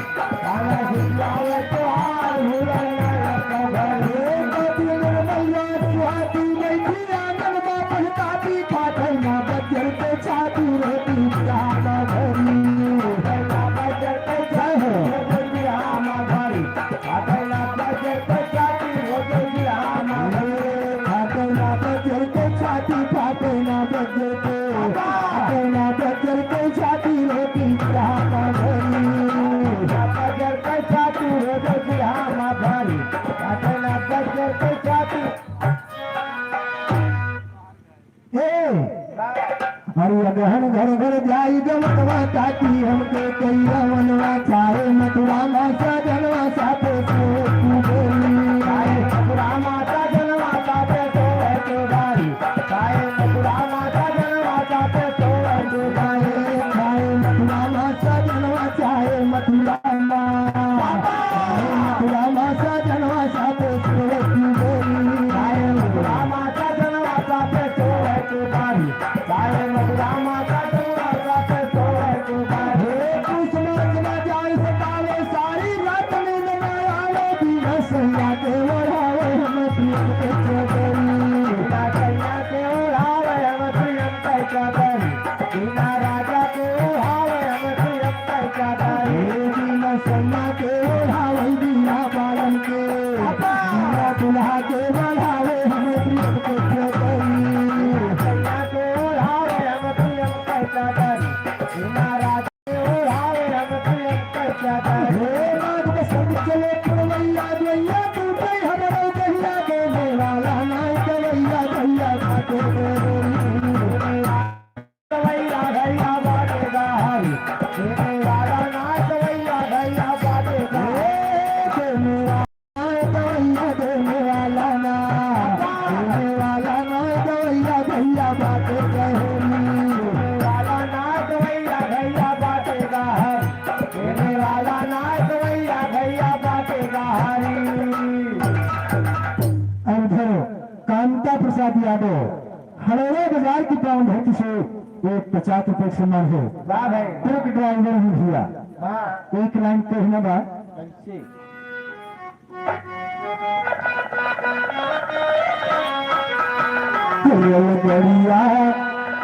ए, अरे अगहन घर घर जाई गवनवा, काटी हमके कइया मनवा, चाहे मथुरा मा सजनवा साथे सोई तू गोरी। चाहे मथुरा मा सजनवा साथे सोई तू गोरी। चाहे मथुरा मा सजनवा साथे सोई तू गोरी। चाहे मथुरा मा सजनवा, चाहे मथुरा मा। मथुरा मा सजनवा साथे सोई तू गोरी। काहे मथुरा मा सजनवा साथे सोई तू गोरी। हे कुछ नाच ना जाए सतावे, सारी रात नींद ना आवे, बिना सैया के ओढ़ावे हम प्रीत के चदरी। बिना सैया के ओढ़ावे हम प्रीत के चदरी। बिना राजा के ओढ़ावे हम प्रीत के चदरी। हे बिना सैया के ओढ़ावे बिना बालन के। बिना दुल्हा के बढ़ावे हम प्रीत के चदरी। बिना सैया के ओढ़ावे हम प्रीत के चदरी। बिना राजा के ओढ़ावे हम प्रीत के चदरी। हे नाग बसंत चले पुरवैया, गैया टूटे हमरो गैया, देवे वाला ना प्रसाद यादव, हड़ौरा बाजार की पावन धरती से एक पचास रुपए के सम्मान है। वाह भाई। ट्रक ड्राइवर भी भैया। वाह। एक लाइन कहना बा। कैसे? रेलगाड़िया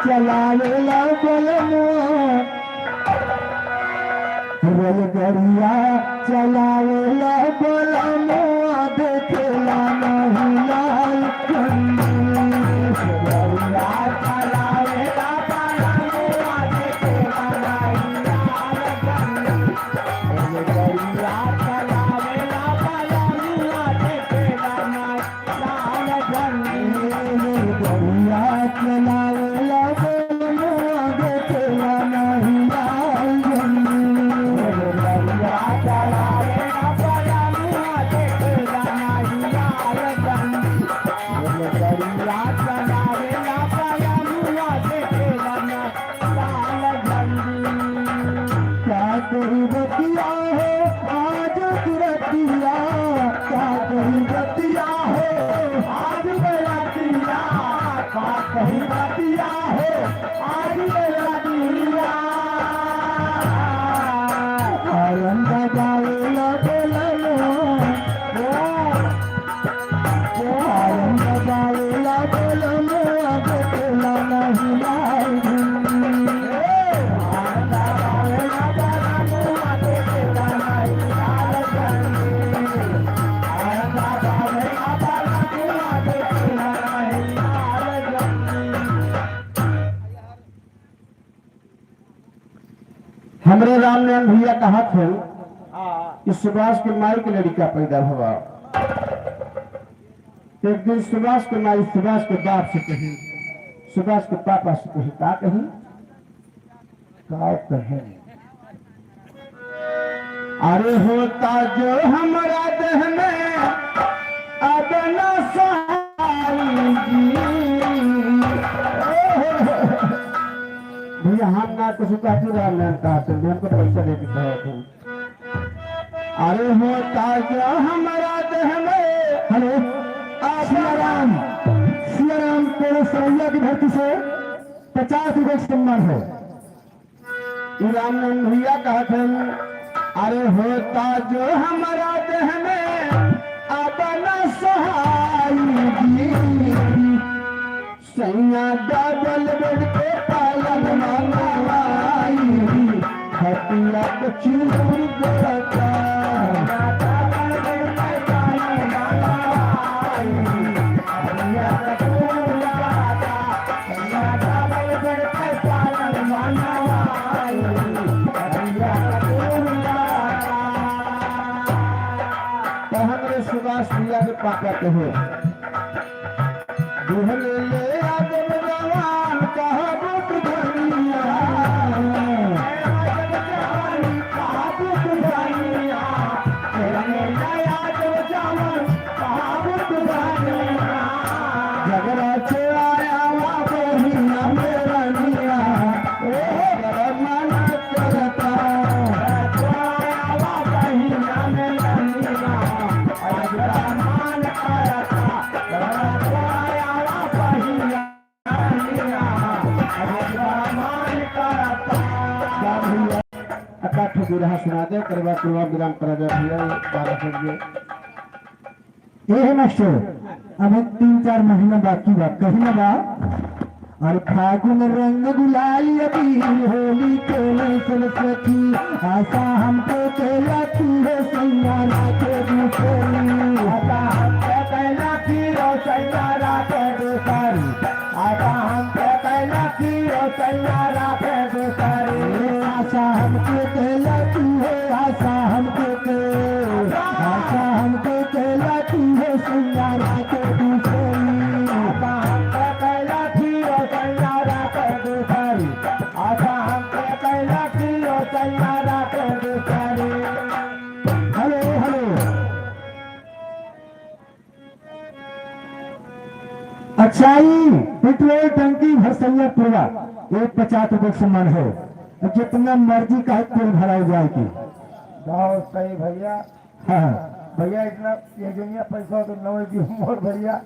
चलावेला बलमुआ, रेलगाड़िया चलावेला बलमुआ, देखेला नहीं लाल झंडी। रेलगाड़िया चलावेला बलमुआ, देखेला नहीं लाल झंडी। रेलगाड़िया चलावेला बलमुआ, देखेला नहीं लाल झंडी। रेलगाड़िया चलावेला बलमुआ, देखेला नहीं लाल झंडी। रेलगाड़िया चलावेला बलमुआ, देखेला नहीं लाल झंडी। रेलगाड़िया चलावेला बलमुआ, देखेला नहीं लाल झंडी। का कही बतिया हो आज की रतिया, का कही बतिया हो आज की रतिया, का कही बतिया हो आज की रतिया। हॉर्न दबावेला बलमुआ, ओ। हमरे रामनारायण भैया कहत हैं हाँ। कि सुभाष के माई के लड़का पैदा भवा। एक दिन सुभाष के माई सुभाष के बाप से कही, सुभाष के पापा से कही, का कही? का कही? अरे होता जो हमरा देह में अब न सहाई जी। भैया, हम ना कुछ कहती रहा, मैं कहते हैं, हमको पैसा दे के कहा था। अरे होता जो हमरा देह में। हेलो, सिया राम, सिया राम, तेरे सरैया की धरती से पचास रुपए का सम्मान है। ई रामनंद भैया कहत हन, अरे होता जो हमरा देह में अब न सहाई जी, सैया डबल बेड के पलंग मंगवाई, खटिया पे चूर गड़ता। तो हमरे सुभाष भैया के पापा कहे, दुल्हन ले आ जब जवान कहबो तू धनिया। झगड़ा छोड़ाया वा बहिया में रनिया, ओ बड़ा मन करता। अकाठ बिरहा सुना दे, करवा करवा विराम करा दे भैया, बारह बज गए। ए है मास्टर, अभी तीन चार महीना बाकी बा, कहीं ना बा। और फागुन रंग गुलाल अबीर, होली खेले सरस्वती, आशा हमको कहलाती है, सैया राखे दूसरी। आशा हमको कहलाती है, सैया राखे दूसरी। आशा हमको कहलाती है, सैया राखे दूसरी। आशा हमको कहलाती है, आशा हमको के, आशा हमको कहलाती है, सैया राखे दूसरी। आशा हमको कहलाती है, सैया राखे दूसरी। आशा हमको कहलाती है, सैया राखे दूसरी। Hello, hello. अचाई पेट्रोल टंकी भरसैया पुरवा, एक पचास रुपए का सम्मान है। जितना मर्जी का है तेल भराई जाए की। बहुत सही भैया। हाँ, हाँ। भैया इतना ये दुनिया पैसा तो नवे दियो मोर भैया।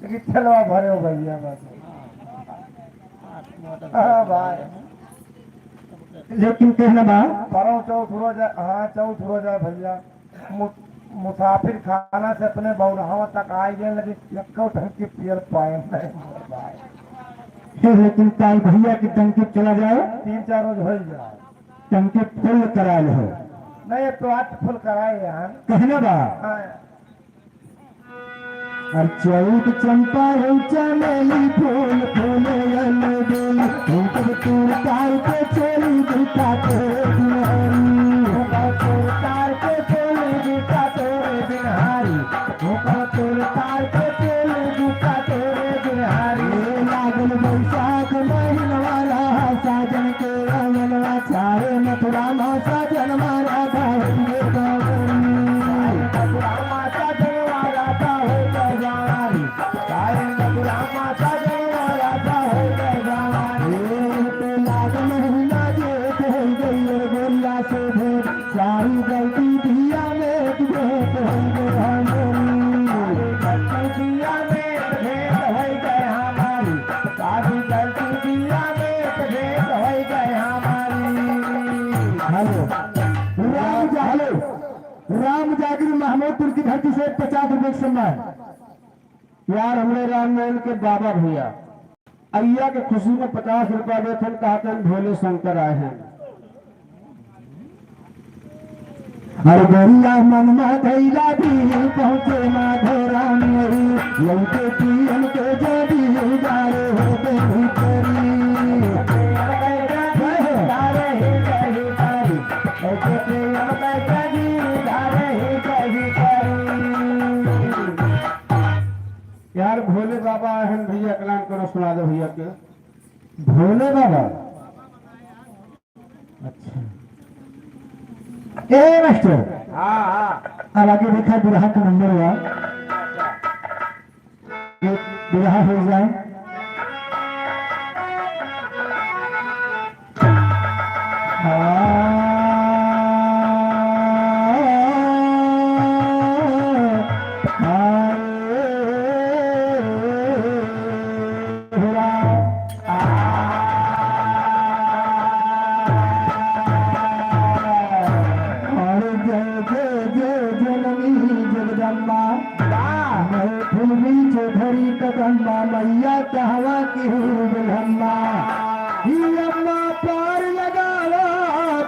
लेकिन चलवा भरे हो भैया बस। हाँ भाई। लेकिन कहना बा। परसों चौथ रोज है, हाँ, चौथ रोज है भैया। मु-, मुसाफिर खाना से अपने बौरहवा तक आइ गए, लेकिन एक्को टंकी पियल पाए नहीं भाई। हे, लेकिन काल भैया की टंकी चला जाए। तीन चार रोज हो जाए। टंकी फुल कराए हो। नहीं, ये तो आज फुल कराए यार। कहना बा। हाँ। अरे चौथ चंपा हो चमेली फूल फूले अलबेली, तू कब तोड़ तार के चोली जूता तोड़ बिहारी। तू कब तोड़ तार के चोली जूता तोड़ बिहारी। तू कब तोड़ तार के चोली जूता तोड़ बिहारी। ए लागल बैसाख महीनवा रहा साजन के आंगनवा, चाहे मथुरा मा साजन मारा था होइए गवारी। मथुरा मा साजन मारा था होइए गवारी। चाहे मथुरा मा साजन मारा था होइए गवारी। ए तो लागल महीना जेठ होई गई रे गोरिया से भेंट। सारी गलती दिया में भेंट होई गई हमारी। सारी गलती दिया में भेंट होई गई हमारी। सारी गलती दिया में भेंट होई गई हमारी। हेलो। राम जा-, हेलो। राम जागीर महमूदपुर की धरती से पचास रुपए का सम्मान। यार, हमरे रामनारायण के बाबा भैया अइया के खुशी में पचास रुपया देत हन, कहत हन भोले शंकर आए हैं। अरे गोरिया मन मा धैला भी पहुँचे माधो राम यही, लौटे पीएम के जड़ी गारे हो गई भीतरी। जय हो। यार भोले बाबा आए हैं भैया, कलाम करो, सुना दो भैया के। भोले बाबा। अच्छा। ए मास्टर। हाँ, हाँ। अब आगे देखा बिरहा का नंबर हुआ। ये बिरहा हो जाए। अरे जय जय जय जननी जगदम्बा, वाह। मैं फूल बीच धरी कदम्बा, मैया कहवा की हूँ बिलम्बा। ही अम्मा पार लगावा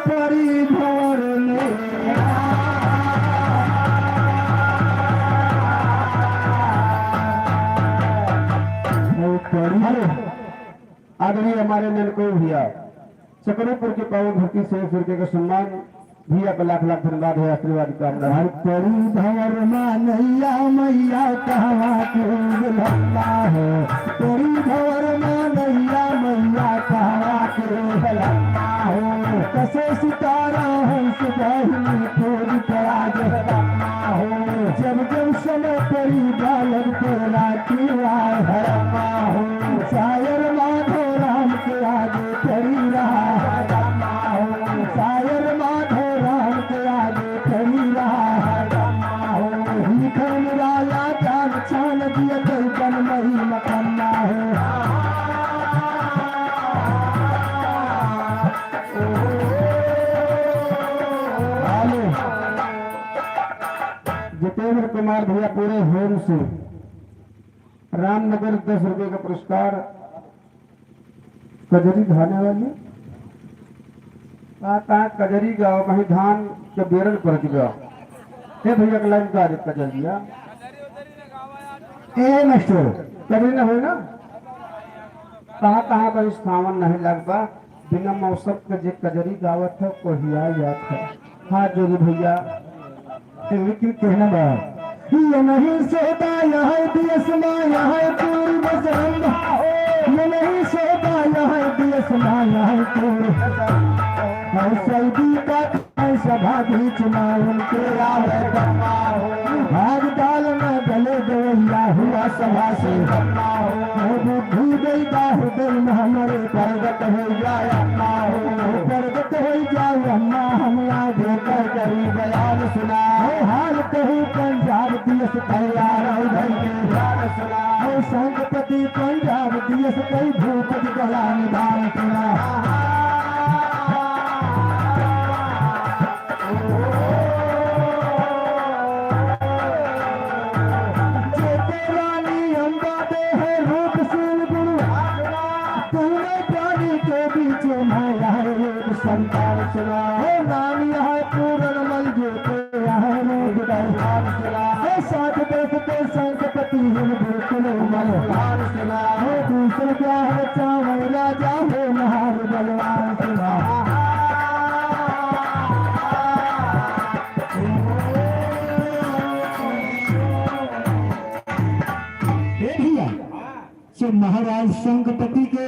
परी भंवर में। ओ परी। हेलो। आदरणीय हमारे ननकू भैया, सकरूपुर के पावन धरती से एक सौ रुपये का सम्मान। भैया का लाख लाख धन्यवाद है आशीर्वाद का। हर परी भंवर मा नैया मैया कहवा के बिलम्बा हो, परी भंवर मा नैया मैया कहवा के बिलम्बा हो। कसे सितारा हंस बहिनी तोरी पराग बिलम्बा हो। जब जब समय परी बालक तोरा की वाह हरमा हो। शायर माधो राम के आगे खड़ी रहा। शायर माधो राम के आगे खड़ी रहा। लिखल निराला जान छान दिया कोई बन मही मकन्ना हो। हेलो। जितेंद्र कुमार भैया पूरे होम से रामनगर दस रुपये का पुरस्कार। कजरी धाने वाली। का, का कजरी गाओ, कहीं धान के बेरन पड़ गया। हे भैया के लाइन का रे कजरिया। ए मास्टर, कजरी ना होई ना? कहाँ, कहाँ पर सावन नहीं लग बा? बिना मौसम के जे कजरी गावत है, कोहिया जात है। हाथ जोड़ी भैया। लेकिन कहना बा, ये नहीं सोता यहाँ दियस माँ यहाँ पूरी बजरंग। ये नहीं सोता यहाँ दियस माँ यहाँ पूरी। और सऊदी का खाए सभा बीच माँ उनके आवे। भाग डाल में गले गवैया हुआ सभा से। वो बुद्धू गई बाहु गई में हमारे प्रगट हो जाए अम्मा हो। प्रगट हो जाए अम्मा, हम आगे कर करी बयान सुना। हो हाल कहूँ पंजाब दियस तैयार हो गई बयान सुना। हो बिल्कुल उमर खान सुना। हो दूसर क्या है, चावल राजा हो, महार बलवान सुना। ए भैया, जब महाराज संगपति के